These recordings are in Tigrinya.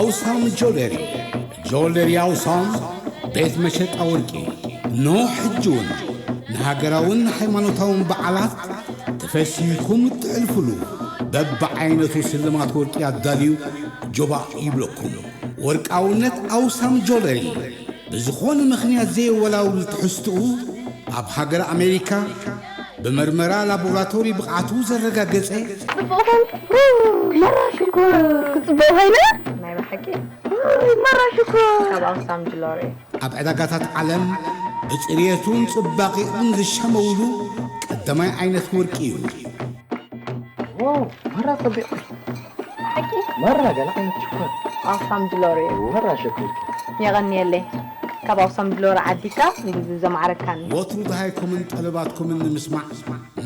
ኣውሳም ጆለሪ፣ ጆለሪ ኣውሳም፣ ቤት መሸጣ ወርቂ። ኖ ሕጂ እውን ንሃገራውን ሃይማኖታውን በዓላት ተፈሲህኩም እትሕልፉሉ በብዓይነቱ ስልማት ወርቂ ኣዳልዩ ጆባእ ይብለኩም። ወርቃውነት ኣውሳም ጆለሪ። ብዝኾነ ምኽንያት ዘየወላውል ትሕዝትኡ ኣብ ሃገር ኣሜሪካ ብመርመራ ላቦራቶሪ ብቕዓቱ ዘረጋገጸ ጽቡቕ ኾንኩ። መራ ሽኮር። ክጽቡቕ ኾይነ። ናይ ብሓቂ። መራ ሽኮር። ካብ ኣውሳም ጅሎሪ። ኣብ ዕዳጋታት ዓለም ብጽርየቱን ጽባቐኡን ዝሸመውሉ ቀዳማይ ዓይነት ወርቂ እዩ። ዋው፣ መራ ጸቢቕ። ሓቂ? መራ ገለ ዓይነት ሽኮር። ኣውሳም ጅሎሪ። መራ ሽኮር። የቐንየለይ። ካብ ኣውሳም ጅሎሪ ዓዲካ ንግዚ ዘማዕረካኒ። ወትሩ ደሃይኩምን ጠለባትኩምን ንምስማዕ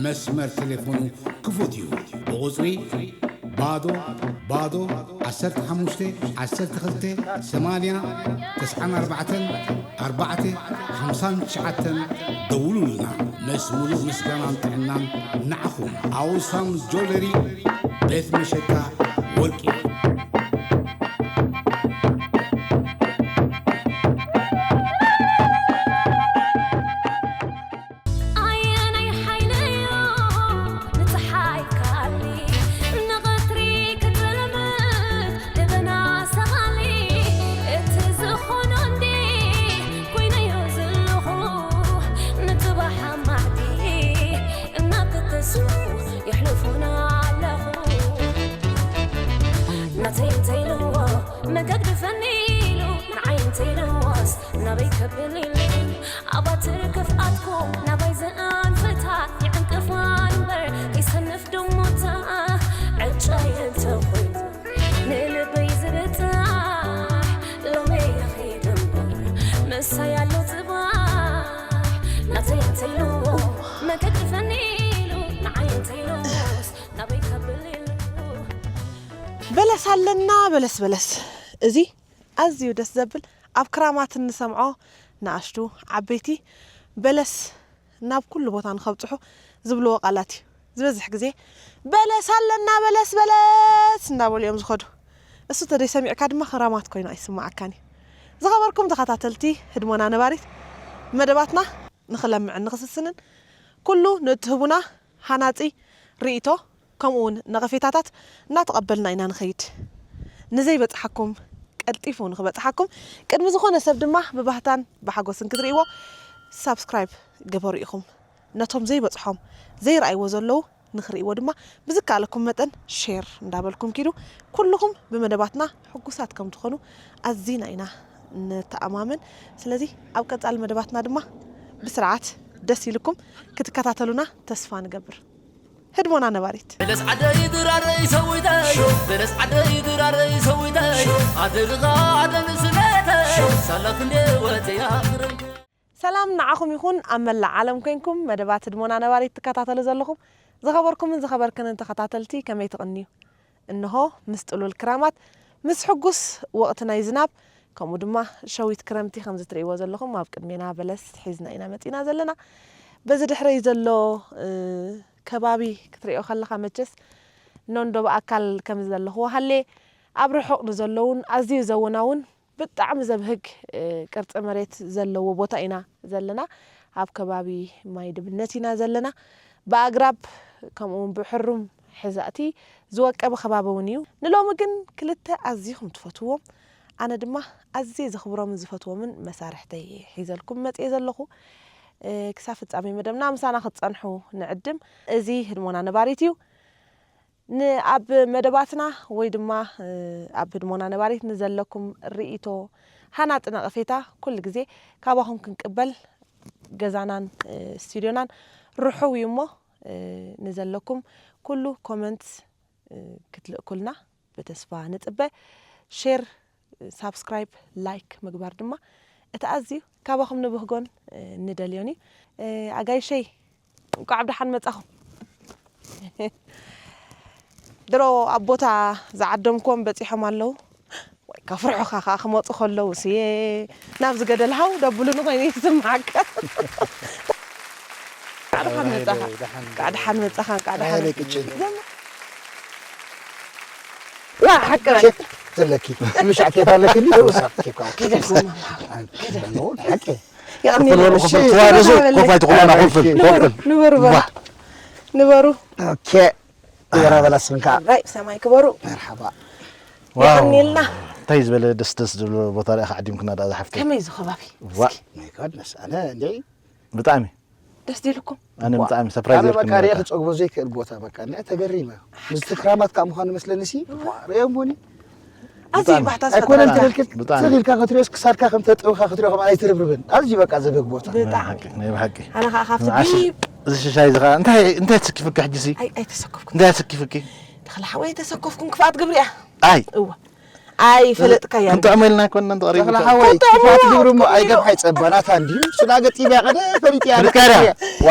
መስመር ቴሌፎኑ ክፉት እዩ። ብቑጽሪ ባዶ ባዶ ዓሰርተ ሓሙሽተ ዓሰርተ ክልተ ሰማንያ ተስዓን ኣርባዕተን ኣርባዕተ ሓምሳን ትሽዓተን ደውሉልና። ምስ ሙሉእ ምስጋናን ጥዕናን ንዓኹም። ኣውሳም ጆለሪ ቤት መሸጣ ወርቂ። ኣየናይ ሓይለዮ ንፀሓይ ካሊ ንቐትሪ ክጥልምት ደበና ሰቓሊ እቲ ዝኾኖ እንዴ ኮይነዮ ዘለኹ ንፅባሕ ኣማዕዲ እናተተስፉ የሕልፉና ኣለኹ ናተይ እንተይልዎ መገግድፈኒ ኢሉ ንዓይ እንተይልዎስ ናበይ ከብል ኢሉ ኣባትር ክፍኣትኩም ናባይ ዘኣንፍታ ይዕንቅፋ እምበር ይሰንፍ ድሞታ ዕጫይ እንተኾይኑ ንልበይ ዝብጻሕ ሎመይ ይኺድ እምበር ምሳይ ኣሎ ጽባሕ ናተይ እንተይልዎ መገግድፈኒ ኢሉ ንዓይ እንተይልዎስ ናበይ ከብል ኢሉ በለስ ኣለና በለስ በለስ እዚ ኣዝዩ ደስ ዘብል ኣብ ክራማት እንሰምዖ ንኣሽቱ ዓበይቲ በለስ ናብ ኩሉ ቦታ ንኸብፅሑ ዝብልዎ ቃላት እዩ። ዝበዝሕ ግዜ በለስ ኣለና በለስ በለስ እንዳበሉ እዮም ዝኸዱ። እሱ ተደይ ሰሚዕካ ድማ ክራማት ኮይኑ ኣይስማዓካን እዩ። ዝኸበርኩም ተኸታተልቲ ህድሞና ነባሪት መደባትና ንኽለምዕን ንኽስስንን ኩሉ ንእትህቡና ሃናጺ ርእይቶ ከምኡ እውን ነቐፌታታት እናተቐበልና ኢና ንኸይድ። ንዘይበጽሓኩም ቀልጢፉ ንኽበጽሓኩም ቅድሚ ዝኾነ ሰብ ድማ ብባህታን ብሓጎስን ክትርእይዎ ሳብስክራይብ ግበሩ ኢኹም። ነቶም ዘይበጽሖም ዘይረኣይዎ ዘለዉ ንኽርእይዎ ድማ ብዝከኣለኩም መጠን ሼር እንዳበልኩም ኪዱ። ኩልኹም ብመደባትና ሕጉሳት ከም ትኾኑ ኣዚና ኢና ንተኣማመን። ስለዚ ኣብ ቀጻሊ መደባትና ድማ ብስርዓት ደስ ኢልኩም ክትከታተሉና ተስፋ ንገብር። ህድሞና ነባሪት። በለስ ዓደይ ድራረይ ሰዊተዮ በለስ ዓደይ ድራረይ ሰዊተዮ ኣደርኻ ኣደንስነተዮ ሳላ ክንዴ ወተያ ክረምኩ ሰላም ንዓኹም ይኹን ኣብ መላእ ዓለም ኮይንኩም መደባት ህድሞና ነባሪት ትከታተሉ ዘለኹም ዝኸበርኩምን ዝኸበርክንን ተኸታተልቲ ከመይ ትቕንዩ? እንሆ ምስ ጥሉል ክራማት ምስ ሕጉስ ወቕቲ ናይ ዝናብ ከምኡ ድማ ሸዊት ክረምቲ ከምዚ ትርእይዎ ዘለኹም ኣብ ቅድሜና በለስ ሒዝና ኢና መፂና ዘለና። በዚ ድሕረይ ዘሎ ከባቢ ክትርእዮ ከለኻ መቸስ ኖንዶ ብኣካል ከምዚ ዘለኽዎ ሃሌ ኣብ ርሑቕ ንዘለውን ኣዝዩ ዘወናውን ብጣዕሚ ዘብህግ ቅርፂ መሬት ዘለዎ ቦታ ኢና ዘለና። ኣብ ከባቢ ማይ ድብነት ኢና ዘለና። ብኣግራብ ከምኡ እውን ብሕሩም ሕዛእቲ ዝወቀበ ከባቢ እውን እዩ። ንሎሚ ግን ክልተ ኣዚኹም ትፈትውዎም ኣነ ድማ ኣዝየ ዘኽብሮምን ዝፈትዎምን መሳርሕተይ እየ ሒዘልኩም መፅየ ዘለኹ። ክሳብ ፍጻሜ መደብና ምሳና ክትጸንሑ ንዕድም። እዚ ህድሞና ነባሪት እዩ። ንኣብ መደባትና ወይ ድማ ኣብ ህድሞና ነባሪት ንዘለኩም ርእይቶ፣ ሃናጺ ነቐፌታ ኩሉ ግዜ ካባኹም ክንቅበል ገዛናን ስቱድዮናን ርሑው እዩ እሞ ንዘለኩም ኩሉ ኮመንት ክትልእኩልና ብተስፋ ንጽበ። ሼር ሳብስክራይብ ላይክ ምግባር ድማ እቲ ኣዝዩ ካባኹም ንብህጎን ንደልዮን እዩ። ኣጋይሸይ እንኳዕ ብደሓን መጻኹም። ድሮ ኣብ ቦታ ዝዓደምክዎም በጺሖም ኣለዉ። ወይ ከፍርሑኻ ከዓ ክመፁ ከለዉ ስየ ናብዚ ገደል ሃው ደብሉኒ ኮይኑ ይስምዓካ። እንኳዕ ደሓን መጻኻ። እንኳዕ ደሓን መጻኻ። እንኳዕ ደሓን ዋ፣ ሓቂ በል። ኬክ ዘለኪ፣ ምሻዕ ኬክ ኣለኪ፣ እንዲ ተወሳ ኬክ ኣውኪ። ክፈል በሉ፣ ክፈል፣ ክፈል፣ ክፈል፣ ክፈል፣ ክፈል፣ ክፈል። ንበሩ በሉ። ዋ። ንበሩ። ኦኬ። ክበራ በላ ስንካ። ራይ ሰማይ ክበሩ። መርሓባ። ዋው። የቐንየልና። እንታይ ዝበለ ደስ ደስ ዝብሎ ቦታ ርኢኻ ዓዲምክና ደኣ ዝሓፍተይ። ከመይ እዚ ከባቢ? ዋ። እስኪ። My goodness፣ ኣነ እንዴ? ብጣዕሚ። ደስ ዲልኩም? ኣነ ዋ። ብጣዕሚ ሰርፕራይዝ ኣነ በቃ ጌርክኒ ሪኤ በቃ። ክጸግቦ ዘይክእል ቦታ በቃ። እና ተገሪመ። ምስቲ ክራማት ከኣ ምዃኑ መስለኒ ሲ። ዋ። ዋ፣ ሪኦም ቡኒ። ኣዝዩ ብጣዕሚ። ባህታ ኣይኮነን ዝፈጥረልካ። ትብል ክል-፣ ብጣዕሚ። ትኽኢልካ ክትሪኦስ ክሳድካ ከም ተጥብኻ ክትሪኦ ከም ኣይትርብርብን። ኣዝዩ በቃ ዘበግ ቦታ። ናይ ብጣዕሚ። ብሓቂ፣ ናይ ብሓቂ። ኣነ ኸኣ ካብቲ ንዓሽ ዲብ እዚ ሽሻይ እዚ ኸኣ እንታይ፣ እንታይ ተሰኪፍኪ ሕጂ ሲ? ኣይ፣ ኣይተሰከፍኩን። እንታይ ተሰኪፍኪ? ተኽለ ሓወይ ኣይተሰከፍኩን፣ ክፍኣት ግብሪ እያ። ኣይ። እወ። ኣይ፣ ፈለጥካያ። ክንጥዕሞ ኢልና ኣይኮንናን ተቐሪቡ ተኽለ እኮ። ሓወይ፣ ክንጥዕሞ ክፍኣት ግብሪ እሞ እኮ ኣይገብሓይ ጸባናታ እንድዩ። ስላ ገጢብያ ቀደ ፈሊጥያ ፈሊጥያ ድያ? ዋ።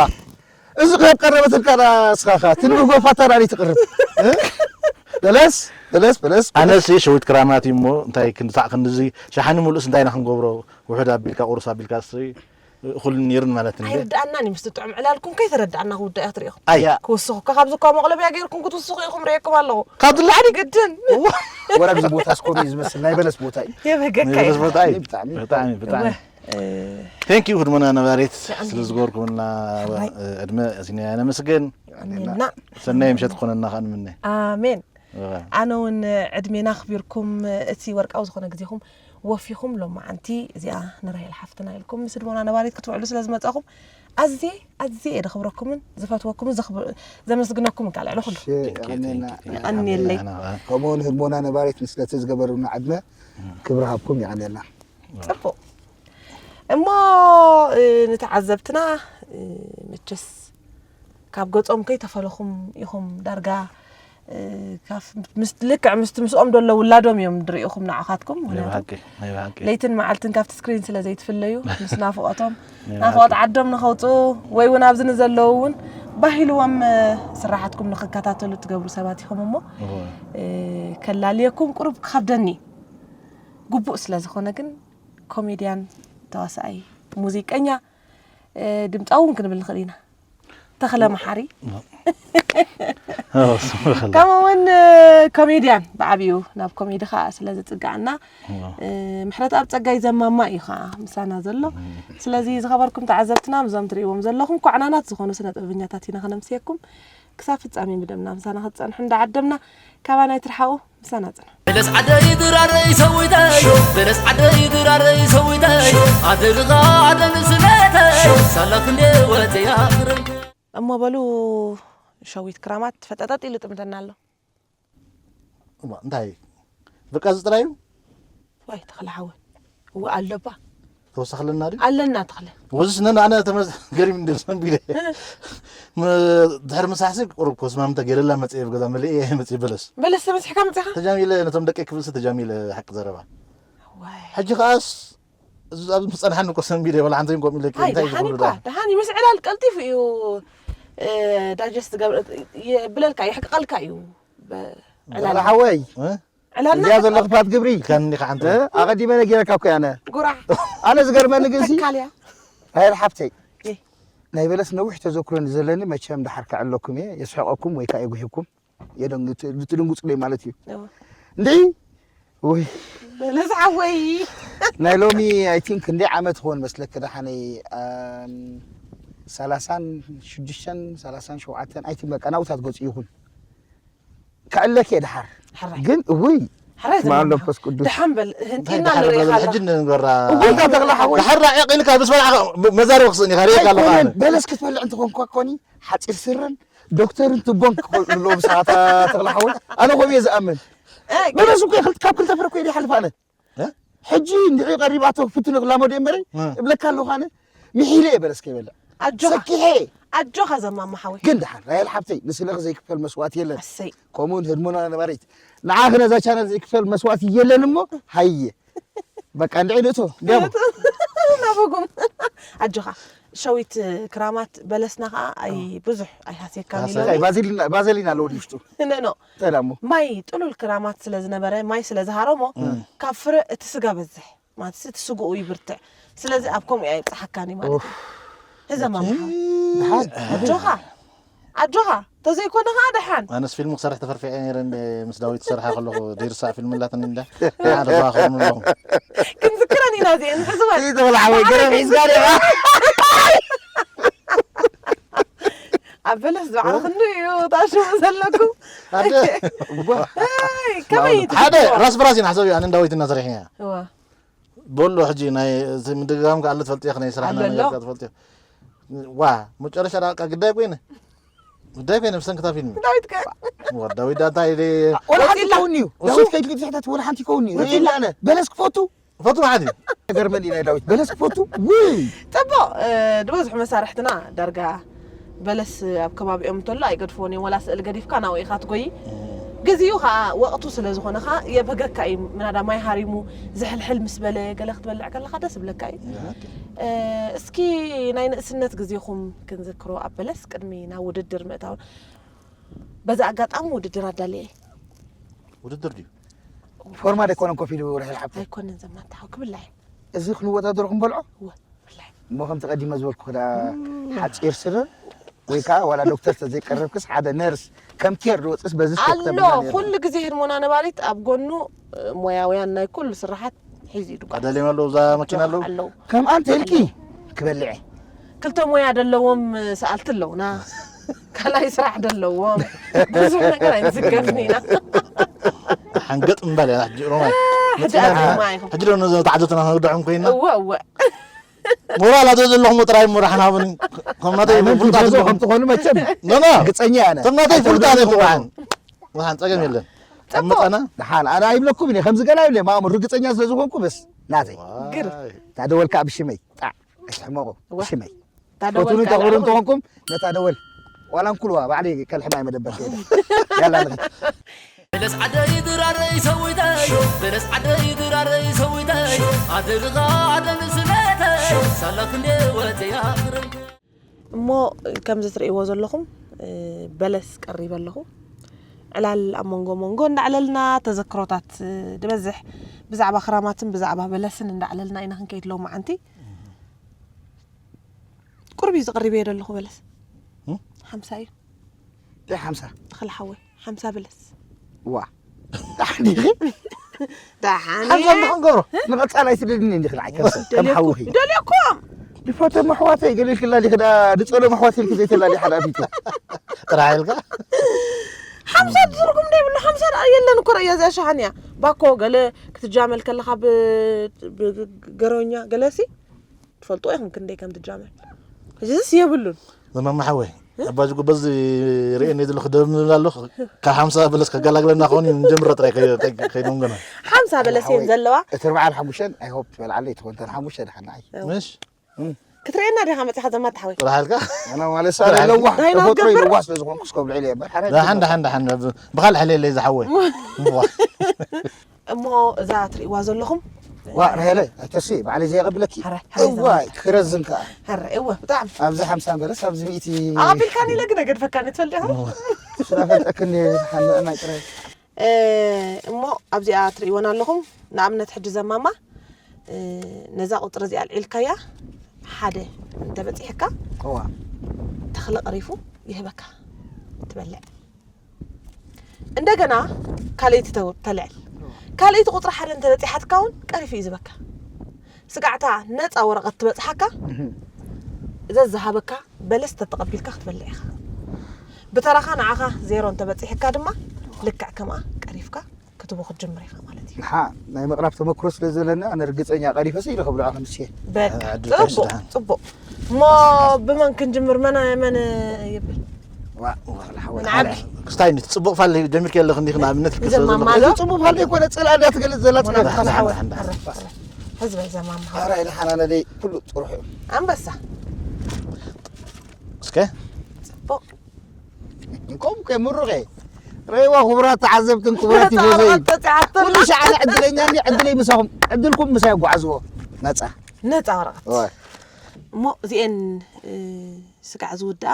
እዚ ካብ ቀረበትልካ ንስኻ ኸኣ ትንብር ጎፋታ ዳኣ ትቕርብ። እ? በለስ፣ በለስ፣ በለስ፣ በለስ። ኣነሲ ሸዊት ክራማት እዩ እሞ እንታይ ክንሳዕ ክንድዚ ሸሓኒ ሙሉእስ እንታይ ኢና ክንገብሮ? ውሑድ ኣቢልካ ቁርስ ኣቢልካ ሲ እኹል ነይሩን ማለት እንዴ? ኣይርድኣናን እዩ ምስቲ ጥዑም ዕላልኩም ከይተረድኣና ክውዳእ እያ ትሪኢኹም። ኣያ። ክውስኹ እኳ ካብዚ እኳ መቕለብያ ገይርኩም ክትውስኹ ኢኹም ርኤኩም ኣለኹ። ካብ ዝላዕሊ ግድን። ወላ ግዚ ቦታ ስኮኑ እዩ ዝመስል ናይ በለስ ቦታ እዩ። የበገካ ናይ በለስ እዩ። ቦታ እዩ። ብጣዕሚ። ብጣዕሚ፣ ብጣዕሚ። እወ። እ፣ Thank you ህድሞና ነባሪት የቐንየልና። ስለ ዝገበርኩምና፣ ሕራይ። እ፣ ዕድመ እዚና ነመስግን። የቐንየልና። ሰናይ ምሸት ክኾነና ከኣ ንምነ። ኣሜን። እወ። ኣነ እውን ዕድሜና ኣኽቢርኩም እቲ ወርቃዊ ዝኾነ ግዜኹም ወፊኹም ሎማዓንቲ እዚኣ ንራሄል ሓፍትና ኢልኩም ምስ ህድሞና ነባሪት ክትውዕሉ ስለ ዝመጻኹም ኣዝየ፣ ኣዝየ እየ ዘኽብረኩምን ዝፈትወኩምን ዘኽብ-፣ ዘመስግነኩምን ካልዕ ልኹሉ። እሺ፣ Thank you, የቐንየልና። Thank you, thank you። የቐንየለይ። ኣነ፣ ኣነ፣ ከምኡ እውን ህድሞና ነባሪት ንስለቲ ዝገበሩና ዕድመ ክብሪ ሃብኩም የቐንየልና። ጽቡቕ። እሞ፣ እ፣ ንተዓዘብትና፣ እ፣ መቸስ ካብ ገጾም ከይተፈለኹም ኢኹም ዳርጋ፣ እ፣ ካፍ-፣ ምስ-፣ ልክዕ ምስቲ ምስኦም ዘሎ ውላዶም እዮም ዝርእዩኹም ንዓኻትኩም። ናይ ምኽንያቱ ብሓቂ፣ ናይ ብሓቂ። ለይትን መዓልትን ካብቲ ስክሪን ስለ ዘይትፍለዩ፣ ምስ ናፍቖቶም፣ ናይ ናፍቖት ብሓቂ። ዓዶም ንኸውጽኡ ወይ እውን ኣብዚ ንዘለዉ እውን ባሂልዎም፣ እ፣ ስራሓትኩም ንኽከታተሉ ትገብሩ ሰባት ኢኹም እሞ፣ እወ። እ፣ ከላልየኩም ቁሩብ ክኸብደኒ እዩ። ግቡእ ስለ ዝኾነ ግን ኮሜድያን፣ ተዋሳኣይ፣ ሙዚቀኛ፣ እ፣ ድምጻዊ እውን ክንብል ንኽእል ኢና። ተኽለ መሓሪ። ኦ፣ ስምዑ ከላ። ከምኡ እውን፣ እ፣ ኮሜድያን ብዓቢኡ ናብ ኮሜዲ ኸኣ ስለ ዝጽግዓና፣ ኦ። እ፣ ምሕረትኣብ ጸጋይ ዘማማ እዩ ኸኣ ምሳና ዘሎ። እም። ስለዚ ዝኸበርኩም ተዓዘብትና፣ ምስዞም ትርእይዎም ዘለኹም ኳዕናናት ዝኾኑ ስነ ጥበበኛታት ኢና ከነምስየኩም። ክሳብ ፍጻሜ ምደምና ምሳና ክትጸንሑ እንዳዓደምና፣ ካባና ኣይትርሓቑ። ምሳና ጽንሑ። በለስ ዓደይ ድራረይ ሰዊተዮ፣ በለስ ዓደይ ድራረይ ሰዊተዮ፣ ኣደልኻ ኣደል ስለተዮ፣ ሳላ ክንዴ ወጽያ ክረምቲ። እሞ በሉ ሸዊት ክራማት ፈጠጠጥ ኢሉ ጥምተና ኣሎ። እሞ እንታይ? በቃ እዚ ጥራይ እዩ? ዋይ ተኽለ ሓወ። እወ ኣለባ። ተወሳኺ ኣለና ድዩ? ኣለና ተኽለ። ወዝስ ነን ኣነ ተመዝ-፣ ገሪም እንደ ሰንቢለ። ም-፣ ድሕሪ ምሳሕሲ ቁሩብ ኮስማምተ ገለላ መጽየ፣ ኣብ ገዛ መሊኤ መጽየ በለስ። በለስ ተመሲሕካ መጺኻ? ተጃሚለ ነቶም ደቂ ክብልሲ ተጃሚለ ሓቂ ዘረባ። ዋይ። ሕጂ ከኣስ እዚ ኣብዚ ምጸንሓኒ እኮ ሰንቢለ ወላ ሓንቲ ይንቆም ኢለኪ። ኣይ፣ እንታይ ደሓን ይገብሩ እኳ፣ ደኣ? ደሓን እዩ። ምስ ዕላል ቀልጢፉ እዩ፣ እ፣ ዳይጀስት ገብረ-፣ የብለልካ፣ የሕቅቐልካ እዩ። በ-፣ ዕላል። ተኽለ ሓወይ። እ? ዕላልና እንድያ ዘሎ ክፋት ግብሪ። ካን እንዲኻ ሓንቲ። እ? ኣቐዲመ ነጊረካ እኮ ኣነ። ጉራሕ። ኣነ ዝገርመኒ ግን ሲ፣ ተካልያ። ራሄል ሓብተይ። እይ። ናይ በለስ ነዊሕ ተዘክሮ ዘለኒ መቸም ደሓር ከዕለኩም እየ፣ የስሕቐኩም ወይ ከኣ የጉህየኩም። የደንግ-፣ ትድንጉጽለይ ማለት እዩ። እወ። እንድዒ? ውይ። በለስ ሓወይ። ናይ ሎሚ፣ I think፣ ክንደይ ዓመት ይኸውን መስለኪ ደሓነይ፣ ኣም፣ ሰላሳን ሽዱሽተን፣ ሰላሳን ሸውዓተን፣ I think፣ በቃ ናብታት ገጹ ይኹን። ከዕለክ እየ ደሓር። ሕራይ። ግን እውይ፣ ሕራይ ስማ ዘመንካ። መንፈስ ቅዱስ። ደሓን በል፣ እንታይ ህንጢና ደሓር ንርእየካ በል፣ ኣለና። ሕጂ ንግበራ። እውይ፣ እንታይ ተኽለ ሓወይ? ደሓር ራዕቕ ኢልካ ምስ በላዕኻ መ-፣ መዛረቢ ክስእን ኢኻ፣ ርእየካ ኣለኹ ኣይኮነን፣ ኣነ። በለስ ክትበልዕ እንተኾንኳ ኮኒ፣ ሓጺር ስረን ዶክተርን ትቦን ክኾኑ ኣለዎም ሰዓታ ተኽለ ሓወይ። ኣነ ከምኡ እየ ዝኣምን። እ፣ በለስ እኮ ይኽል-፣ ካብ ክልተ ፍረ እኮ ይሓልፍ ኣነ። እ? ሕጂ እንድዒ ቀሪባቶ ፍትኑ ክላመዶ እምበረይ እ። እብለካ ኣለኹ ኣነ። ምሒለ እየ በለስ ከይበልዕ። ኣጆኻ። ሰኪሐ። ኣጆኻ ዘማማ ሓወይ። ግን ደሓን ራሄል ሓብተይ፣ ንስለኺ ዘይክፈል መስዋእቲ የለን። ኣሰይ። ከምኡውን ህድሞና ነባሪት። ንዓኺ ነዛ ቻነል ዘይክፈል መስዋእቲ የለን እሞ፣ ሃየ። በቃ እንድዒ ንእቶ፣ እንዲያሞ። ናበጉም። ኣጆኻ። ሸዊት ክራማት በለስና ኸኣ ኣይ እ። ብዙሕ ኣይሃስየካን ኣሰይ፣ ኢሎኒ። ባዘሊና፣ ባዘሊና ኣለዎ ውሽጡ። ኖ፣ ኖ። እንታይ ደኣ እሞ? ማይ ጥሉል ክራማት ስለ ዝነበረ፣ ማይ ስለ ዝሃረሞ፣ እ። ካብ ፍረ እቲ ስጋ በዝሕ። ማለት እቲ ስግኡ ይብርትዕ። ስለዚ ኣብ ከምኡ እያ ይብጽሓካኒ ማለት እዩ። ኡፍ። ህዘም ኣምሓ። እቲ ደሓን። ኣጆኻ። ኣጆኻ። ተዘይኮነ ከዓ ደሓን። ኣነስ ፊልም ክሰርሕ ተፈርፊዐ ነይረ እንደ ምስ ዳዊት ክሰርሓ ከለኹ ዘይርሳዕ ፊልም ኣላትኒ እንዳ። ንዓ ተዘኻኽሩኒ ኣለኹም። ክንዝክረን ኢና እዚአን ሕዝወን። ይህ ተበላሓወይ ገረብ ሒዝካ ዲኻ? ኣብ በለስ ዝባዕሪ ክንዱ እዩ ታሽሙ ዘለኩም። ሓደ ኣይ፣ ከመይ ሓደ ራስ ብራስ ኢና ሓሰብ ኣነ ዳዊት እና ሰሪሕና። እዋ በሎ ሕጂ ናይ እዚ ምድግጋም ከኣለ ትፈልጥ ኢኻ ናይ ስራሕና ኣሎ፣ ኣሎ። ነገር ትፈልጥ ኢኻ። ዋ መጨረሻ ዳቃ ግዳይ ኮይነ ግዳይ ኮይነ ብሰንክታ ፊልም ዳዊት ከ ዋ ዳዊት ዳታ ኢለ ወላ ሓንቲ ወፂላ። ይኸውን እዩ። እሱ? ዳዊት ከይድ ክትሕተት ወላ ሓንቲ ይኸውን እዩ። ርእየላ ኣነ። በለስ ክፈቱ ፈቱ ማለት እዩ። ገርመን ኢና ዳዊት በለስ ክፈቱ። ውይ ፅቡቕ እ፣ ዝበዝሑ መሳርሕትና ዳርጋ በለስ ኣብ ከባቢኦም እንተሎ ኣይገድፍዎን እዮም። ወላ ስእሊ ገዲፍካ ናብኡ ኢኻ ትጎይ። ግዜኡ ከዓ ወቕቱ ስለ ዝኾነ ከዓ የብህገካ እዩ። ምናዳ ማይ ሃሪሙ ዝሕልሕል ምስ በለ ገለ ክትበልዕ ከለኻ ደስ ይብለካ እዩ። እ፣ እስኪ ናይ ንእስነት ግዜኹም ክንዝክሮ ኣብ በለስ ቅድሚ ናብ ውድድር ምእታው በዛ ኣጋጣሚ ውድድር ኣዳልየ ውድድር ድዩ? ፎርማ ደይኮነን ኮፍ ኢሉ ርሕል ሓብቲ ኣይኮነን ዘማታሓው ክብላዕ እዚ ክንወዳደሩ ክንበልዖ እወ ብላዕ እሞ ከምቲ ቀዲመ ዝበልኩ ክዳ ሓፂር ስርን ወይ ከዓ ዋላ ዶክተር ተዘይቀረብክስ ሓደ ነርስ ከም ኬር ዝወፅስ በዚ ኣሎ ኩሉ ግዜ ህድሞና ነባሪት ኣብ ጎኑ እ፣ ሞያውያን ናይ ኩሉ ስራሓት ሒዙ ይድጓ ኣዳልዮም ኣለዉ እዛ መኪና ኣለዉ። ኣለዉ ከም ኣንተ ኢልኪ ክበልዐ ክልተ ሞያ ደለዎም ሰኣልቲ ኣለውና ካልኣይ ስራሕ ደለዎም ብዙሕ ነገር ኣይንዝገፍን ኢና ሓንገጥ ምባል እያ ሕጂ ሮማይ። ሕጂ ኣዚማ ኢኹም ሕጂ ዶ ነዞም ተዓዘብትና ክንርድዖም ኮይና እወ እወ ሞራል ኣቶ ዘለኹም ጥራይ እሞ ዳሕና ሃቡኒ። ከም ናተይ መን ፍሉጣት ትገዝኦ ኣለኹም። ከም ትኾኑ መቸም ኖ ኖ ግፀኛ ያነ ከም ናተይ ፍሉጣት ኣለኹም። ደሓን ደሓን ፀገም የለን። ኣብ መፃና ደሓን ኣነ ኣይብለኩም እየ ከምዚ ገላ ይብለ ማሙ ርግፀኛ ስለ ዝኾንኩ በስ ናተይ ግር ታደወልካ ብሽመይ ጣዕ ኣይትሕመቑ ብሽመይ ታደወልካ ፈቱኑ ተኽብሩ እንተኾንኩም ነታ ደወል ዋላ እንኩልዋ ባዕለይ ከልሕማ እየ መደበርካ ያላ ንኸ በለስ ዓደይ ድራረይ ሰዊተይ በለስ ዓደይ ድራረይ ሰዊተይ ኣደርኻ ኣደን ስለተይ ሳላ ክንደ ወፅያ እሞ ከምዚ ትርእይዎ ዘለኹም እ፣ በለስ ቀሪበ ኣለኹ ዕላል ኣብ መንጎ መንጎ እንዳዕለልና ተዘክሮታት እ፣ ድበዝሕ ብዛዕባ ክራማትን ብዛዕባ በለስን እንዳዕለልና ኢና ክንከይድ ሎመዓንቲ ቁርብ እዩ ዝቕሪበዮ ዘለኹ በለስ እም? ሓምሳ እዩ እንታይ ሓምሳ ተኽለ ሓወይ ሓምሳ በለስ ዋ ዳሕኒ ደሓን ሓምሳ እንድሕር ንገብሮ ንቐፃል ኣይትደልኒ እንዲ ክልዓይ ከም ሰብ ከም ሓውኺ ደልየኩም ድፈቶም ኣሕዋተይ ገለ ኢልክላ ዲኽዳ ድፀሎም ኣሕዋት ኢልክ ዘይተላሊ ሓላፊቱ ጥራሕ ኢልካ ሓምሳ ትርጉም ዘይብሉ ሓምሳ ደኣ የለን እኮ ረእያ እዚኣ ሸሓን እያ ባኮ ገለ ክትጃመል ከለኻ ብ- ብገረኛ ገለሲ ትፈልጥዎ ኢኹም ክንደይ ከም ትጃመል ሕዚስ የብሉን ዘማማ ሓወይ ኣባጅጎ በዚ ርእየኒ ዘለኹ ደብ ንብል ኣሎ ካብ ሓምሳ በለስ ከገላግለና ከውን እዩ ንጀምሮ ጥራይ ከይዶም ገና ሓምሳ በለስ እየን ዘለዋ እቲ ኣርባዓን ሓሙሽተን ኣይሆፕ ትበልዓለይ ትኾን ተን ሓሙሽተ ድሓን ንዓይ ምሽ ክትርእየና ዲኻ መፂኻ ዘማታ ሓወይ ጥራሕ ኢልካ ኣነ ማለት ሳለ ለዋህ ናይና ተፈጥሮ ገብር? ለዋህ ስለ ዝኾንኩ ስከብልዕ ኢለ እምበር ሓረ ደሓን ደሓን ደሓን ብኻል ሕለ የለይ ዝሓወይ እሞ እዛ ትርእይዋ ዘለኹም ዋ ራሄለ ኣይተሲ ባዕለይ ዘየቐብለኪ ሓረ ሓረ እዋይ ክረዝን ከዓ ሓረ እወ ብጣዕሚ ኣብዚ ሓምሳ በለስ ኣብዚ ሚእቲ ኣቢልካኒ ኢለ ግን ገድፈካኒ ትፈልጥ ኢኹም ስራፈልጠክኒ ሓንዕናይ ጥራይ እ፣ እሞ ኣብዚኣ ትርእይወን ኣለኹም ንኣብነት ሕጂ ዘማማ እ፣ ነዛ ቁፅሪ እዚኣ ኣልዒልካያ ሓደ እንተበፂሕካ እዋ ተኽለ ቀሪፉ ይህበካ ትበልዕ እንደገና ካልኣይቲ ተው- ተልዕል ካልኣይቲ ቁፅሪ ሓደ እንተበፂሓትካ እውን ቀሪፉ እዩ ዝበካ ስጋዕታ ነፃ ወረቐት ትበፅሓካ ዘዝሃበካ በለስ ተተቐቢልካ ክትበልዕ ኢኻ ብተራኻ ንዓኻ ዜሮ እንተበፂሕካ ድማ ልክዕ ከምኣ ቀሪፍካ ክትቦ ክትጅምር ኢኻ ማለት እዩ ንሓ ናይ ምቕራብ ተመክሮ ስለ ዘለኒ ኣነ ርግፀኛ ቀሪፈ ስኢለ ክብልዖ ከምስየ በቃ ዕድል ፅቡቅ ተወስዳ። ፅቡቅ እሞ ብመን ክንጅምር መን መን ይብል ዋ ተኽለ ሓወይ ንዓቢ ክስታይ ንቲ ፅቡቅ ፋል ጀሚርክ ኣለክ እንዲክ ንኣብነት ዘማማ ዶ እዚ ፅቡቅ ፋል ዘይኮነ ፅላእ እንዳትገልፅ ዘላ ሙና ትገልፅ ተኻስ ሓወይ ሓንዳ፣ ሓንዳ። ሕዝበ ዘማማ ኣራይ ድሓና ነደይ ኩሉ ጥሩሕ እዩ ኣንበሳ እስከ ፅቡቅ እንኮም ከ ምሩቀ ረይዋ ክቡራት ተዓዘብትን ክቡራት ይፈዘይ ተፃሓፍተና ኩሉ ሻዕና ዕድለኛ እንዲ ዕድለይ ምሳኹም ዕድልኩም ምሳይ ኣጓዓዝዎ ነፃ ነፃ ወረቐት ወይ እሞ እዚአን እ፣ ስጋዕ ዝውድኣ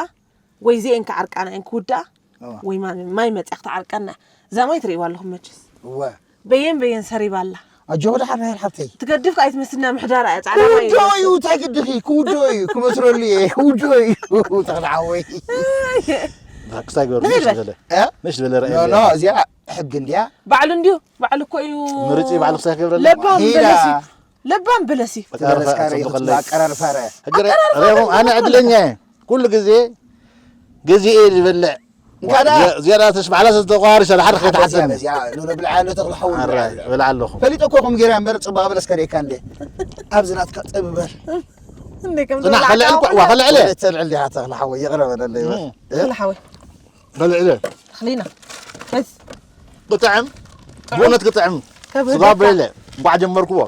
ወይ እዚአን ክዓርቃና እየን ክውድኣ እዋ። ወይ ማ- ማይ መፅያ ክትዓርቀና እዛ ማይ ትርእይዋ ኣለኹም መችስ እወ በየን በየን ሰሪባ ኣላ ኣጆኹ ደሓን ራሄል ሓብተይ ትገድፍ ከኣ ኣይትመስልና ምሕዳራ እያ ፃዕዳ ማይ ክውድኦ እዩ እንታይ ግድኺ ክውድኦ እዩ ክመስረሉ እየ ክውድኦ እዩ ተኽልዓወይ ክስታይ ግበር። ንኸይድ በል። ንሽ ዝበለ እ? ንሽ ዝበለ ረኣየ ኖ ኖ ገለ። እዚኣ ሕጊ እንድያ። ባዕሉ እንዲዩ ባዕሉ እኮ እዩ ምርጺ ባዕሉ ክስታይ ክገብረለ። ለባም ሂዳ። በለሲ ለባም በለሲ በቃ ኣረፋ በለስካ ርኢኹ ጽቡቕ ጽባ ለይ። ኣቀራርፋ ርአ። ሕጂ ረ- ረኹም ኣነ ዕድለኛ እየ። ኩሉ ግዜ ግዜ እየ ዝበልዕ። እንካዳ ዚያዳትሽ ባዕላ ዝተቋሪ ሰለ ሓደ ከይተሓተኒ። ብልዓ ኣሎ ተኽሊ ሓወ ኣራይ ብልዓ ኣለኹ። ፈሊጠ እኮ ኹም ገይረ እምበር ጽባቐ በለስካ ርኢካ እንደ ኣብዚ ናትካ ጥብ በል እንዴ ከም ጽናሕ ከልዕል ኳ ዋ ከልዕለ። ተልዕል ዲኻ ተኽሊ ሓወ ይቕረ በለለይ እም። ተኽለ ሓወይ ከልዕለ። ተኽሊና ሕዝ ክጥዕም ብእውነት ክጥዕም ከብህደካ። ስጋ በለ። እንኳዕ ጀመርኩዎ።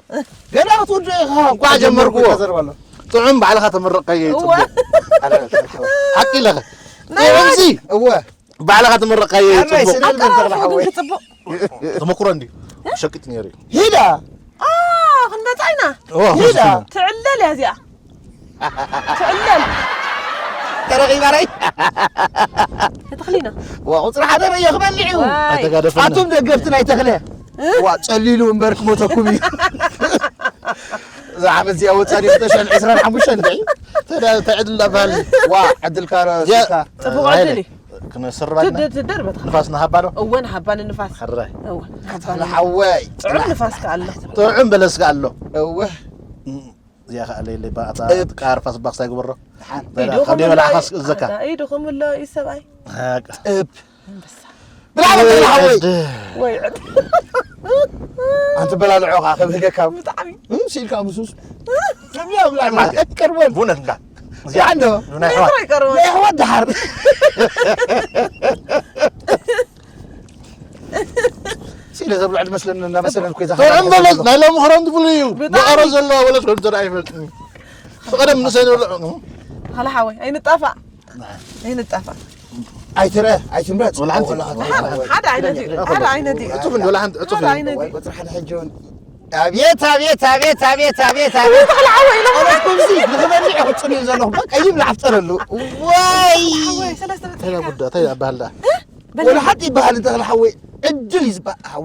ገና ክትወዱ ኢኻ እንኳዕ ጀመርኩዎ። ተዘርባሎ ጥዑም ባዕልኻ ተመረቕካዮ እዩ እወ ጽቡቕ። ሓቂ ኢለኸ። ናይ ጥዑምሲ እወ ባዕልኻ ተመረቕካዮ እዩ ኣራይ ጽቡቕ። ስለ ኣቀራርባኡ ተኽሊ ሓወ ግን ክጽቡቕ ተመኩሮ እንዲ ሸቂጥ ነይሩ እዩ። ሂዳ ኣ ክንመጻ ኢና ኦ፣ ሂዳ ትዕለል እያ እዚኣ ትዕለል ተረኺባ ራይ ተኽሊና ዋ ቁፅሪ ሓደ ረዮ ክበልዕ እዩ ዋይ ኣይተጋደፈና። ኣቱም ደገፍቲ ናይ ተኽለ ዋ ጸሊሉ እምበር ክሞተኩም እዩ እዛ ዓመት እዚኣ ወፃ ዲ ክተሸን ዕስራን ሓሙሽተን እንድዒ ተዳ ተዕድል ዳባል ዋ ዕድልካ ያ- ረሲካ ጽቡቕ ሃይለ፣ ዕድል እዩ ክነስርባልና ትደርበታ ንፋስ ንሃባዶ እወ ንሃባ ንንፋስ ሕራይ እወ ንሃባ ተኽለ ሓወይ ጥዑም ንፋስ ከኣ ኣሎ ጥዑም በለስ ከኣ ኣሎ። እወ እም፣ እዚኣ ከኣ ለይለይ ባእታ እብ- ቃርፋስ ባክሳይ ግበሮ። ሓን በላ፣ ኢዱ ካብ ደይ በላዕኻስ ከምሎ እዘካ። ኢዱ ከምሎ እዩ ሰብኣይ ሃቅ። እብ ኣንበሳ ብላዕሊ ተኽለ ሓወይ ዕድ። ወይ ዕድ ኣንቲ በላልዖ ከዓ ከብህገካ ብጣዕሚ እም፣ ሲልካ ምሱስ ከሚያ ብላዕሊ ቀርበን ብእውነት እንካ። ያንዶ ናይ ኣሕዋት። ይቀርበ ናይ ኣሕዋት ደሓር ሲለ ዘብልዐ ዝመስለኒ እናመሰለን ኮይ ጥዑም በለስ ናይ ሎሚ ክረምቲ ፍሉይ እዩ። ብጣዕሚ። ብቐረ ዘለዋ በለስ ከምዘ ኣይፈልጥን እዩ። ብቐደም ንሰይ ዝበልዖ ተኽለ ሓወይ ኣይንጣፋእ ኣይንጣፋእ ኣይትረ ኣይትምረፅ ወላ ሓንቲ። ወላ ሓደ ዓይነት እዩ ሓደ ዓይነት እዩ ዕጹፍ እንዲ ወላ ሓንቲ ዕጹፍ ሓደ እዩ። ዓይነት እዩ ቁፅሪ ሓደ ሕጂ እውን ኣቤት ኣቤት ኣቤት ኣቤት ኣቤት ኣቤት ተኽለ ሓወይ ኢሎም ኣነኩምዚ ንኽበልዕ ይቕፅሉ እዩ ዘለኹ በቃ ይብላዕ ፍጠረሉ ወይ ወይ ሰለስተ እንታይ ጉዳ እንታይ ኣባህል ደኣ ወላ ሓንቲ ይበሃል እንተ ተኽለ ሓወይ ዕድል እዩ ዝበሃል ሓው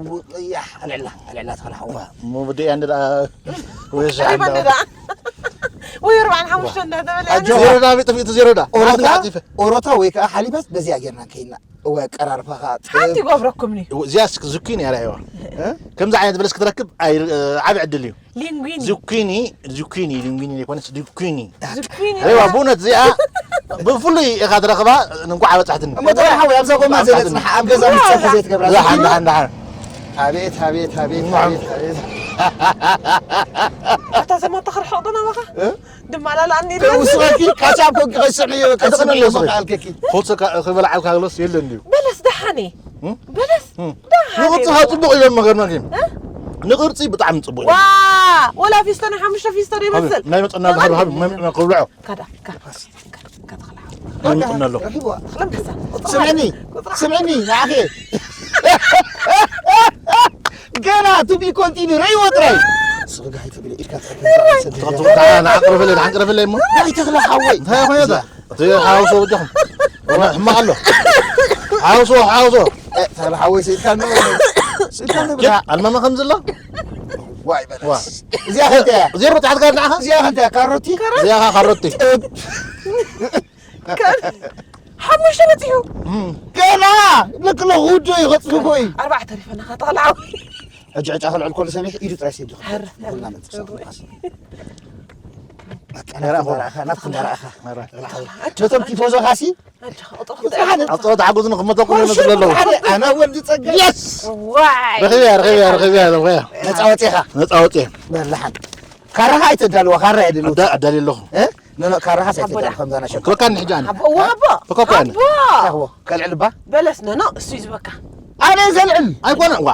ያሕ ኣልዕላ ኣልዕላ ተኽለ ሓወ እሞ ብድያ እንደ ደኣ ወይ ሪባ እንደ ደኣ ወይ ኣርባዓን ሓሙሽተ እንዳተበለ ኣጆ። ዜሮ ዳ ቤት ጥፊት ዜሮ ዳ ኦሮታ ዓጢፈ ኦሮታ ወይ ከዓ ሓሊባት በዚኣ ጌርና ከይና እወ ኣቀራርባኻ ሓንቲ ይገብረኩምኒ እዚኣ እስኪ ዙኪኒ እያ ራእይዋ። ከምዚ ዓይነት በለስ ክትረክብ ኣይ- ዓቢ ዕድል እዩ። ሊንጉኒ ዙኪኒ ዙኪኒ ሊንጉኒ ዘይኮነስ ዙኪኒ ዙኪኒ ሪዋ ብእውነት እዚኣ ብፍሉይ ኢኻ ትረኽባ። እንኳዕ በጻሕትኒ። እሞ ተኽለ ሓወይ ኣብዛ ጎማ ዘይነፅንሓ ኣብ ገዛ ምፅሒ ዘይትገብራ ደሓን ደሓን ደሓን። ኣቤት ኣቤት ኣቤት ኣቤት ኣቤት ኣታ ሰማታ ክርሕቕ ዶ ናባኻ ድማ ላላ ኣኒ ውስኸኪ ካቻብ ኮንኪ ከስዕ እዩ ከስዕ እዩ መኽኣልከኪ ፎቶ ክበልዓ ካግሎስ የለን ድዩ? በለስ ደሓኒ እም? በለስ እም። ደሓኒ ንቕርጺ ካብ ጽቡቕ ኢሎም መገርመኪ። ንቕርጺ ብጣዕሚ ጽቡቕ እዩ። ዋ ወላ ፊስቶ ናይ ሓሙሽተ ፊስቶ ዶ ይመስል ናይ መጠና ዝሃብ ሃብ ናይ መጠና ክብልዖ ካዳ ካዳ ካዳ ናይ መጠና ኣሎ። ረኺብዋ ክለምሳ ስምዕኒ ስምዕኒ ንዓኺ ገና ቱ ቢ ኮንቲኒ ረይዎ ጥራይ ስብጋ ኣይትብል ኢድካ ንዓቅርብለይ ንዓቅርብለይ እሞ ናይ ተኽለ ሓወይ እንታይ ኮይኑ ዛ እቲ ሓውሶ ወጃኹም ሕማቕ ኣሎ። ሓውሶ ሓውሶ ተኽለ ሓወይ ስኢልካ ኣሎ ስኢልካ ኣሎ ጌ- ኣልማማ ከም ዘሎ ዋይ በለስ እዚኣ ከንተ እያ ዜሮ ታሕት ጋር ንዓኻ እዚኣ ከንተ እያ ካሮቲ እዚኣ ኸዓ ካሮቲ ሓሙሽተ በፂሑ ገና ልክሎ ክውዶ እዩ ከፅፍፎ እዩ ኣርባዕተ ተሪፈና ኸተቕልዓዊ ሕጂ ዕጫ ክልዕል ከሎ ሰሚሕ ኢዱ ጥራይ ሰይዱ ሕር ኩልና መንፅእ ናብቲ እንዳረኣኻ ናብቲ እንዳረኣኻ ነቶም ቲፎዞ ኻሲ ኣብ ፀወታ ሓጎስ ንክመተኩም ይመስሉ ኣለዉ። ኣነ ወዲ ፀጋ የስ ዋይ ረኺብያ ረኺብያ ረኺብያ ረኺብያ ነፃ ወፂኻ ነፃ ወፂ በላሓን ካራኻ ኣይተዳልዋ ካራ የድልው ኣዳልየ ኣለኹ። ኖኖ ካራኻ ሳይተዳል ከምዛ ናሸ ክበካኒ ሕጂ ኣነ ኣቦ እወ ኣቦ ተኮኮ ኣነ ኣቦ ከልዕልባ በለስ ነኖ እሱ ዝበካ ኣነ ዘልዕል ኣይኮነ ዋ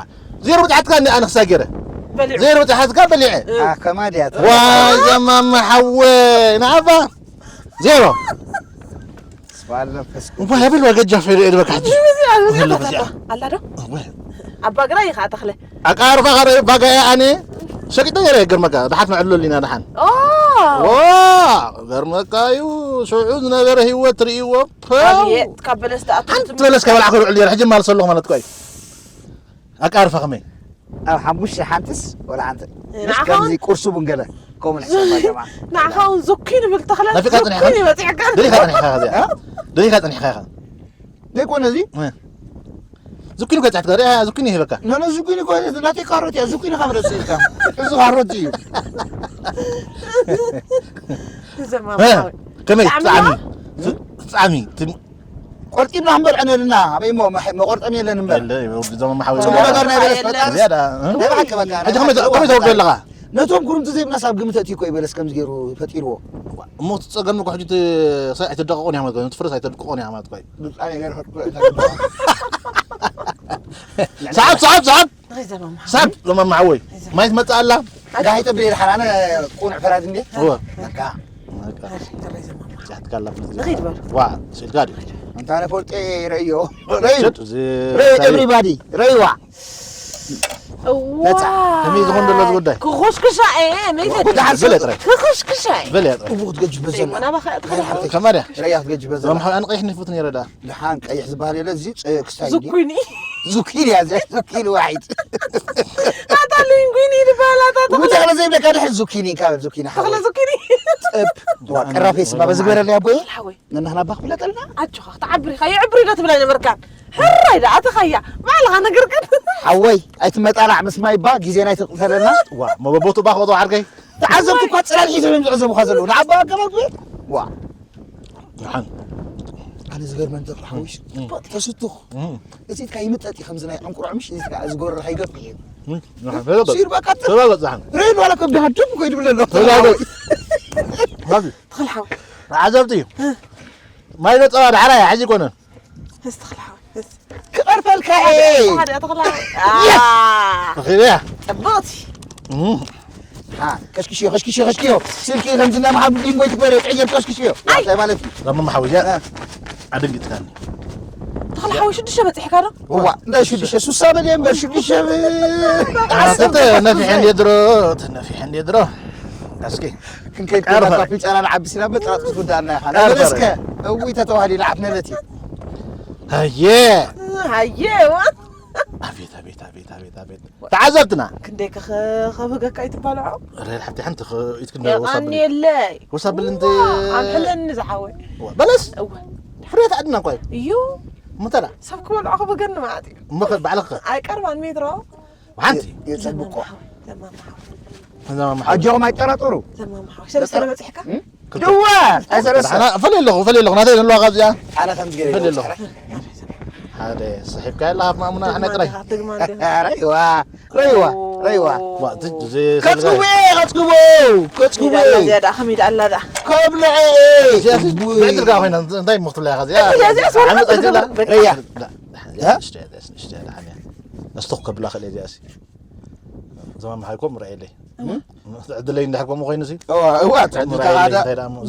ዜሮ ብትሓትካ እንዲ ኣነ ክሳብ ገይረ በሊዑ ዜሮ ብትሓትካ በሊዐ ከማድያ ዋይ ዘማማ ሓወይ ንኣባ ዜሮ ስብሓት መንፈስ እባ የብል ወገጃ ፈይደ እድበካ ሕጂ ኣላ ዶ እወ ኣባ ግራ ይኸዓ ተኽለ ኣቃርፋ ካረ ባጋያ ኣነ ሸቂጠ ገረ ገርመካ ድሓት ንዕሎ ሊና ድሓን ኦ ዋ ገርመካ እዩ ሽዑ ዝነበረ ህይወት ትርእይዎ ፐው ኣብየት ካብ በለስ ደኣ ሓንቲ በለስ ከበላዕ ክርዕሉ ገረ ሕጂ ማልሰ ኣለኹ ማለት እኮ እዩ ኣቃርፋ ከመይ ኣብ ሓሙሽተ ሓንትስ ወላ ሓንቲ ንዓኻ ከምዚ ቁርሱ ቡን ገለ ከምኡ ንሕሰባ ጀማ ንዓኻ እውን ዙኪ ንብል ተኽለ ናፊቃ ጽኒሕካ? ዙኪ ይበፂሕካ ደሊኻ ጸኒሕካ ከዚኣ ደሊኻ ጸኒሕካ ኢኻ ዘይኮነ እዚ እ። ዝኩኒ ከ ጻሕት ጋር ያ ዝኩኒ ይበካ ኖኖ ዝኩኒ እኮ ናተይ ካሮት እያ። ዝኩኒ ካብ ረስኢልካ እዚ ካሮት እዩ። ዘማማዊ ከመይ ጣዕሚ ጻዕሚ ነው? ጻዕሚ ትም ቆርጢምና ክንበልዖ ነልና። ኣበይ እሞ መሕ- መቆርጠም የለን እምበር የለ ዘማ ማሓወይ ጽቡቕ ነገር ናይ በለስ በጣም ዝያዳ እ? ናይ ብሓቂ በቃ ናይ ሕጂ ከመይ ብሓቂ ከመይ በቃ ተወርዶ ኣለኻ ነቶም ኩርምቲ ዘይብና ሳብ ግምት ኣእትዩ እኮ ይበለስ ከምዚ ገይሩ ፈጢርዎ። እሞ ትጸገም እኮ ሕጂ ትሰ ኣይትደቀቑን እዮም ማለት ትፍርስ ኣይተድቅቑን እዮም ማለት እኮ ብጣ ነገር ፈጥሮ ሰዓብ ሰዓብ ሰዓብ ናይ ዘማማ ሳብ ለማማዓወይ ማየት መጻ ኣላ ጋይ ተብሪ ሓራነ ቁኑዕ ፈራድ እንዴ እወ በቃ ዘማማ ዛሕት ካላ ንኸይድ በሉ ዋ ስልካ ዲ እንታ ነፈልጤ ረዮ ረዩ ሸጥ እዚ ረዩ ኤቭሪባዲ ረይዋ ነጻ። ከመይ ዝኾን ዘሎ እዚ ጉዳይ? ክኹሽክሻ እየ መይተ በለ ጥራይ ክኹሽክሻ እየ በለ ጥራይ እቡ ክትገጅ በዘላ ወናባኸ ናይ ሓብተይ ከማድያ ረያ ክትገጅ በዘላ ዘማሓ ኣነ ቀይሕ ንፉት ነረ ዳ ድሓን ቀይሕ ዝበሃል የለ እዚ ጸ- ክስታይ እንዲ ዙኩኒ ዙኪኒ እያ እዚኣ ዙኪኒ ዋሒድ ኣታ ሊንጉኒ ዝበሃል ኣታ ተኽለ ውተኽለ ዘይብለካ ድሕር ዙኪኒ ካብ ዙኪኒ ተኽለ ሓወይ ዙኪኒ ዋ ቀራፌ ስማ በዚ ግበረለይ ኣቦየ ሓወይ ነናህና ኣባ ክፍለጠልና ኣጆኻ ክትዓብሪ ኢኻ የዕብሪ ዶ ትብላ ነበርካን ሕራይ ዳ ኣተኻያ ባዕልኻ ነገር ግን ሓወይ ኣይትመጣላዕ ምስ ማይ ባ ግዜና ኣይትቕተለልና ዋ መበቦቱ ባ ክወጡ ዓርከይ ተዓዘብቲ እኳ ፅላል ሒዞም እዮም ዝዕዘቡኻ ዘለዉ ንዓባ ኣገባብ ዋ ንሓን ኣነ ዝገርመን ዘሎ ሓዊሽ ተስቱኽ እዚትካ ይምጠጥ እዩ ከምዚ ናይ ዕንቁርዕ ምሽ እዚትካ ዝጎረርካ ይገፍ እዩ ንሓን ፈለበ ሲር በቃ ተባበጽ ዝሓን ሬድ ዋላ ከም ድሃ ድም ኮይዱ ብለሎ ተባበጽ ሃዚ ተኽለ ሓወይ ተዓዘብቲ እዩ ማይ ነጸባ ዳሕራ እያ ሕጂ ይኮነን እዚ ተኽለ ሓወይ እዚ ክቐርፈልካ እየ ሓደ ተኽለ ሓወይ ረኺበያ ጥብቕቲ ከሽክሽዮ ከሽክሽዮ ከሽክዮ ስልኪ ከምዚ ናይ መሓሙድ ዲንጎ ይትግበር ቀየር ከሽክሽዮ እንታይ ማለት እዩ ለማ መሓወያ ኣደንጊጥካኒ ተኽለ ሓወይ ሽዱሽተ በፂሕካ ዶ እዋ እንታይ ሽዱሽተ ሱሳ በል እምበር ሽዱሽተ ተነፊሐ እንድየ ድሮ ተነፊሐ እንድየ ድሮ እስኪ ክንከይድ ቀርፈ። ካፊ ጫና ንዓቢ ሲና በጥራጥ ክትውዳእና ኢኻ ቀርፈ። በለስከ እዊ ተተዋህዲ ንዓፍ ነበቲ ሃየ ሃየ ኣቤት ኣቤት ኣቤት ኣቤት ኣቤት ተዓዘብትና ክንደይ ከኸብገካ ይትባልዖ ሬድ ሓብቲ ሓንቲ ኢትክን የቐንየለይ ወሳብል እንት ኣምሕለኒ ዝሓወይ በለስ እወ ፍርያት ዓድና እንኳ እዩ እዩ ምተላ ሰብ ክበልዖ ክብገኒ ማለት እዩ እሞ ባዕልኻ ኣይቀርባን ሜትሮ ሓንቲ የጸብቆ ዘማማሓ ኣጆኹም ኣይጠራጠሩ ዘማምሓ ሰለስተ በፂሕካ ድዋ ኣይሰለስተ ፈለ ኣለኹ ፈለ ኣለኹ ናተይ ዘለዋ ካብዚኣ ኣነ ከም ዝገለ ፈለ ኣለኹ ሓደ ስሒብካ ያለ ሃብ ማሙና ኣሕና ጥራይ ረይዋ ረይዋ ረይዋ ከጽግቡ ከጽግቡ ከጽግቡ ዝያዳ ከሚዳ ኣላ ዳ ከብልዐ ብዕድርጋ ኮይና እንታይ ምክትብላ ኢኻ እዚኣ እዚኣ እዚኣ ስወራ ዓመት ኣጅላ በቃ። ረያ ኣስቶክ ከብላ ክእል እዚኣ ሲ ዘማምሓይኮም ርኣየለይ ዕድለይ እንዳሕኮሙ ኮይኑ ሲ እዋ ትዕድልካ ሓደ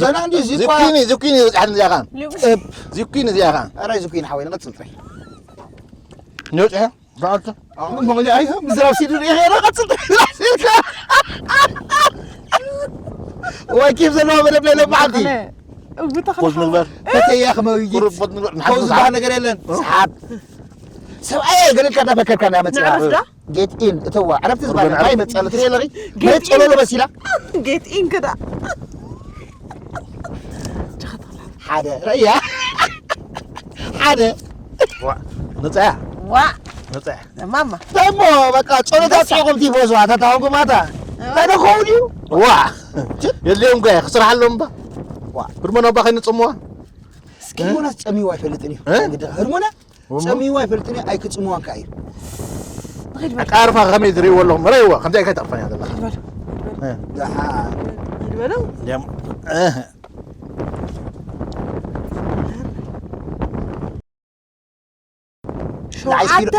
ዘና እንዲ እዚ እኳ ዝኩኒ ዝኩኒ ዝብፅሓት እዚኣ ኸዓ ሊጉስ እብ ዝኩኒ እዚኣ ኸዓ ኣራይ ዝኩኒ ሓወይ ንቐጽል ጥራይ ንወፅሐ ብዓልቱ ምዝራብ ሲዱ ሪኤ ቀጽል ጥራይ ወይ ኬፍ ዘለዋ መደብ ናይ ለማዓንቲ ፖዝ ምግበር ከተያ ከመውይት ቁሩብ ፖዝ ምግበር ከው ዝበሃል ነገር የለን ሰሓብ ሰብኣየ ገለልካ እንዳፈከርካ እንዳመፅኻ ንዕረፍዳ ጌት ኢን እተዋ ዕረፍቲ ዝበሃል ቁርበን ናይ ዕረፍቲ። መፅኣ ትሪኢ ኣለኺ ጌት ናይ ጸሎሎ ኢን። በሲላ ጌት ኢን ክዳ ሓደ ረያ ሓደ ንፅያ ዋ ንፅያ ማማ ደሞ በቃ ጸሎታ ጽሒቆም ቲፎዞ ኣታ ታወንኩ ማታ ታደኾው ድዩ ዋ የድልዮም ከ ክስራሕ ኣለዎም ባ ዋ። ህርሞና ባ ከይንፅምዋ እስኪ ህርሞናስ ጸሚዋ ኣይፈልጥን እዩ እ? እንግዲህ ህርሞና ጸሚዋ ኣይፈልጥን እዩ ኣይክጽምዋን ከኣ እዩ ኣቃርፋ ከመይ ዝርእይዎ ኣለኹም ረይዋ ከምዚ ኣይካ ይጠቕፈን እያ ዘለካ ደሓ ይበለው እንዲያም ሸውዓተ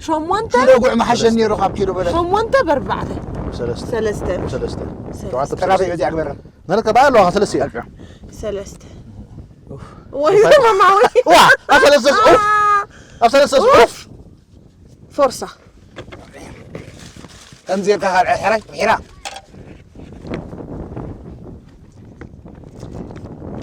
ሸሞንተ ኪሎ ጉዕ መሓሸን ነይሩ ካብ ኪሎ በለ ሸሞንተ በርባዕተ ሰለስተ ሰለስተ ሰለስተ ሰለስተ ጥራፍ በዚኣ ግበራ ነረከ ባለዋ ሰለስተ እያ ሰለስተ ወይ ማማዊ ዋ ኣብ ሰለስተ ኡፍ ኣብ ሰለስተ ኡፍ ፎርሳ ከምዚ ኢልካ ካብ ሕራይ ሒራ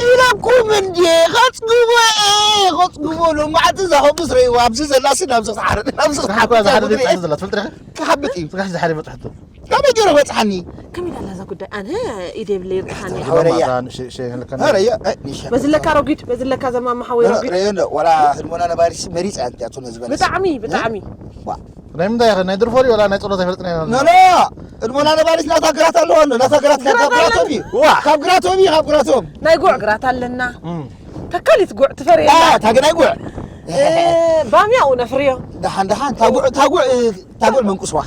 ኢለኩም እንዲ ከጽግቦ እየ ግቦ ሎማዓንቲ እዛ ከምዚ ትርእይዋ ኣብዚ ዘላ ሲ ናብዚ ክትሓርድ ናብዚ ክትሓርድ እዛ ሓደ ዘይትሓርድ ዘላ ትፈልጥ ዲኻ? ክሓብጥ እዩ። ጽጋሕ ዝሓደ በጽሕቶ። ከመይ ገይሩ በጽሓኒ? ከመይ ኢላ እዛ ጉዳይ? ኣነ ኢደ የብለይ ይርድሓኒ። ተኽለ ሓወይ ረያ። ሸ ሸ ለካ። ኧረ ያ፣ ኣይ፣ ኒሻ። በዚ ለካ ሮጊድ፣ በዚ ለካ ዘማማ ሓወይ ረ- ሮጊድ። ረዮ እንዶ፣ ዋላ ህድሞና ነባሪሲ መሪጻ እያ እቲኣቶ ነዚ በለስ። ብጣዕሚ፣ ብጣዕሚ። ዋ። ናይ ምንታይ ኢኻ? ናይ ድርፎ ድዩ ወላ ናይ ጸሎት ኣይፈልጥን ኢና። ኖ፣ ኖ። ህድሞና ነባሪስ ናታ ግራት ኣለዎ፣ ናታ ግራት ካብ ግራቶም እዩ። ዋ። ካብ ግራቶም እዩ፣ ካብ ግራቶም። ናይ ጉዕ ግራት ኣለና። እም። ተካሊት ጉዕ ትፈሪ አ፣ እያ። ታገናይ ጉዕ። እ፣ ባምያኡ ነፍርዮ። ደሓን፣ ደሓን። ታጉዕ፣ ታጉዕ፣ ታጉዕ መንቁስዋ።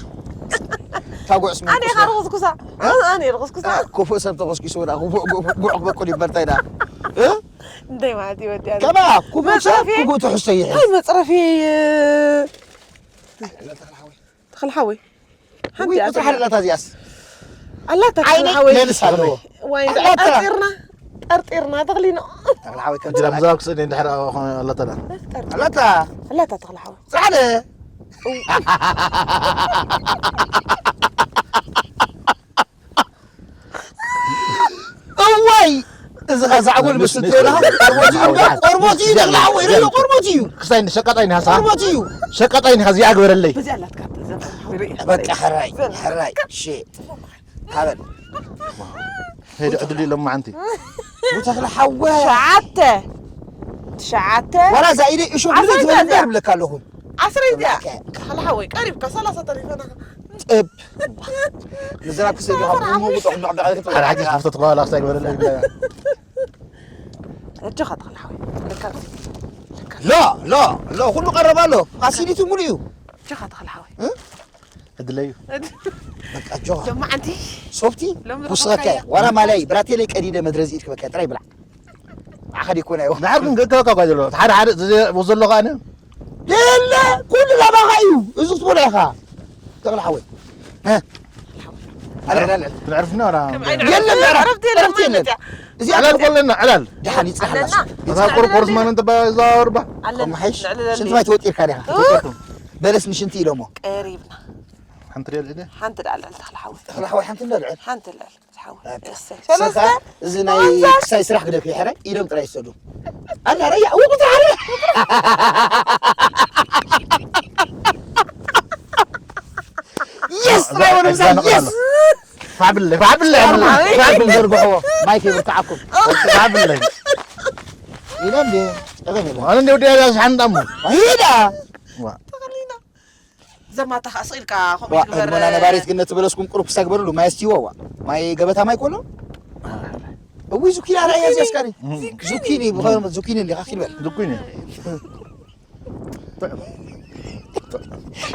ታጉዕስ ኣነ መንቁስዋ። ኢኻ ርኹስኩሳ። እ? ኣነ ርኹስኩሳ። እ፣ ክፉእ ሰብ ተኾስኪሱ ወዳ፣ ክፉእ ጉዕ፣ ጉዕ ክበቁል ይበልታ ኢና። እ? እንታይ ማለት እዩ ወዲ ኣነ? ከማ፣ ክፉእ ሰብ፣ መጽረፊ። ክፉእ ትሕዝቶ ይሕዝ። ኣይ፣ መጽረፊ፣ እ፣ ተኽለ ሓወይ። ሓንቲ ውይ፣ እያ ቁጽሪ ዘላ። ሓደ ኣላታ እዚኣስ። ኣላታ ዓይነይ ተኽለ ሓወይ። መልስ ኣለዎ። ዋይ፣ ኣላታ። ጠርጢርና፣ ጠርጢርና ተኽሊኖ። ተኽለ ሓወይ ከም እንጀራ ዝብላዕ። ምዛብ ክስእን እንድሕር ኣላታ ዳ። ጠርጢር። ኣላታ። ኣላታ ተኽለ ሓወይ። ጻዕደ። እዋይ! እዚ ኸ ዛዕጎል ምስ ንስ- ትበላ ንስ- ቆርቦት እዩ፣ ንስ- ቆርቦት እዩ፣ ንስ- ተኽለ ሓወይ፣ ንስ- ንስ- ቆርቦት እዩ። ክስታይ እንዲ ሸቃጣይ ንሃሳ። ቆርቦት እዩ። ሸቃጣይ ንሃ እዚኣ ግበረለይ። በዚኣ ኣላትካ ዘመን ሓወይ ርእያ። በቃ ሕራይ፣ ዘመን። ሕራይ፣ ሽ-፣ ሃበል። ሄደ ዕድል የሎም መዓንቲ። ተኽለ ሓወይ። ሸዓተ። ትሽዓተ። ዋላ እዛ ኢደይ እሾ ዓሰርተ ግለት ዝበል እዚኣ። እምበር እብለካ ኣለኹ። ዓሰርተ እዚኣ። ተኽለ ሓወይ፣ ቀሪብካ ሰላሳ ተሪፈና። ጥብ። ምዝራብ ክስእል ኢኻ፣ ብእሞ ውጡቕ ዶቕዶቕ ክትብል ሓደ ሓቂ ኢኻ። ክፍተት ክበሃል ኣስታይ ግበረለይ ብለያ። እጆኻ ተኽለ ሓወይ። ልካ፣ ልካ። ሎ፣ ሎ፣ ሎ፣ ኩሉ ቀረብ ኣሎ። ፋሲሊቲ ሙሉ እዩ። እጆኻ ተኽለ ሓወይ። እ? ዕድለይ እዩ። በቃ፣ እጆኻ። ሎማዓንቲ። ሶፍቲ፣ ሎም ውስኸካ፣ ዝኸፍካዮ። ዋላ ማላይ፣ ብራቴለይ ቀዲደ መድረዚ ኢድ ክበካ፣ ጥራይ ብላዕ። ንዓኻ ዲኮና እዩ። ድሓር ግን ገተወካ እኳ ዘሎ፣ ሓደ ሓደ ዘ-፣ ዘለኻ ኣነ። የለ፣ ኩሉ ናባኻ እዩ። እዚ ክትበሎ ኢኻ። ተኽለ ሓወይ። እ? ኣለ፣ ኣለ፣ ኣለ። ክንዕርፍና ወላ? ከም ዓይኒ የለን፣ ዕረፍቲ የለን ዕረፍቲ ማለት የለን። እያ። እዚኣ ዕላል እኮ ኣለና፣ ዕላል። ደሓን ይጽናሕ ኣለና። ኣታ ቁር-፣ ቁርስ ማን እንተ ባ-፣ እዛ ወርባ? ኣለና። ከምሓይሽ? ንዕልለሊ። ሽንቲ ማይ ተወጢርካ ዲኻ? እ? በለስ ንሽንቲ ኢሎሞ። ቀሪብና። ሓንቲ ሪያል ዕደ? ሓንቲ ደኣ ልዕል ተኽለ ሓወይ። ተኽለ ሓወይ ሓንቲ እንዳ ልዕል? ሓንቲ ልዕል። ሓወይ። በቃ። እሰይ። ሰለስተ። ሰለስተ። እዚ ናይ ኣንዛዝ። ክሳይ ስራሕ ግደፍ ይሕረ፣ ኢዶም ጥራይ ይሰዱ። ኣላ ረያ፣ እው ቁጽሪ ሓደ። የስ፣ ጥራይ ወደ ምሳ፣ የስ። ፋብለ፣ ፋብለ፣ ፋብለ፣ ፋብለ ዘርግሕዎ። ማይክ ይብርትዓኩም። ፋብለ። ኢለ እንዴ፣ ጠቐም የለን። ኣነ እንዴ ወዲ ያዛ ሽሓን ዳሞ። ሂዳ። ዋ። ተኸሊና። ዘማታ ኸኣ ስቕ ኢልካ ከምኡ ዋ፣ ይግበር። እሞና ነባሪት ግን ነቲ በለስኩም ቁሩብ ክሳግበርሉ፣ ማይ ኣስትይዎ፣ ዋ። ማይ ገበታ ማይ ኮሎ? እዊ ዙኪኒ ኣርኣያ እዚ ኣስካሪ። እም። ዙኪኒ፣ ብኸ-፣ ዙኪኒ እንዲኻ ኪድ በል። ዙኪኒ።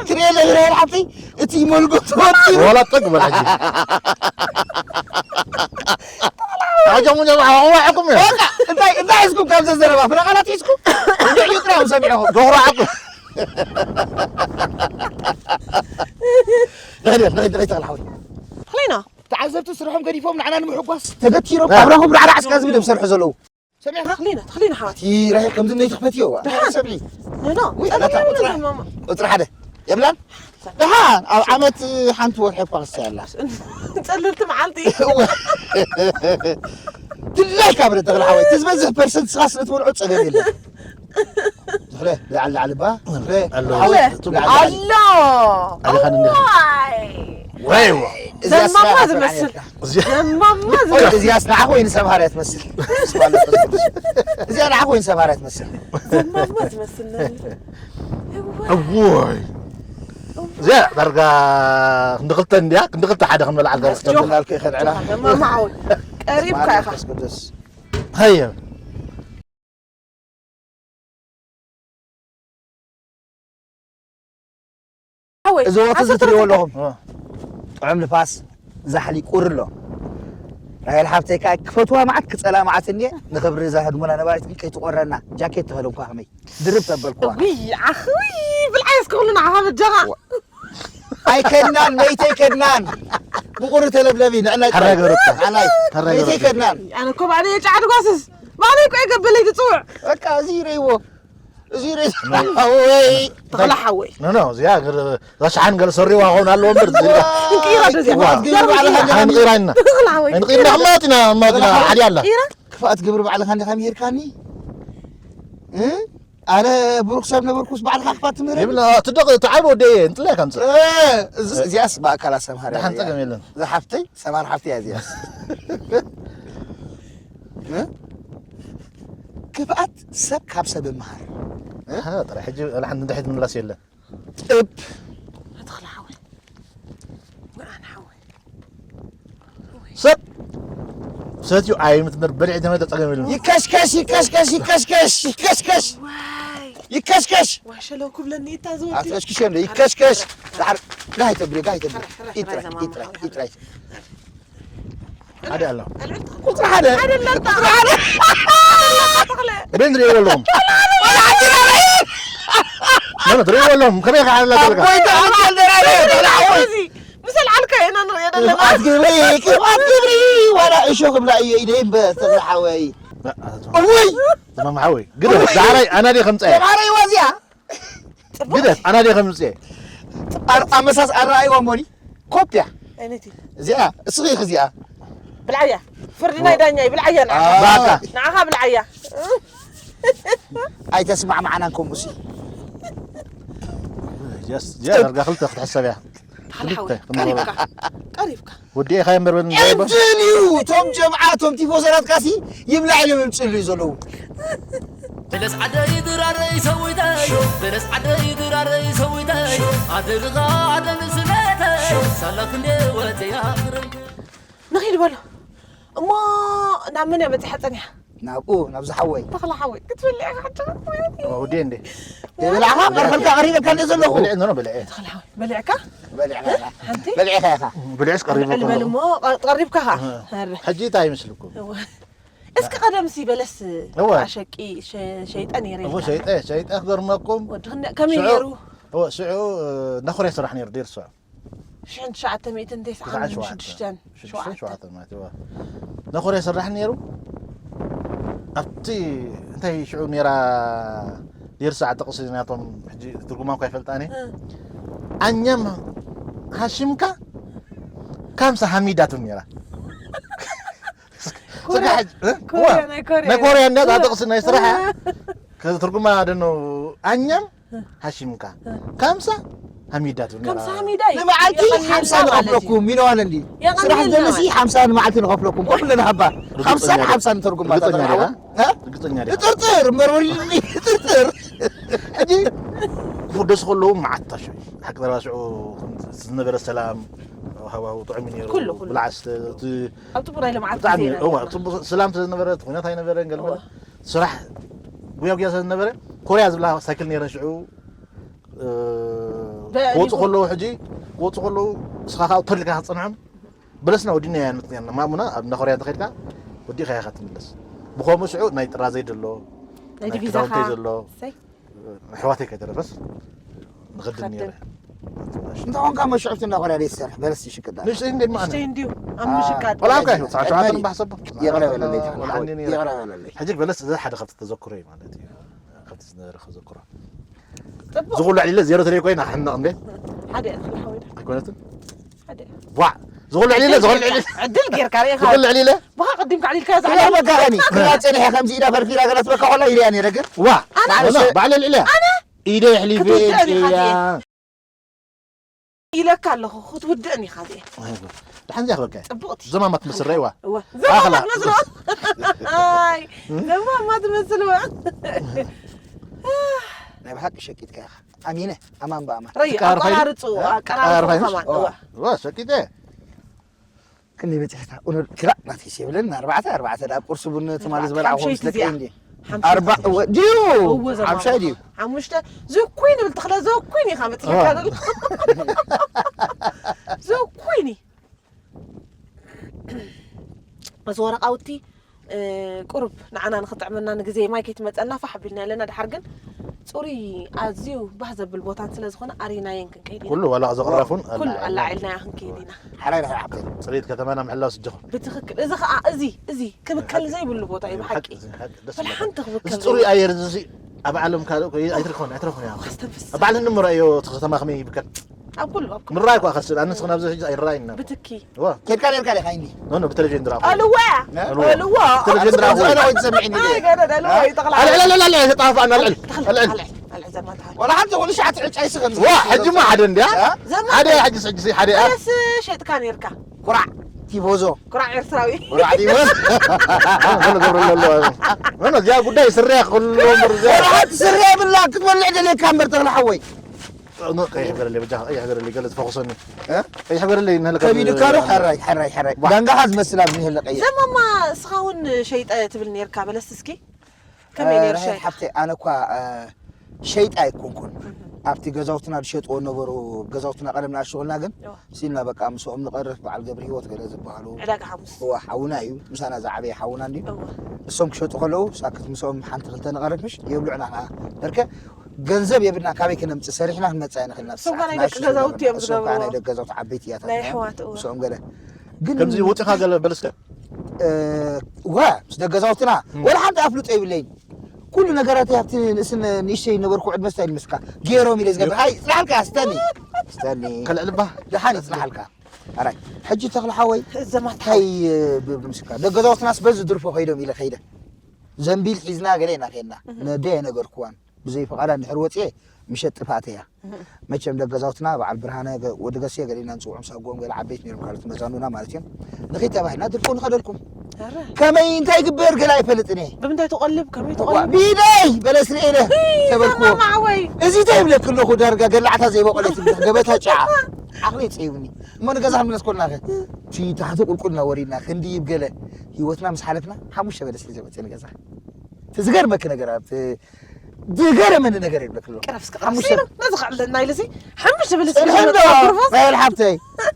ትሪኤ ለብርሄር ሓብተይ፣ እቲ መልጎ ተወጢሩ። ወላ ጠግ በል ሕጂ። ዓጀሙ ጀምዓ፣ እዋ ዓኩም እየ። በቃ፣ እንታይ፣ እንታይ ሒዝኩም ካብዚ ዘረባ? ፍረ ቃላት ሒዝኩም? እንድዒ ጥራይ እዮም ሰሚዖም። ዶኽሮ ዓኩም። ንኸይድ፣ ንኸይድ፣ ንኸይድ፣ ተኽለ ሓወይ። ተኽሊና። ተዓዘብቲ ስርሖም ገዲፎም ንዓና ንምሕጓስ ተገቲሮም እ። ካብ ረኹም ራዕራዕ እስካ ዝብል እዮም ዝሰርሑ ዘለዉ። ሰሚዕኻ? ተኽሊና፣ ተኽሊና ሓወይ። እቲ ራሄል ከምዚ ነይ ትኽፈትዮ፣ ዋ። ደሓን። ሰብዒ። ኖ፣ ኖ። ውይ፣ ጸገም ኣላታ የብሉን ቁጽራ፣ ማማ። ቁጽራ ሓደ። የብላን? ደሓን፣ ኣብ ዓመት ሓንቲ ወርሒ እኳ ክስታይ ኣላ። ጸለልቲ መዓልቲ። እወ። ድላይካ ብለ ተኽለ ሓወይ። እቲ ዝበዝሕ ፐርሰንት ስኻ ስለ ትበልዖ ጸገም የለን። ዝኽረ፣ ላዕሊ ላዕሊ ባ፣ ዝኽረ፣ ኣሎ። ሓወይ፣ ኣሎ። ላዕሊ ላዕሊ። ኣሎ። ኣሊኻ ንንገር። እዋይ። ወይ፣ ወይ። እዚኣ ዘማማ ስራሕ ዝመስል። ኣፍሪቃ። እዚኣ ዘማማ ወይ፣ ዝመስል። እዚኣ ንዓኽ ወይ ንሰምሃር እያ ትመስል። ስብሓት መንፈስ ቅዱስ። እዚኣ ንዓኽ ወይ ንሰምሃር እያ ትመስል። ዘማማ ዝመስል ነኒ። እዋይ። እዚኣ ዳርጋ ክንዲ ክልተ እንድያ፣ ክንዲ ክልተ ሓደ ክንበልዓ ዳርጋ ጆኻ፣ ዳርጋ ክልተ። ጆኻ፣ ዘማማ ሓወይ። ቀሪብካ ኢኻ። መንፈስ ቅዱስ። ሃየ። ሓወይ፣ እዚ ወቅቲ እዚ ዓሰርተ ትሪእዎ ደቂቃ። ኣለኹም። እ። ጥዑም ንፋስ ዛሕሊ ቁር ኣሎ። ራሄል ሓብተይ ከኣ ክፈትዋ መዓት ክጸልኣ መዓት እንድየ። ንኽብሪ እዛ ህድሞና ነባሪት ግን ከይትቆረና። ጃኬት ተኸደንኳ ከመይ? ድርብ ተበልኩዋ። ውይ፣ ዓኽ፣ ውይ፣ ብልዓይ እስከ ኩሉ ንዓኻ በጃኻ። ዋ። ኣይከድናን፣ መይተይ ከድናን። ብቑሪ ተለብለቢ፣ ንዕናይ ሕራይ ገረብካ። ንዕናይ። ሕራይ መይተይ ገረብካ። ከድናን። ኣነ እኮ ባዕለይ ጫዓድ ጓስስ። ባዕለይ እኮ እየ ገበለይ ትጽውዕ። በቃ፣ እዚ ይረይዎ። እዚ ሬስ ወይ ተኽለ ሓወይ። ኖ፣ ኖ፣ እዚኣ ገለ፣ እዛ ሸሓን ገለ ሰሪዋ ክኸውን ኣለዎ እምበር፣ እዚ እንቅይራ ዶ እዚኣ? ዋ። ገርም እዩ። ሓን ቅይራ ኢና። ተኽለ ሓወይ። እንቅይራ ክማት ኢና፣ ማት ኢና፣ ሓዲ ኣላ። ቅይራ? ክፍኣት ግብሪ ባዕልኻ እንዲኻ ምሂርካኒ? እ? ኣነ ብሩክ ሰብ ነበርኩስ ባዕልኻ ክፋት ትምህር ይብላ ትደቕ ተዓብ ወደ እንጥላይ ከምጽእ እዚኣስ ብኣካል ኣስተምሃር ደሓን ጸገም የለን ዝሓፍተይ ሰማር ሓፍተይ እያ እዚኣስ ክፍኣት ሰብ ካብ ሰብ ይምሃር ጥራይ ሕጂ ወላ ሓንቲ እንድሕት ምላስ የለን ጥብ ተኽለ ሓወይ መዓን ሓወይ ሰብ ሰትዩ ኣይምትምር በሊዕ ተመተ ጸገም የለን ይከሽከሽ ይከሽከሽ ይከሽከሽ ይከሽከሽ ዋይ ይከሽከሽ ዋሸለው ክብለኒ እታ ዝወዲ ኣትከሽክሽ እንደ ይከሽከሽ ዳር ጋይ ተብሪ ጋይ ተብሪ ይጥራይ ይጥራይ ይጥራይ ሓደ ኣሎ ቁጥሪ ሓደ ቁጥሪ ሓደ በን ድሪዎ ኣለኹም ምን ድሪዎ ኣለኹም ከመይ ከዓላ ተልካ ጎይታ ወልደ እዚ ምስ ኣልዓልካ ኢና ንሪኦ ዘለና ክብኣት ግብሪ ክብኣት ግብሪ ዋላ እሾ ክብላ እየ ኢደይ እምበር ተብሪ ሓወይ እውይ ተማም ሓወይ ግደ ዳዕራይ ኣናዲ ከምፀ ተማረይ ወዚያ ግደ ኣናዲ ከምፀ ኣመሳስ ኣረኣይዋ ሞኒ ኮፒያ ኣይነቲ እዚኣ እስኺ ኢኺ እዚኣ ብልዓያ ፍርዲ ናይ ዳኛ እዩ ብልዓያ ንዓኻ ባካ ንዓኻ ብልዓያ ኣይተስማዕማዕናን ከምኡ ሲ ጀስ ጀስ ዳርጋ ክልተ ክትሕሰብ እያ ተሓልሓወ ክልተ ቀሪብካ ቀሪብካ ወዲኤ ኢኻ እምበር በል እንትን እዩ እቶም ጀምዓ እቶም ቲፎዘራትካሲ ይብላዕ ኢሎም ይምፅሉ እዩ ዘለዉ በለስ ዓደይ ድራረይ ሰዊተይ በለስ ዓደይ ድራረይ ሰዊተይ ኣደርኻ ኣደን ስነተይ ሳላ ክንደ ወፅያ ክረምቲ ንኺድ በሎ እሞ ናብ መን እያ በፂሓ ፀኒሓ ናብኡ ናብ ዝሓወይ ተኽለ ሓወይ ክትበልዕ ኢኻ ሓጂ ወዲኤ እንዴ ብላዕኻ ቀርፈልካ ቀሪበልካ እንደ ዘለኹ ብልዕ ኖ ብልዕ ተኽለ ሓወይ በሊዕካ በሊዕኻ ኢኻ ሓንቲ በሊዕኻ ኢኻ ብልዕስ ቀሪቡ ልዕል በል እሞ ቀ- ቀሪብካ ኻ ሀረ ሕጂ እንታይ ይመስልኩም እስኪ ቀደም ሲ በለስ እወ። ኣሸቂ ሸ- ሸይጠ ነይረ እወ ሸይጠ ሸይጠ ክገርመኩም ወድኽነ ከመይ ሽዑ- ነይሩ እወ ሽዑ ነኹርያ ስራሕ ነይሩ ደርሶ ሽሕን ትሽዓተ ሚእትን ተስዓን ትስዓን ሸውዓተ ሽዱሽተን ሽዱሽተ ሸውዓተ ማለት እወ ነኹርያ ስራሕ ነይሩ ኣብቲ እንታይ ሽዑ ነይራ ደርሳ ጥቕሲ ናቶም ሕጂ ትርጉማ እኳ ይፈልጣኒ ኣኛም ሃሽምካ ካምሳ ሃሚዳ ትብል ነይራ ኮርያ ናይ ኮርያ ናይ ኮርያ እንዳ ጥቕሲ ናይ ስራሕ ከትርጉማ ደኖ ኣኛም ሃሽምካ ካምሳ ሃሚዳ ትብል ነይራ ከምሳ ሃሚዳ እዩ ንመዓልቲ ሓምሳ ንኸፍለኩም ኢለዋን እንዲ ስራሕ ዘለሲ ሓምሳ ንመዓልቲ ንኸፍለኩም ከምለና ሃባ ሓምሳ ሓምሳ ንተርጉማ ርግጸኛ ዲኻ? እ? ርግጸኛ ዲኻ? ጥርጥር እምበር ወሊድኒ ጥርጥር ሕጂ ክፍደሱ ከለዉ መዓት ታሽዑ ሓቂ ዘረባ ሽዑ ዝነበረ ሰላም ሃዋሁ ጥዑም እዩ ነይሩ ኩሉ፣ ኩሉ። ብላዕስ እቲ ኣብ ጥቡራይ ልምዓት ብጣዕሚ ግዜ ኢና እዋ ነርና። ጽቡቕ ሰላም ስለ ዝነበረ እቲ ኩነታት ኣይነበረን ገለ እዋ። ስራሕ ጉያ ጉያ ስለ ዝነበረ ኮርያ ዝብላ ሳይክል ነይረን ሽዑ እ፣ በ- ክወፁ ከለዉ ሕጂ ክወፁ ከለዉ እስኻ ከዓ ተልካ ክትፅንዖም በለስና ወዲና እያ ንመፅእ ነርና ማሙና ኣብ እንዳ ኮርያ እንተኸድካ ወዲእኻ ኢኻ ትምለስ ብኸምኡ ሽዑ ናይ ጥራዘይ ዘሎ ናይ ናይ ዲቪዛኻ ክዳውንተይ ዘሎ ሰይ ኣሕዋተይ ከይተረፈስ ንኸድን ነይረ እንተኾንካ መሽዑፍቲ እንዳኾነ ደይ ዝሰርሕ በለስ ይሽቅዳ ንእሽተይ እንደ ማዕና ሽተይ እንዲዩ ኣብ ምሽቃጥ ቆላም ካይኑ ሰዓት ሸውዓተ እምባ ሓሰቦ ይቕረ በለለይ ተኽለ ሓወይ ወዓኒ ነይረ ይቕረ በለለይ ሕጂ በለስ እዚ ሓደ ካብቲ ተዘክሮ እዩ ማለት እዩ ካብቲ ዝነበረ ተዘክሮ ጽቡቕ ዝኹሉ ዕሊለ ዜሮ ተለይ ኮይና ክሕነቕ እንዴ ሓደ እያ ትኽእል ሓወይ ዳ ኣይኮነትን ሓደ እያ ዋ ዝኹሉ ዕሊለ ዝኹሉ ዕሊለ ዕድል ጌርካ ርኢኻ ዝኹሉ ዕሊለ ብኻ ቅዲምካ ዕሊልካ ክላ በጋኸኒ ክላ ጸኒሐ ከምዚ ኢዳ ፈርፊራ ገለ ትበካ ኮላ ኢለያ ነይረ ግን ዋ ባዕለ- ባዕለ ልዕልያ ኣነ ኢደ ይሕሊፍ ክትውድእን ኢኻ እያ እዚኣ። ኢለካ ኣለኹ ክትውድእን ኢኻ እዚኣ ድሓን ዚኣ ክበልካ ጽቡቕቲ ዘማማ ትመስል ረእዋ እወ ኣኽላ። ዘማማ ትመስል እወ ኣይ ዘማማ ትመስል እወ ናይ ብሓቂ ሸቂጥካ ኢኻ ኣሚነ ኣማን ብኣማን ረይ ትቃርፋይ ኣቆራርጹ እ? ኣቀራርጹ ትቃርፋይ ከማን ኦ፣ እወ ኦ፣ ሸቂጠ ክንደይ በፂሕካ እውነት ክላእ ናተይ የብለኒ ኣርባዕተ ኣርባዕተ ደኣ ቁርሲ ቡን ትማሊ ዝበላዕኹ ምስ ሓምሸይቲ ደቂ እዚኣ። እንዲ ሓምሸይቲ ኣርባዕ እወ ድዩ እወ ዘማማ። ሓምሻይ ድዩ ሓሙሽተ ዝኩይን ብል ተኽለ ዘኩይን ኢኻ መፂእካ ዋ። ዘሎ ዘኩይን እዩ እዚ ወረቃውቲ እ፣ ቁሩብ ንዓና ንኽጥዕመና ንግዜ ማይ ከይትመፀና ፋሕ ኣቢልና ኣለና ድሓር ግን ፅሩይ ኣዝዩ ባህ ዘብል ቦታን ስለ ዝኾነ ኣሪናየን ክንከይድ ኢና ኩሉ ዋላ ዘቕራፉን ኩሉ ኣላዒልናያ ክንከይድ ኢና ሓራይ ዳሓ ሓብተይ ፅሬት ከተማና ምሕላው ስጀኹም ብትኽክል እዚ ከዓ እዚ እዚ ክብከል ዘይብሉ ቦታ እዩ ብሓቂ ደስ ወላ ሓንቲ እዚ ክብከል ፅሩይ ኣየር እዚ ኣብ ዓለም ካልእ እኮ ኣይትረኸብን ኣይትረኸብን እያ ኣስተንፍስ ኣብ ባዕል ንምረእዮ እቲ ከተማ ከመይ ይብከል ኣብ ኩሉ ኣብ ኩሉ ምራይ እኳ ከስል ኣነስ ክናብዚ ሕጂ ኣይራይና ብትኪ ዋ ኬድካ ኔርካ ዲኻ ኢኒ ኣልዋ ኖ ኖ ብቴሌቪዥን ድራኹ ኣልዋ ኣልዋ። ኣልዋ ቴሌቪዥን ድራኹ ዝቐለ ወይ ትሰምዒኒ ኣይ ገደድ ኣልዋ ይጠቕላ ኣልዕልዕልዕልዕ ተጣፋእና ኣልዕል ኣልዕል ኣልዕል ዘማታ ወላ ሓንቲ ኩሉ ሸዓት ዕጫ ይስኸም ዋ ሕጂ ማ ሓደ እንድያ ዘማ ሓደ ሕጂ ሕጂ ሓደ እያ በለስ ሸጥካ ኔርካ ኩራዕ ቲቦዞ ኩራዕ ኤርትራዊ ኩራዕ ቲቦዞ ኖ ገብረ ለሎ ኖ እዚኣ ጉዳይ ስርያ ኩሉ እምበር እዚያ ወላ ሓንቲ ስርያ የብላ ክትበልዕ ደልየካ እምበር ተኽለ ሓወይ ኖ ቀይሕ በረለይ በጃ ቀይሕ በረለይ ገለ ዝፈኹሰኒ እ? ቀይሕ በረለይ ንህለ ከቢድካ ዶ ሓራይ ሓራይ ሓራይ ዳንጋኻ ዝመስል ኣብዚ ንህለ ቀይሕ ዘማማ እስኻ እውን ሸይጠ ትብል ኔርካ በለስ እስኪ ከመይ ነይሩ ሸይጣ ሓብተይ ኣነ እኳ ሸይጣ ኣይኮንኩን ኣብቲ ገዛውትና ዝሸጥዎ ነበሩ ገዛውትና ቀደም ንኣሽቱ ክልና ግን እዋ። ሲልና በቃ ምስኦም ንቐርፍ በዓል ገብሪ ህይወት ገለ ዝበሃሉ ዕዳጋ ሓሙስ እዋ ሓውና እዩ ምሳና ዝዓበየ ሓውና እንድዩ እዋ እሶም ክሸጡ ከለዉ ሳክት ምስኦም ሓንቲ ክልተ ንቐርብ ምሽ የብልዑና ከዓ በርከ ገንዘብ የብልና ካበይ ክነምፅእ ሰሪሕና ክንመፅእ ኣይንኽእል ናብ እሶም ሰዓት ናይ ንኣሽቱ ደቂ ገዛውቲ እዮም እሶም ከዓ ናይ ዝገብርዎ። ደቂ ገዛውቲ ዓበይቲ እያታት ናይ እዮም። ኣሕዋት እዋ ምስኦም ገለ ግን ከምዚ ወፂኻ ገለ በልስተ እ፣ ዋ ምስ ደቂ ገዛውትና ወላ ሓንቲ ኣፍልጦ የብለይን ኩሉ ነገራት ኣብቲ ንእስን ንእሽተይ ነበርኩ ዕድመ ስታይ ንምስካ ገይሮም ኢለ ዝገብር ኣይ ፅናሓልካ ስተኒ ስተኒ ከልዕልባ ደሓን ይፅናሓልካ ኣራይ ሕጂ ተኽለ ሓወይ ዘማታ እንታይ እ፣ ብ- ብምስካ ደቂ ገዛውትናስ በዚ ድርፎ ከይዶም ኢለ ከይደ ዘንቢል ሒዝና ገለ ኢና ከይድና ነደ ኣይነገርኩዋን ብዘይ ፍቓዳ እንድሕር ወፅየ ምሸት ጥፋእተያ መቸም ደቂ ገዛውትና በዓል ብርሃነ ገ- ወዲ ገሴ ገለ ኢና ንፅውዖም ሳጎም ገለ ዓበይቲ ነይሮም ካልኦት መዛኑና ማለት እዮም ንኸይድ ተባሂልና ድርፎ ንኸደልኩም ኧረ ከመይ እንታይ ግበር ገለ ኣይፈልጥን እየ ብምንታይ ትቆልብ ከመይ ትቆልብ ቢደይ በለስ ርኤለ ተበልኩዎ ማማዓወይ እዚ እንታይ ይብለክ ኣለኹ ዳርጋ ገላዕታ ዘይበቆለት ይብለክ ገበታ ጫዓ ዓቕሊ ይፀይብኒ እሞ ንገዛ ክንምለስ ኮልና ኸ እቲ ታሕቲ ቁልቁልና ወሪድና ክንድይብ ገለ ህይወትና ምስ ሓለፍና ሓሙሽተ በለስ ሒዘ መፅእ ንገዛ እቲ ዝገርመኪ ነገር ኣብ ዝገረመኒ ነገር ይብለክ ኣለኹ ቅረፍ እስከ ሓሙሽተ ቅረፍ ነዚ ክዕልና ኢለ ሲ ሓሙሽተ በለስ ፅንሕሎ ቅርፋስ ራሄል ሓብተይ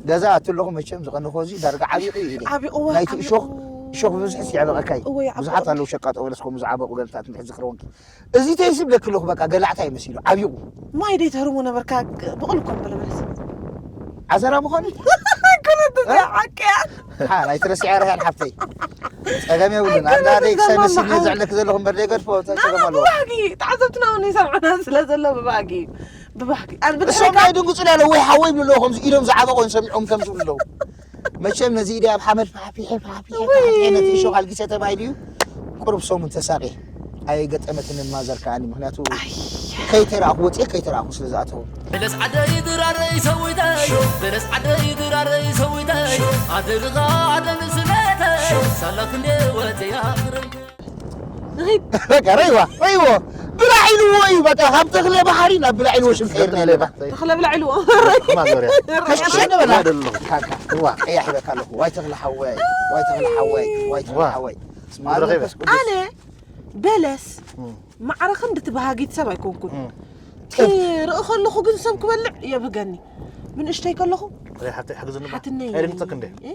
ገዛ ኣትለኹ መቸም ዝቐንኾ እዚ ዳርጋ ዓቢቑ እዩ ኢለ ዓቢቑ ናይቲ ዓቢቑ። እሾኽ እሾኽ ብብዝሒ ይዕበቐካ እዩ እወ፣ ይዓብቑ። ብዙሓት ኣለዉ ሸቃጦ በለስ ከምኡ ዝዓበቑ ገለታት እንድሕር ዝኽረወንኪ እዚ ተይስብ ደክለኹ በቃ ገላዕታ ይመሲሉ ዓቢቑ ማይ ደይ ተህርሞ ነበርካ ብቕል እኮ በለ በለስ ዓዘራ ምዃኑ ኩነት እዚኣ ሓቅያ ሓ ናይ ትረስዐ ርሃል ሓብተይ ጸገም የብሉን ኣና ደይ ክሳይ መሲል እየ ዘዕለክ ዘለኹ እምበር ደይ ገድፎ ጸገም ኣለዎ ብባህጊ ተዓዘብትና እውን ይሰምዑና ስለ ዘሎ ብባህጊ እዩ ብባህጊ ኣነ እሶም ናይ ድንግጹ ላለ ወይ ሓወይ ብሉ ኣለዎ ከምዚ ኢዶም ዝዓበቑ ሰሚዖም ከም ዝብሉ ኣለዉ መቸም ነዚ ኢደ ኣብ ሓመድ ፋሕፊሐ ፋሕፊሐ ፋሕፊሐ ነቲ እሾ ካልጊሰ ተባሂሉ እዩ ቁሩብ ሰሙን ተሳቒ ኣይገጠመትንን ማዘር ከዓኒ ምክንያቱ ከይተረኣኹ ወፅየ ከይተረኣኹ ስለ ዝኣተዉ በለስ ዓደይ ድራረይ ሰዊተይ በለስ ዓደይ ድራረይ ሰዊተይ ኣደርኻ ኣደን ስለተይ ሳላ ክንደ ወፅያ ክረምቲ በቃ ረይዋ ረይዎ ብላዕ ኢልዎ እዩ በቃ ካብ ተኽለ ባሕሪ ናብ ብላዕ ኢልዎ ሽም ቀይርና ኣለና ተኽለ ብላዕ ኢልዎ ማዞርያ ከሽክሸ ንበላ ደሎ ካካ እዋ ቀያሕ ይበካ ኣለኹ ዋይ ተኽለ ሓወይ ዋይ ተኽለ ሓወይ ዋይ ተኽለ ሓወይ ስማ ረኺበ። መንፈስ ቅዱስ ኣነ በለስ እም። ማዕረ ክንዲ ትበሃጊት ሰብ ኣይኮንኩን እም። ክርኢ ከለኹ ግን ሰብ ክበልዕ የብገኒ ብንእሽተይ ከለኹ ወይ ሓተይ ሓግዝኒ ባ ሓትነይ ኣይድምፀክ እንደ እ?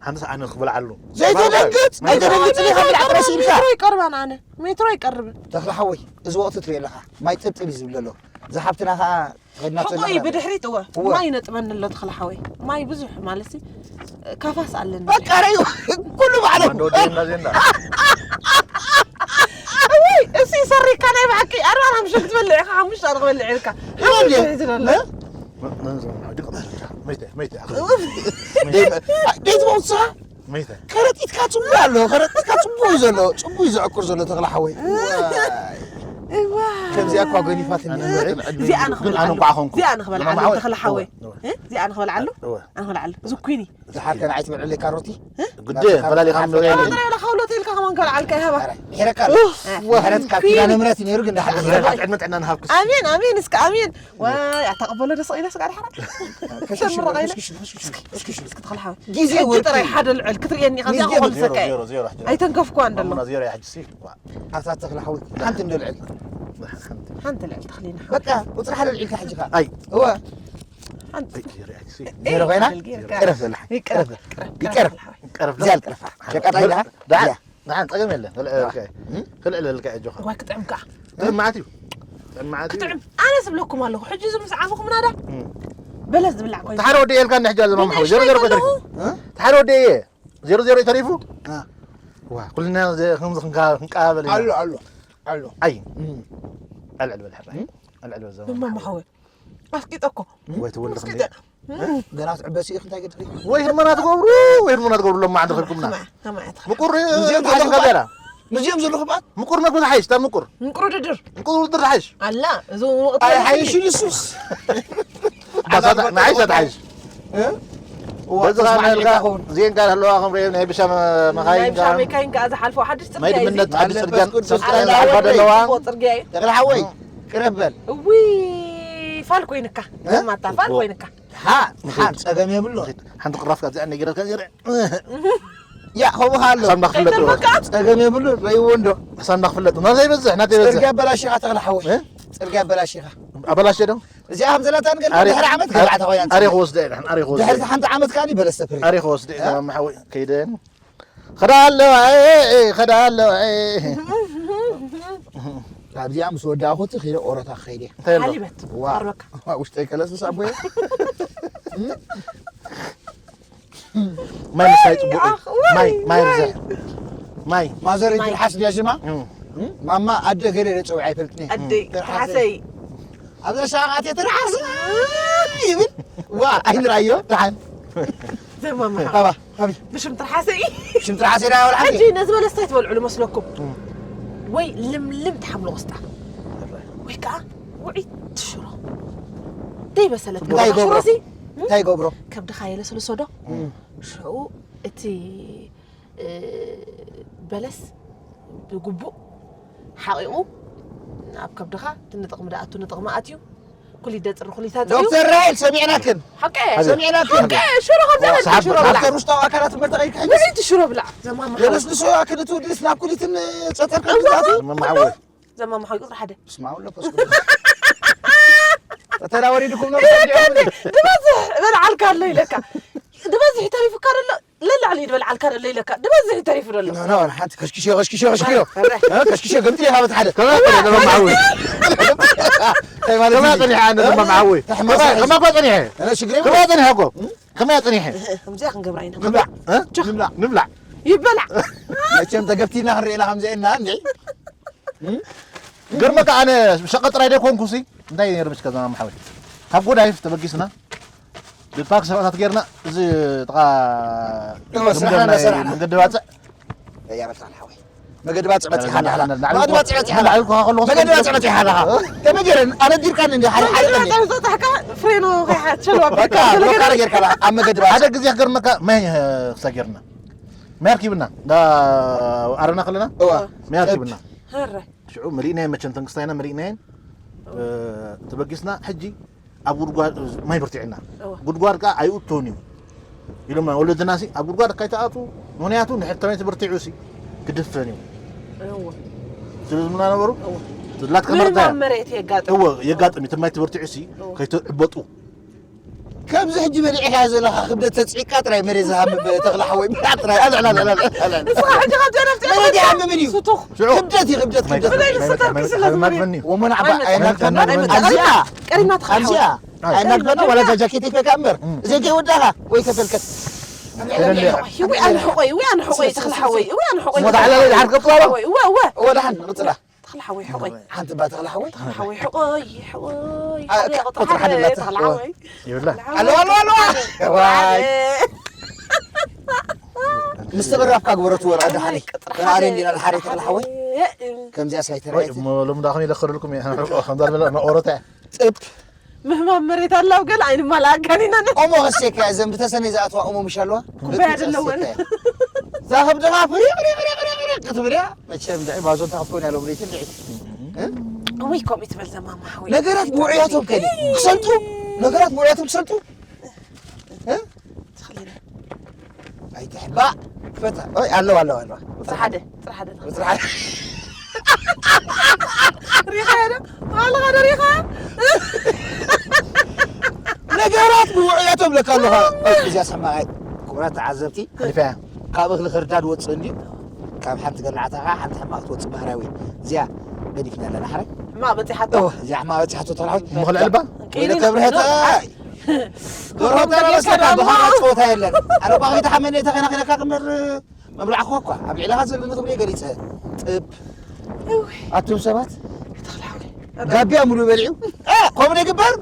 ሓምሳ ኣነ ክበልዓሉ ዘይተደንግፅ ኣይተደንግፅ ኢኻ ብላዕ ጥረስ ኢልካ ሜትሮ ይቀርባን ኣነ ሜትሮ ይቀርብን ተኽለ ሓወይ እዚ ወቕቲ ትሪኦ ኣለኻ ማይ ጥብጥብ እዩ ዝብል ዘሎ ዝሓብትና ከዓ ተኸድናቶ ሕቆ እዩ ብድሕሪት እወ እወ። ማይ ነጥበኒ ኣሎ ተኽለ ሓወይ ማይ ብዙሕ ማለት ሲ ካፋስ ኣለኒ በቃ ረዩ ኩሉ ባዕሉ ወደና ዜና እውይ እሲ ሰሪካ ናይ ብሓቂ ኣርባዕተ ሓሙሽተ ክትበልዕ ኢኻ ሓሙሽተ ኣነ ክበልዕ ኢልካ ይበል ሓሙሽተ እዩ ዝደሎ መይተ መይተ ደይትመውስኻ መይተ ከረጢትካ ፅቡቅ ኣሎ ከረጢትካ ፅቡቅ እዩ ዘሎ ፅቡቅ እዩ ዘዕቁር ዘሎ ተኽለ ሓወይ ከምዚኣ እኳ ገኒፋትኒ እዚኣ ግን ኣነ እንኳ ኾንኩ እዚኣ ንኽበልዓሉ ተኽለ ሓወይ እዚኣ ንኽበልዓሉ ንኽበልዓሉ ዝኩኒ ዝሓርከን ኣይትበልዕለይ ካሮቲ ግደ ፈላሊኻ ምንበረ ጥራይ ኢላ ካብ ሎተልካ ከማን ከልዓልካ ይሃባ ምሕረካ ምሕረት ካብ ኪዳነ ምሕረት እዩ ነይሩ ግን ዳሓደ ዕድመ ጥዕና ንሃብኩ ኣሜን ኣሜን እስከ ኣሜን ዋይ ኣታ ቀበሎ ደስ ኢለ ስጋ ድሓራ ተምረቕ ኢለ እስኪ ተኽለ ሓወይ ግዜ ሕጂ ወርቂ ጥራይ ሓደ ልዕል ክትርእየኒ ኢኻ እዚኣ ዜሮ ክኾን ዝሰካ ዜሮ ዜሮ ሕጂ ኣይተንከፍኩዋ እንደሎ ማሙና ዜሮ ሕጂ ሲ ኣታ ተኽለ ሓወይ ሓንቲ እንዶ ልዕል ሓንቲ ልዕል ተኽሊና በቃ ቁፅሪ ሓደ ልዒልካ ሕጂ ከዓ ኣይ እወ ሓንቲ ዜሮ ሕጂ ሲ ዜሮ ኮይና ጌርካ ቅረፍ በላ ይቅረብ ይቅረፍ ቀረብ ሸቃጣ ኢልካ ዳሓን ጠገም የለን ክልዕል ልካ እየ ጆኻ ዋይ ክጥዕምካ ጥዕም መዓት እዩ ጥዕም መዓት እዩ ክጥዕም ኣነ ዝብለኩም ኣለኹ ሕጂ እዚ ምስ ዓፈኹም ናዳ በለስ ዝብላዕ ኮይኑ ተሓደ ወደ የልካ እንደ ሕጂ ኣለማ ማሓወ ዜሮ ዜሮ ቆይ ተሪፉ ተሓደ ወደ እየ ዜሮ ዜሮ እዩ ተሪፉ ዋ ኩልና ከምዚ ክንቃበል ኢና ኣሎ ኣሎ ኣሎ ኣይ ኣልዕል በል ሕራይ ኣልዕል በል ዘመን እማ ማሓወ ኣፍቂጠ እኮ። ወይ ትወልድ ኣፍቂጠ። ገና ትዕበሲ ኢኺ እንታይ ገድሪ? ወይ ህርመና ትገብሩ ወይ ህርመና ትገብሩ ሎም ማዕድ ኸልኩምና። ከማይ ከማይ ትኻ። ምቁር ሙዚየም ታሽን ዘለኹ ካቤላ ሙዚየም ዘለኹ ባት ምቁር መግቢ ትሓይሽ ታ ምቁር ምቁር ድድር ምቁር ውድድር ትሓይሽ። ኣላ እዚ ወቕቲ ኣይ ሓይሽን እሱስ ባሳታ ንዓይሻ ትሓይሽ። በዚ ኸዓ መልካ ዜን ጋር ኣለዋ ከም ሬብ ናይ ብሻ ናይ መኻይን ብሻ ጋር መካይን ከኣ ዝሓልፎ ሓድሽ ማይ ጽርግያ እዩ። ድምነት ሓድሽ ጽርግያን ኣለበት ሰብስክራይብ ቅዱስ ሓልፋ ዘለዋ ጽቡቕ ጽርግያ እዩ። ተኽለ ሓወይ ቅረብ በል እዊ ፋል ኮይንካ ማታ ፋል ኮይንካ ሓ ሓ ጸገም የብሎ ሓንቲ ቅራፍ ካብ ዚኣ ነጊረካ ዚረ ያ ኸምኡ ኣሎ ሳምና ክፍለጥ ጸገም የብሉ ረይዎ እንዶ ሳምና ክፍለጥ ናተይ በዝሕ ናተይ በዝሕ ጽርግያ በላሽኻ ተኽለ ሓወይ እ? ጽርግያ በላሽኻ ኣበላሽ ዶ እዚኣ ከም ዘላታ ንገር ድሕሪ ዓመት ከብዓ ተኸውያን ኣሬ ክወስደ እየ ኣሬ ክወስደ ድሕሪ ሓንቲ ዓመት ካኒ በለስ ተፍሪ ኣሬ ክወስደ እየ ማማ ሓወይ ከይደ ኸዳ ኣለዋ ኸዳ ኣለዋ ካብዚኣ ምስ ወዳእኹ እቲ ኪደ ኦሮታ ክኸይድ እየ እንታይ ኣሎ ሓሊበት ዋ ቀርበካ ውሽጠይ ከለስስ ኣቦየ ማይ ምሳይ ፅቡቅ እዩ። ማይ ማይ ርዘ ማይ ማዘረይ ማይ። ትልሓስ ድያ ሽማ እም። ማማ ኣደ ገለ ኢለ ፀውዒ ኣይፈልጥን እየ ኣደይ ትሓሰይ ኣብዛ ሻቃት ትርሓስ ይብል ዋ ኣይንራዮ ደሓን ዘማማ ባባ ሓቢ ብሽም ትርሓሰይ ሽም ትርሓስ ኢላ ወላ ሓንቲ ሕጂ ነዚ በለስ እንታይ ትበልዑሉ መስለኩም ወይ ልምልም ትሓምሎ ቆስጣ ወይ ከዓ ውዒት ሽሮ ደይ በሰለት እንታይ ሽሮ ይገብሮ? ሲ እንታይ ይገብሮ ከብድኻ የለስልሶ ዶ ሽዑ እቲ እ፣ በለስ ብግቡእ ሓቂቑ ኣብ ከብድኻ እቲ ንጥቕሚ ደኣቱ ንጥቕሚ ኣትዩ ኩሊት ደፅሪ ኩሊት ኣፅዩ ዶክተር ራይል ሰሚዕናክን ሓቀ ሰሚዕናክን ሓቀ ሽሮ ከምዚ ዓይነት ሰሓብ ሽሮ ብላዕ ዶክተር ውሽጣዊ ኣካላት ትምህርቲ ቀይካ ውዒት ሽሮ ብላዕ ዘማማ የለስልሶ ኣክል እቲ ውድስ ናብ ኩሊትን ፀጠር ከብዛት መማዓወል ዘማማ ሓቂ ቁፅሪ ሓደ ስማው ለፈስ ተተላ ወሪድኩም ነው ድበዝሕ በልዓልካ ኣሎ ኢለካ ድበዝሕ ተሪፉካ ደሎ ለላዕሊ ድበልዓልካ ደሎ ኢለካ ድበዝሕ ተሪፉ ደሎ ሓንቲ ከሽኪሾ ከሽኪሾ ከሽኪዮ ከሽኪሾ ገምቲ ኢኻ በቲ ሓደ ከማይ መማዓወል እንታይ ማለት ከማይ እዩ? ፀኒሐ ኣነ መማዓወል ተሕማሳ ከማይ እኮ ፀኒሐ እነ ሽግር ከማይ ፀኒሐ እኮ ከማይ ፀኒሐ ከምዚኣ ክንገብራ ኢና ንብላዕ እ? ንብላዕ ንብላዕ ይበላዕ መቸም ተገፍቲና ክንርኢ ኢና ከምዚ ኢና እንዲ ገርመካ ኣነ ሸቐጥ ጥራይ ደይኮንኩ ሲ እንታይ ነይሩ ምስ ከዛ ማሓወይ ካብ ጎዳይፍ ተበጊስና ብፓርክ ሰብኣታት ጌርና እዚ ጥቓ እወ፣ ስራሕና እናሰራሕና። መንገዲ ባፅዕ ያበልካ ሓወይ መገዲ ባፅዕ በፂሓ ኣለኻ መገዲ ባፅዕ በፂሓ ኣለኻ መገዲ ባፅዕ በፂሓ ኣለኻ ከመይ ገይረ ኣነዲርካኒ እንዲ ሓደ ሓደ ቀኒ ጣጣሕካ ፍሬኖ ከይሓቸሉ በቃ ሎካ ጌርካ ኣለኻ ኣብ መገዲ ባፅዕ ሓደ ግዜ ክገርመካ ማይ ክሳጌርና ማይ ኣርኪብና እንዳ ኣረና ከለና እዋ ማይ ኣርኪብና ሀረ ሽዑ መሊእናየን መቸም ተንክስታይና መሊእናየን ተበጊስና ሕጂ ኣብ ጉድጓድ ማይ በርቲዕና እወ። ጉድጓድ ከዓ ኣይእቶን እዩ ኢሎም ወለድና ሲ ኣብ ጉድጓድ ካይተኣቱ ምክንያቱ ንሕተመይ ትበርቲዑ ሲ ክድፈን እዩ እወ ስለ ዝምና ነበሩ እወ ላትካ መርታ ምልማል መሬት የጋጥም እወ የጋጥም እዩ ትማይ ትበርቲዑ ሲ ከይትዕበጡ ከምዚ ሕጂ በሊዕካ ዘለካ ክብደት ተፅዒቃ ጥራይ መሬት ዝሃምብ ተኽላ ሓወይ ብላዕ ጥራይ ኣልዕላልዕላልዕላል ንስኻ ሕጂ ካብ ዘረፍቲ መሬት ይሃምምን እዩ ስቱኽ ክብደት እዩ ክብደት ክብደት ብዘይ ንስታር ክስለ ዝመሪ ወመን ዓባ ኣይናካና ቀሪብና ኣብዚኣ ትኸሓወ ኣይናግበና ዋላ እዛ ጃኬት ይፈካ እምበር እዘይ ከይወዳኻ ወይ ተፈልከት ወይ ኣንሕቆይ ወይ ኣንሕቆይ ተኽሊ ሓወይ ወይ ኣንሕቆይ ሞት ዓላለ ድሓር ቀጥሎ ወይ ወይ ወላ ሓን ንቕፅላ ተኽሊ ሓወይ ሕቆይ ሓንቲ ባ ተኽላ ሓወይ ሓወይ ሕቆይ ሕቆይ አ፣ ቁጥሪ ሓደ ናታ። ተኽሊ ሓወይ ይብላ ኣለዋ ኣለዋ ኣለዋ ዋይ ምስ ተበራፍካ ግበረትዎ ዳ ሓደ ኣረ እንዲና ሓደ ተኽላ ሓወይ ከምዚኣ ሳይተራየት ሎም ዳኹም ይለኽርልኩም ከምዛ ዝበለ መቆረታ ጥብ ምህማም መሬት ኣላው ገለ ኣይንማልኣካን ኢና ኦሞ ከሴካ እዘን ብተሰነይ ዝኣትዋ ኦሞ ምሽ ኣለዋ ኩባያ ዘለወን ዛኸብ ደኻ ፍሪቕ ሪቕ ሪቕ ሪቕ ሪቕ ክትብል እያ መቸም እንድዒ ባዞ እንታይ ክትኮን እያ ሎም ሪት እንድዒ ወይ ከምኡ ትበል ዘማማ ሓወይ ነገራት ብውዕያቶም ከዲ ክሰልጡ ነገራት ብውዕያቶም ክሰልጡ እ? ተኽሊና ኣይትሕባእ ክፈታ ኦይ ኣለዋ ኣለዋ ኣለዋ ጥሪ ሓደ ጥሪ ሓደ ጥሪ ሓደ ሪኻ ዶ ባልኻ ዶ ሪኻ ነገራት ብውዕያቶም ለካ ኣለኻ እዚኣ ሰማይ ክቡራት ተዓዘብቲ ሓሊፈያ ካብ እኽሊ ክርዳድ ወፅእ እንድዩ ካብ ሓንቲ ገላዕታ ከዓ ሓንቲ ሕማቕ ትወፅእ ባህራዊ እዚኣ ገዲፍና ኣለና ሓረ ሕማቕ በፂሓቶ እዚኣ ሕማቕ በፂሓቶ ተራዊ ምኽልዕልባ ወይለ ከብርሀታ ደርሆ ተረበስካ ብሃራ ፀወታ የለን ኣረ ባኺ ተሓመነ ተኸናኺነካ ክምር መብላዕኹ እኳ ኣብ ልዕለኻ ዘሎ ምግቢ ገሊፀ ጥብ ኣቱም ሰባት ተኽላዊ ጋቢያ ሙሉ በሊዑ። እ፣ ከምኡ ይግበር።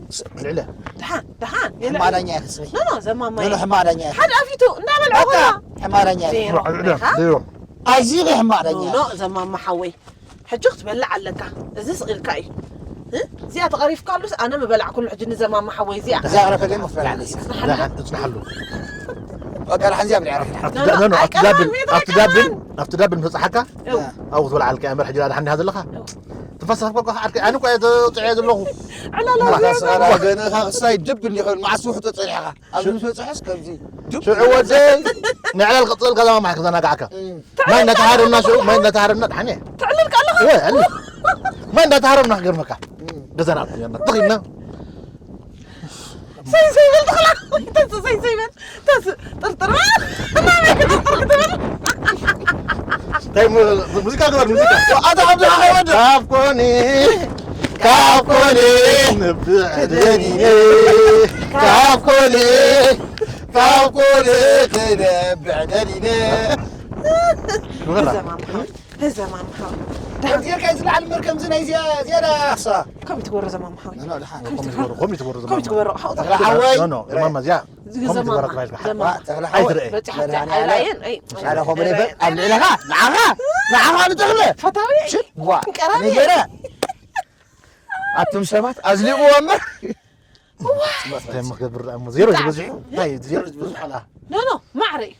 ልዕለ። ደሓን ደሓን ሕማዳኛ ይኽስበይ። ኖ ኖ ዘማማይ ኖ፣ ሕማዳኛ ይኽስበይ። ሓደ ኣፊቱ እንዳበልዐ በቃ፣ ኾና ሕማዳኛ ዜሮ ይኽስበይ። ኢኻ? ዜሮ። ኣዚኺ ሕማዳኛ ኖ ኖ ዘማማ ሓወይ ሕጂ ክትበልዕ ኣለካ። እዚ ስቕ ኢልካ እዩ። እ? እዚኣ ተቐሪፍካሉስ ኣነ ምበላዕኩሉ ሕጂ ንዘማማ ሓወይ እዚኣ። እዛ ረፈለ መፈላለ። እጽናሓሉ። በቃ፣ ደሓን እዚኣ ብልዓ ረፈላ። ኣብቲ ኖ፣ ዳ- ኖ፣ ኖ፣ ኣይ፣ ኣብቲ ዳብል ቀላል ኣብቲ ሜዳ ዳብል ቀላል። ኣብቲ ዳብል ንፈጽሓካ እው። ኣብኡ ትበልዓ ኣለካ። እምበር ሕጂ ደሓን እንዲኻ ዘለኻ ትንፋስ ረኽብካ ዓርከይ። ኣነ እኮ እየ ተወጽዐ ዘለኹ። ዕላላ ማታ ዚኣ ሰራ ገንኻ ክሳይ ድብ እንዲኸውን መዓስ ውሕጦ ጸኒሕኻ። ኣብዚ ምስ በጽሐስ ከምዚ ድብ ሽዑ ወደይ ንዕላል ቀጽል ከዛ ማማሕ ክዘናጋዕካ። እም። ማይ እንዳተሃረምና ሽዑ ማይ እንዳተሃረምና ደሓን እየ። ትዕልልካ ኣለኻ? ወይ ኣሊ። ማይ እንዳተሃረምና ክገርመካ። ገዛና ኣብቲ ጀመር። ትኺድና ሰይ ሰይ በል ተኽላ። ተስ ሰይ ሰይ በል። ተስ ጥርጥር በል። እናበይ ክትጥርጥር ክትብል። እንታይ ሙ- ሙዚቃ ግበር ሙዚቃ። ኣታ ዓብዲ ሓወድ ካብ ኮኒ ካብ ኮኒ ንብዕ ደሊነ ካብ ኮኒ ካብ ኮኒ ክነብዕ ደሊነ። ተዘማምሓው ተዘማምሓው። ከምዚ ጌርካ እዩ ዝለዓል እምበር ከምዚ ናይ ዝያ- ዝያዳ ክሳ ከም ትገብሮ ዘማምሓው። ኖ፣ ደሓን። ከምኡ ትገብሮ ከምኡ ትገብሮ ከም ትግበሮ ተኽለ ሓወይ ኖ ኖ ማማ እዚኣ ከምኡ ትገብሮ ዘማማ ትባይልካ። ዘማማ ተኽለ ኣይ ሓወይ ትረአ። በፂሓ መድሃኒ ኣይራየን ኣለ። ሓደ ኾመ ነበር ኣብ ልዕለኻ ንዓኻ ንዓኻ ንተኽለ ፈታዊ ሽዋ ቀራኒ ነገረ ኣቱም ሰባት ኣዝሊቑዎ እምበር እንታይ ምክገብር ደኣ እሞ ዜሮ ዝበዝሑ እንታይ ዜሮ ዝበዝሑ ሓላ ኖ ኖ ማዕረ እዩ።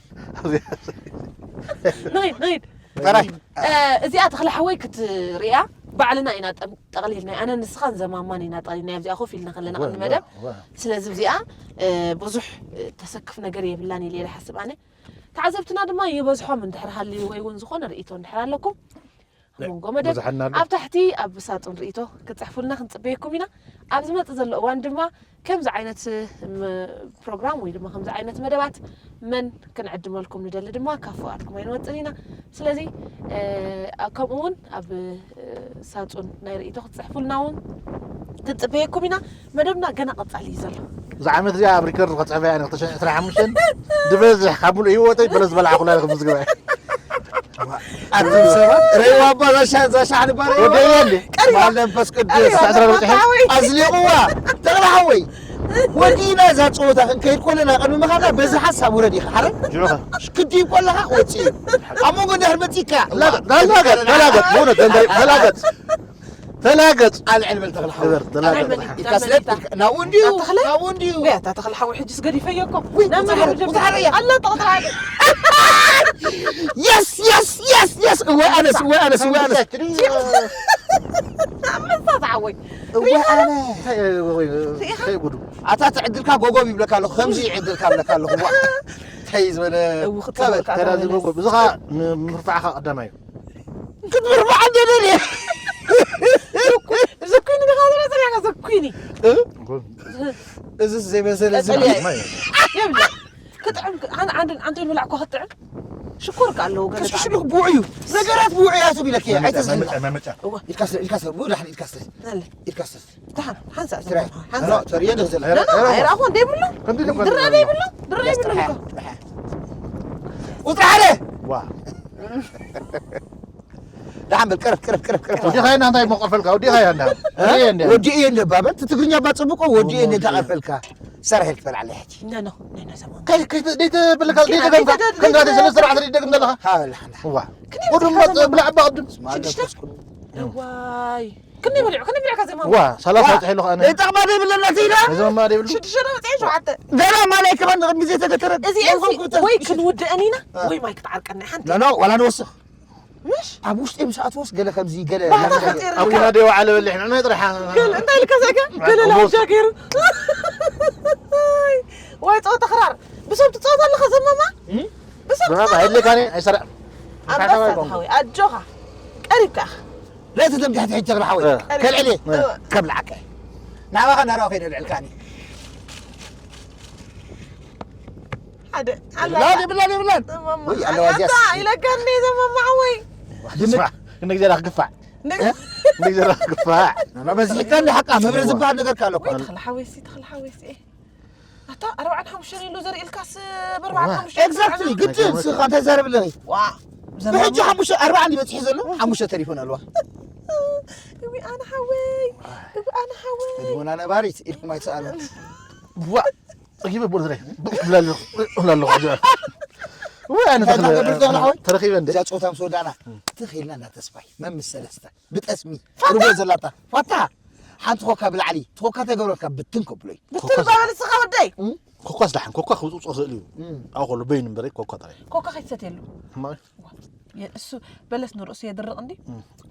ንኸይድ ንኸይድ ጥራይ እ፣ እዚኣ ተኽለ ሓወይ ክትርእያ ባዕልና ኢና ጠም- ጠቕሊልና ኣነ ንስኻን ዘማማን ኢና ጠቕሊልና ኣብዚኣ ኮፍ ኢልና ከለና ቅድሚ መደብ። ስለዚ እዚኣ እ፣ ብዙሕ እ፣ ተሰክፍ ነገር የብላን ኢለ ኢለ ሓስብ ኣነ። ተዓዘብትና ድማ ይበዝሖም እንድሕር ሃልዩ ወይ እውን ዝኾነ ርእይቶ እንድሕር ኣለኩም ኣብ መንጎ መደብ ብዙሓና ኣሎ። ኣብ ታሕቲ ኣብ ሳጡን ርእይቶ ክትፅሕፉልና ክንፅበየኩም ኢና። ኣብ ዝመፅእ ዘሎ እዋን ድማ ከምዚ ዓይነት ም- ፕሮግራም ወይ ድማ ከምዚ ዓይነት መደባት መን ክንዕድመልኩም ንደሊ ድማ ካብ ፍቓድኩም ኣይንወፅን ኢና። ስለዚ እ፣ ኣብ- ከምኡ እውን ኣብ እ፣ ሳጹን ናይ ርእይቶ ክትፅሕፉልና እውን ክንፅበየኩም ኢና። መደብና ገና ቀፃሊ እዩ ዘሎ። እዛ ዓመት እዚኣ ኣብ ሪከርድ ከፅሕፈ እያ ንክልተ ሽሕን ዕስራን ሓሙሽተን ዝበዝሕ ካብ ሙሉእ ህይወተይ በለስ ዝበላዕኩላ ኢለ ክምዝግባ እየ። ኣቱም ሰባት ረይዋ ኣባ ዛሻ ዛሻ ንባረ ወደየ እንዴ? ማል መንፈስ ቅዱስ ዕስራ በፂሐ? ኣዝሊቑዋ ተኽለ ሓወይ ወዲና እዛ ፀወታ ክንከይድ ኮለና ቅድሚ ምኻድና በዚ ሓሳብ ውረድ ኢኻ ሓረ ጅዑኸ ክዲብ ኮለኻ ክወፅእ እዩ ኣብ መንጎ እንድሕር መፂካ ተላገጥ ተላገጥ ብእውነት ተላገጥ ተላገጥ ኣልዕል በል ተኽለ ሓወይ ግበር ተላገጥ ኣልዕል በል። ኢልካ ስለ ናብኡ እንድዩ ተኽለ? ናብኡ እንድዩ ያ እታ ተኽለ ሓወይ ሕጅስ ገዲፈዮ እኮ ናብ መርሓ ጀምር ቁፅሓረያ ኣላ ተቕጥራ የስ የስ የስ የስ እወ ኣነስ እወ ኣነስ እወ ኣነስ ኣንበሳ ተዓወይ እወ ኣነ እንታይ ጉዱ ኣታ ትዕድልካ ጎጎብ ይብለካ ኣለኹ ከምዚ ይዕድልካ ኣለካ ኣለኹ ዋ እንታይ ዝበለ እው ክትበልካ ተዳዚ ጎጎ ብዝኻ ንምርፋዕኻ ቀዳማይ እዩ ክትምርፋዕ እንደደልየ ዘኩኒ ዲኻ ዝመፅእ ዲኻ ዘኩኒ እዚስ ዘይመሰለ ቀጠልያ ማይ የብለ ክጥዕም ኣነ ዓንድን ዓንድን ብላዕ እኳ ክትጥዕም ሽኮር ከ ኣለዎ ገለ ከስክሽሉ ብውዕ እዩ ነገራት ብውዕ እያ ትብለክ መመጫ ኣይተዝህና መመጫ እዋ ኢልካ ስለ ኢልካ ስለ ብኡ ዳሕን ኢልካ ስለ ናለ ኢልካ ስለ ደሓን ሓንሳእ ትራይ ሓንሳእ ኖ ተሪየ ደኽዘለ ኖ ኖ ኣይረኣኹ እንደ ይብሉ ከምዚ ኢሉ እኮ ድረ ንብሎ። ዘይብሉ ድረ ዘይብሉ እኮ ቁፅሪ ሓደ ዋ ዳሓን በል ቅረብ ቅረብ ቅረብ ቅረብ ወዲኻ ኢና እንታይ መቆፈልካ ወዲኻ ኢና እንዳ ወዲኻ ኢና እንዳ ወዲ እየ እንደ ባበል ትግርኛ ባፅብቆ ወዲ እየ እንደ ተቐፈልካ ሰራሒል ትበልዓለ ሕጂ ኖ ኖ ኖ ኖ ሰማን ከይ ከይ ደይ ተብልካ ደይ ተደምካ ከምዛ ደይ ሰለስተ ኣርባዕተ ደይ ደግም ዘለኻ ሃበል ሓንዳ ክንደይ ወድም በልካ ሰማን ብላዕ ባቕድም ስማል ሽዱሽተ? ደስኩ ዋይ ክንደይ በሊዑ ክንደይ በሊዑ ከ ዘማን ዋ ሰላሳ ጥሒሉ ኣነ ጠቕማ ዘይብለና ሲኢና ነዞማ ደይብሉ ሽዱሽተ ነጥቢ ሸውዓተ ገና ማላይ ከማን ንቕድሚ ዘይተገተረ እዚኤን ሲ ወይ ክንውድአን ኢና ወይ ማይ ክትዓርቀና ሓንቲ ኖ ኖ ዋላ ንወስኽ ምሽ ኣብ ውሽጢ ምስ ኣትወስ ገለ ከምዚ ገለ ባህታ ፈጢርካ ኣቡና ደይ ወዓለ በሊሕ ንዕና ጥራሕ ገለ እንታይ ኢልካ ዘጋ ገለ ላውጃ ገይሩ ዋይ ፀወታ ክራር ብሰብ ትፃወት ኣለኻ ዘማማ ብሰብ ብራባ የድልካኒ ኣይሰርዕን ኣንበሳ ተሓዊ ኣጆኻ ቀሪብካ ኢኻ ለይቲ ደም ድሕቲ ሕጂ ተኽለ ሓወይ እ። ከልዕል እየ ከብልዓካ እየ ናባኻ ናራዊ ከይደ ልዕልካኒ ሓደ ብላን ብላን ብላን ዘማማ ወይ ኣለዋ እዚያስ ኣታ ኢለካኒ ዘማማ ሓወይ ስማዕ ክንደይ ግዜ ዳኽ ግፋዕ ንግ- ክንደይ ግዜ ዳኽ ግፋዕ በዚሕካ እንደ ሓቃ መብረ ዝበሃል ነገር ካለኩ ወይ ተኽለ ሓወይሲ ተኽለ ሓወይሲ ኣታ ኣርባዓን ሓሙሽተን ኢሉ ዘርእልካስ ብኣርባዓን ሓሙሽተን ኤግዛክትሊ ግድን ስኻ እንታይ ዘረብ ኣለኺ ዋ ብሕጂ ሓሙሽተ ኣርባዓ እንዲ በፂሑ ዘሎ ሓሙሽተ ተሪፉን ኣለዋ እዊ ኣነ ሓወይ፣ እዊ ኣነ ሓወይ። እድሞና ነባሪት ኢልኩም ኣይትስኣሉ። ዋ ጸጊበ ቦል ዝረይ ብላሎ ብላሎ ወይ ኣነ እንታይ እናገብር ዘሎ ሓወይ? ተረኺበ እንደ እዛ ጾታ ምስ ወዳና ትኽ ኢልና እንዳ ተስፋይ መምስ ሰለስተ ብጠስሚ ርጎ ዘላታ ፋታ ሓንቲ ኮካ ብላዕሊ ትኾካ ተገብረካ ብትን ከብሎ እዩ። ብትርባበል ስኻ ወደይ። ኮኳስ ደሓን ኮኳ ክውፅውፅ ክኽእል እዩ። ኣብኡ ከሎ በይኑ እምበረ ኮኳ ጥራይ። ኮካ ከይትሰትየሉ። ሕማቕ እዩ። የ- እሱ በለስ ንርእሱ የድርቕ እንዲ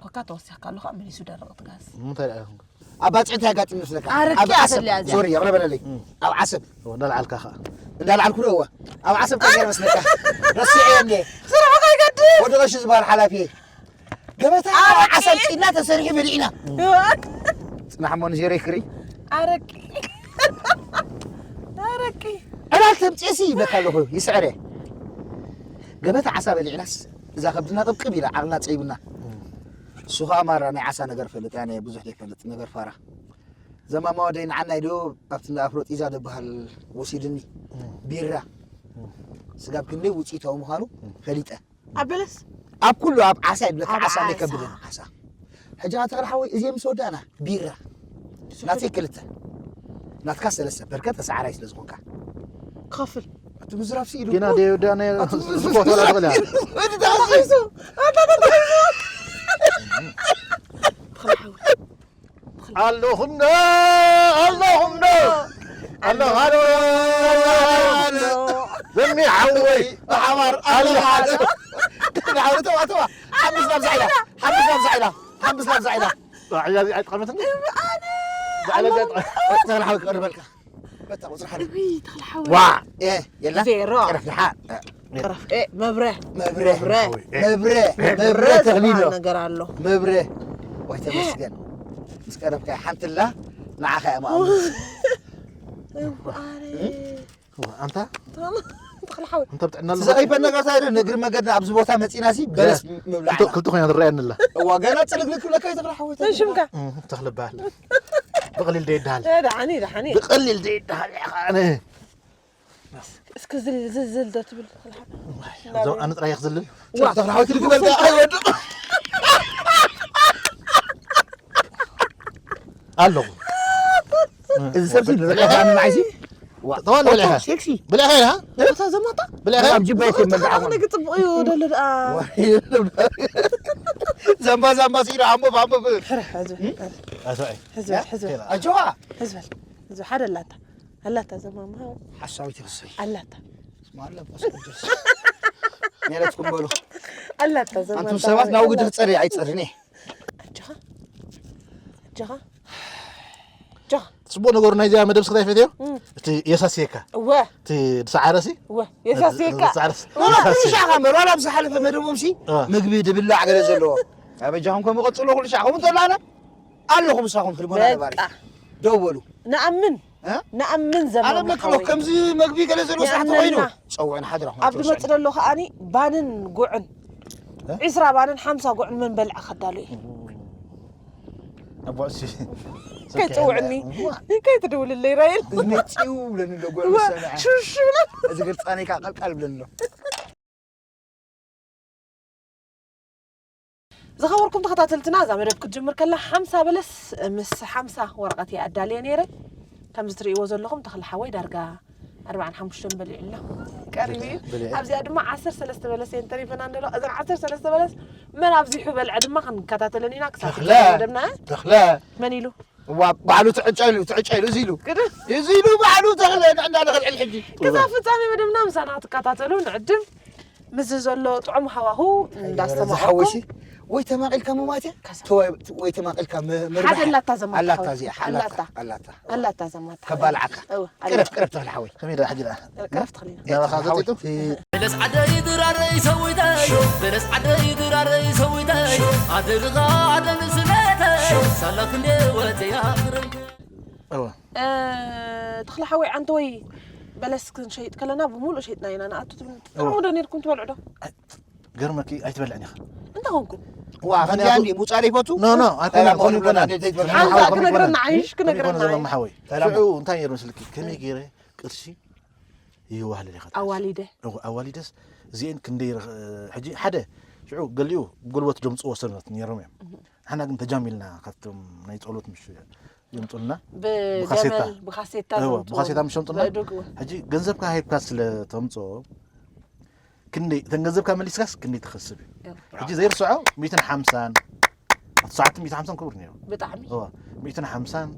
ኮካ ተወሲኽካ ኣለኻ መሊሱ ደርቕ ትጋስ። ንምንታይ ደኣ ይኹን? ኣብ ባፅዕቲ ኣጋጢም መስለካ ኣረቂ ኣብ ዓሰብ ኣፈልያ እዚኣ። ሶሪ ይቕረ በለለይ ኣብ ዓሰብ እንዳልዓልካ ኸዓ እንዳልዓልኩ ዶ እወ ኣብ ዓሰብ ቀይር መስለካ ረሲዐ እንዴ ስርሑ ከይገድል። ወዲ ቀሺ ዝበሃል ሓላፊ ገበታ ኣረቂ። ዓሰብ ፂድና ተሰሪሑ በሊዕና ፅናሕ እሞ ንዜሮ ይክሪ ኣረቂ ኣረቂ ዕላል ተምፅኤሲ ይበካ ኣለኹ ይስዕረ ገበታ ዓሳ በሊዕናስ እዛ ከብድና ቅብቅብ ኢላ ዓቕልና ፀይብና እሱ ከዓ ማራ ናይ ዓሳ ነገር ፈልጥ ኣነ ብዙሕ ዘይፈልጥ ነገር ፋራ ዘማማ ወደይ ንዓናይ ዶ ኣብቲ እንዳ ኣፍሮ ጢዛ ዝበሃል ወሲድኒ ቢራ ስጋብ ክንደይ ውፅኢታዊ ምዃኑ ፈሊጠ ኣብ በለስ ኣብ ኩሉ ኣብ ዓሳ ይብለካ ኣብ ዓሳ ናይ ዓሳ። ከብድን ዓሳ ሕጂ ኣተኽለ ሓወይ እዚ ምስ ወዳእና ቢራ ናተይ ክልተ ናትካ ሰለስተ በርከ ተሰዓራይ ስለ ዝኾንካ ክኸፍል እቲ ምዝራብ ስኢሉ ጌና ደየወዳእና ዝኮተላ ትኽእል እያ። ተጠቒሱ ኣታ ተጠቒሱ ኣለኹም ዶ ኣለኹም ዶ ኣለኹም ዶ ዘሚ ሓወይ ብሓባር ኣለሓደ ተዋ ተዋ ሓምስ ናብዛ ኢላ ሓምስ ናብዛ ኢላ ሓምስ ናብዛ ኢላ ዛዕላ እዚኣ ኣይጠቐመትኒ ተኽለ ሓወይ ክቕርበልካ በታ ቁፅሪ ሓደ እውይ ተኽልሓወይ ዋ ኤ የላ ዜሮ። ቅረፍ ድሓ ቅረፍ ኤ መብረ መብረ መብረ መብረ መብረ መብረ ተኽሊሎ ዝበሃል ነገር ኣሎ መብረ ወይ ተመስገን ምስ ቀረብካ ሓንትላ ንዓኻ እያ ማእሙ እዋነ ኣንታ ተኽልሓወይ እንተ ብጥዕና ኣሎ ዘኸይፈን ነገር እንታይ ዶ ነግሪ መገድና ኣብዚ ቦታ መፂና ሲ በለስ ምብላዕና ክልተ ኮይና ትረኣየኒ ኣላ እዋ ገና ፅልግልግ ክብለካ ይትኽልሓወይ ሽምካ ተኽልበሃል ብቐሊል ዶ ይድሃል ደሓኒ ደሓኒ ብቐሊል ዶ ይድሃል ኢኻ ኣነ እስኪ ዝል ዝል ዝል ዶ ትብል ተኽልሓወይ እዞም ኣነ ጥራይ ክዝልል ተኽልሓወይ ክልግበልካ ኣይወድቕ ኣለኹ እዚ ሰብ ሲ ንረጋጋሚ ማዓይሲ ተዋን ብልዕኻ ሴክሲ ብልዕኻ ኢኻ ቦታ ዘማታ ብልዕኻ ኣብ ጅባይ ከይመልዓኹም ነገ ፅቡቕ እዩ ደሎ ደኣ ዘንባ ዘንባ ሲኢሉ ኣንቦብ ኣንቦብ ሕረ ሕዝበል ኣሰይ ሕዝበል ሕዝበል ኣጆዋ ሕዝበል ሕዝበል ሓደ ኣላታ ኣላታ ዘማማ ሓሳዊት ይኽሰይ ኣላታ ስማ ኣለበስ ቅዱስ ሜለትኩም በሉ ኣላታ ዘማማ ኣንቱም ሰባት ናብ ግዲ ክፀሪ ኣይፀርን እየ ኣጆኻ ኣጆኻ ኣጆኻ ፅቡቅ ነገሩ ናይዚኣ መደብ ስክታይ ፈትዮ እቲ የሳስየካ እወ እቲ ዝሰዓረሲ እወ የሳስየካ ኩሉ ሻዕ ከመር ዋላ ኣብ ዝሓለፈ መደቦም ሲ ምግቢ ድብላዕ ገለ ዘለዎ ኣበጃኹም ከም ቀፅሎ ኩሉ ሻዕ ከምኡ እንተላነ ኣለኹም ምሳኹም ክልቦና ነባሪ በቃ ደው በሉ ንኣምን እ? ንኣምን ኣነ ዘመን መክሎ ከምዚ መግቢ ገለ ዘለዎ ስራሕ ተኮይኑ ንኣምነና። ፀውዕን ሓድራ ኣብዚ መፅእ ዘለኹ ኣኒ ባንን ጉዕን ዒስራ ባንን ሓምሳ ጉዕን መን በልዐ ከዳሉ እዩ ኣቦዕሲ ከይፅውዕኒ ከይትድውልለይ ራይል መፂኡ ብለኒ ዶ ጉዕ ሰምዐ ሽሽ ብለን እዚ ገርፃነይ ከዓ ቀልቃል ብለኒ ዶ ዝኸበርኩም ተኸታተልትና እዛ መደብ ክትጅምር ከላ ሓምሳ በለስ ምስ ሓምሳ ወረቐት እየ ኣዳልየ ነይረ ከምዚ ትርእይዎ ዘለኹም ተኽሊ ሓወይ ዳርጋ ኣርባዓን ሓሙሽተን በሊዑ ኣሎ ቀሪቡ እዩ ኣብዚኣ ድማ ዓሰርተ ሰለስተ በለስ እየን ተሪፈና እንደሎ እዘን ዓሰርተ ሰለስተ በለስ መን ኣብዚሑ በልዐ ድማ ክንከታተለን ኢና ክሳብ ተኽለ መደብና ተኽለ መን ኢሉ እዋ ባዕሉ ትዕጫ ኢሉ ትዕጫ ኢሉ እዚ ኢሉ ግድን እዚ ኢሉ ባዕሉ ተኽለ ንዕዳ ንኽልዕል ሕጂ ክሳብ ፍፃሜ መደብና ምሳና ክትከታተሉ ንዕድም ምስዚ ዘሎ ጥዑም ሃዋሁ እንዳስተማቐኩም ዝሓወሲ ወይ ተማቒልካ ምማት እያ ከዛ። ተወ- ወይ ተማቒልካ ም- ምርባሕ ሓደ ኣላታ ዘማታ ኣላታ ሓወይ። እዚኣ ኣላታ ኣላታ ኣላታ ኣላታ ዘማታ ከባልዓካ እወ፣ ቅረብ ቅረብ ተኽሊ ሓወይ ከመይ ዳ ሕጂ ደኣ ቅረብ ተኽሊና ናባኻ ዘጢጡ በለስ ዓደይ ድራረይ ሰዊተሽ በለስ ዓደይ ድራረይ ሰዊተሽ ኣድርኻ ኣደንስለተሽ ሳላ ክንደ ወፅያ ክረምቲ እወ እ፣ ተኽለ ሓወይ ዓንተ ወይ በለስ ክንሸይጥ ከለና ብምሉእ ሸይጥና ኢና ንኣቱ ትብል እወ። ትጥዕሙ ዶ ነርኩም ትበልዑ ዶ ገርመኪ ኣይትበልዕን ኢኻ እንታይ ኮንኩም ዋ ከምዚኣ እንዲ ሙፃር ይፈቱ ኖ ኖ ኣይኮነ ሰላም ኮነ ሆኑ ይኮነ ብለና፣ ደይ ትበልዑ። ሓንሳ ክነግረና ዓይሽ ክነግረና ዘመማ ሓወይ ሰላም። ሽዑ እንታይ ነይሩ መስልኪ ከመይ ገይረ ቅርሺ ይዋህልል ኢኻ ኣዋሊደ እወ፣ ኣዋሊደስ እዚአን ክንደይ ረኽ- ሕጂ ሓደ ሽዑ ገሊኡ ጉልበት ደምፅዎ ሰባት ነይሮም እዮም ሓና ግን ተጃሚልና ካብቶም ናይ ጸሎት ምሽ የምጡልና ብገመል ብካሴታ ብካሴታ ምሽ የምጡልና ሕጂ ገንዘብካ ሂብካ ስለ ተምጾ ክንደይ እተን ገንዘብካ መሊስካስ ክንደይ ትኸስብ እዩ ሕጂ ዘይርስዖ ሚእትን ሓምሳን ኣቲ ሰዓት ሚእትን ሓምሳን ክቡር ነይሩ ብጣዕሚ እዋ ሚእትን ሓምሳን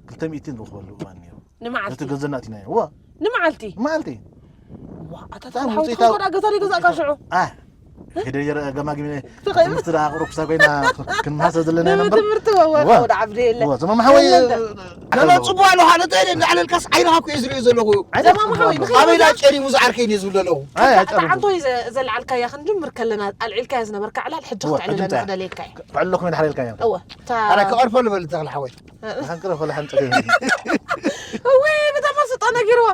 ክልተ ሚእትን ንረኽበሉ እዋን ነይሩ ነቲ ንመዓልቲ ገንዘብና ኣቲና እዋ ንመዓልቲ መዓልቲ ዋ ኣታ ተኽለ ሓወይ ትኸውን እኮ ዳኣ ገዛ ደይ ገዛእካ ሽዑ ኣህ ሄደ የረ ገማጊ ትምህርቲ ዳ ቅሩብ ክሳብ ኮይና ክንመሃሰ ዘለና ነበር ትምህርቲ ወወደ ዓብዲ የለ እዋ ዘማማ ሓወይ ለመፅቡ ኣሎ ሓደ ጠይለ እንዳዕለልካስ ዓይንኻ እኮ እየ ዝሪኦ ዘለኹ ዘማማ ሓወይ ንኸይድ ኣበይ ዳ ጨሪሙ ዝዓርከይን እየ ዝብሎ ኣለኹ ኣይ እታ ኣይጨርም ዓንቶይ ዘ- ዘልዓልካያ ክንጅምር ከለና ኣልዒልካያ ዝነበርካ ዕላል ሕጂ እዋ፣ ክትዕልለና ሕጂ ክደልየካ እየ ክዕለኹ ኢና ሓለልካያ እወ ኣረ ክቐርፈሉ በል ተኽለ ሓወይ ንሓንቅረ ፈለ ሓንጨ እወ ብተመስጦ ነጊርዎ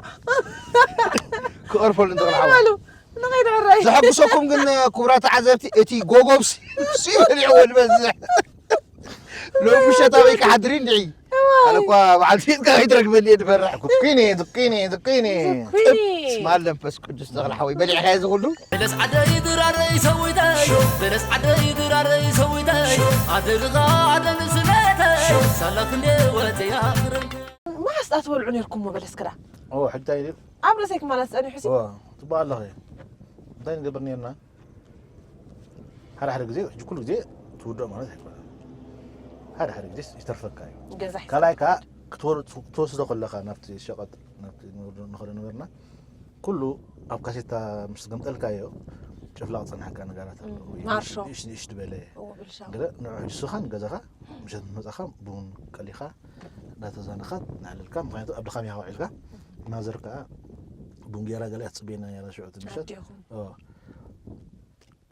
ክቐርፈሉ ተኽለ ሓወይ በሉ ንኸይድ ሕራይ ዘሐጉሰኩም ግን ክቡራት ተዓዘብቲ እቲ ጎጎብሲ ሲበሊዕዎ ዝበዝሕ ሎሚ ምሸት ኣበይ ክሓድሪ እንድዒ ኣነ እኳ በዓል ፊትካ ከይትረግበኒ እየ ዝፈርሕ ዙኪኒ ዙኪኒ ዙኪኒ ኩኒ ስማል መንፈስ ቅዱስ ተኽለ ሓወይ በሊዕካዮ ዝኽሉ በለስ ዓደይ ድራረይ ሰዊተይ በለስ ዓደይ ድራረይ ሰዊተይ ኣደልኻ ኣደን ስለተይ ሳላ ክንደ ወፅያ ክረምቲ መዓስ ዳ ትበልዑ ነርኩሞ በለስ ክዳ ኦ ሕጂ እንታይ ኢሉ ኣብ ርእሰይ ክማላት ጸኒሑ ሲ ኦ ትበ ኣለኸ እንታይ ንገብር ነርና ሓደ ሓደ ግዜ ሕጂ ኩሉ ግዜ ትውድኦ ማለት ኣይኮነን ሓደ ሓደ ግዜ ይተርፈካ እዩ ገዛ ካልኣይ ከዓ ክትወስዶ ከለኻ ናብቲ ሸቐጥ ናብቲ ንኸዶ ነበርና ኩሉ ኣብ ካሴታ ምስ ገምጠልካዮ ጨፍላቕ ፀናሕካ ነገራት ኣለዉ ማርሾ። ንእሽት በለ እዎ ብልሻው ገለ ንዑ ሕጂ ስኻን ገዛኻ ምሸት መፃኻ ቡን ቀሊኻ እንዳተዛነኻ ናዕለልካ ምክንያቱ ኣብ ድኻም ኢኻ ውዒልካ ማዘር ከዓ ቡን ጌራ ገለ እያ ትፅበየና ነራ ሽዑ እቲ ምሸት ኣዴኹም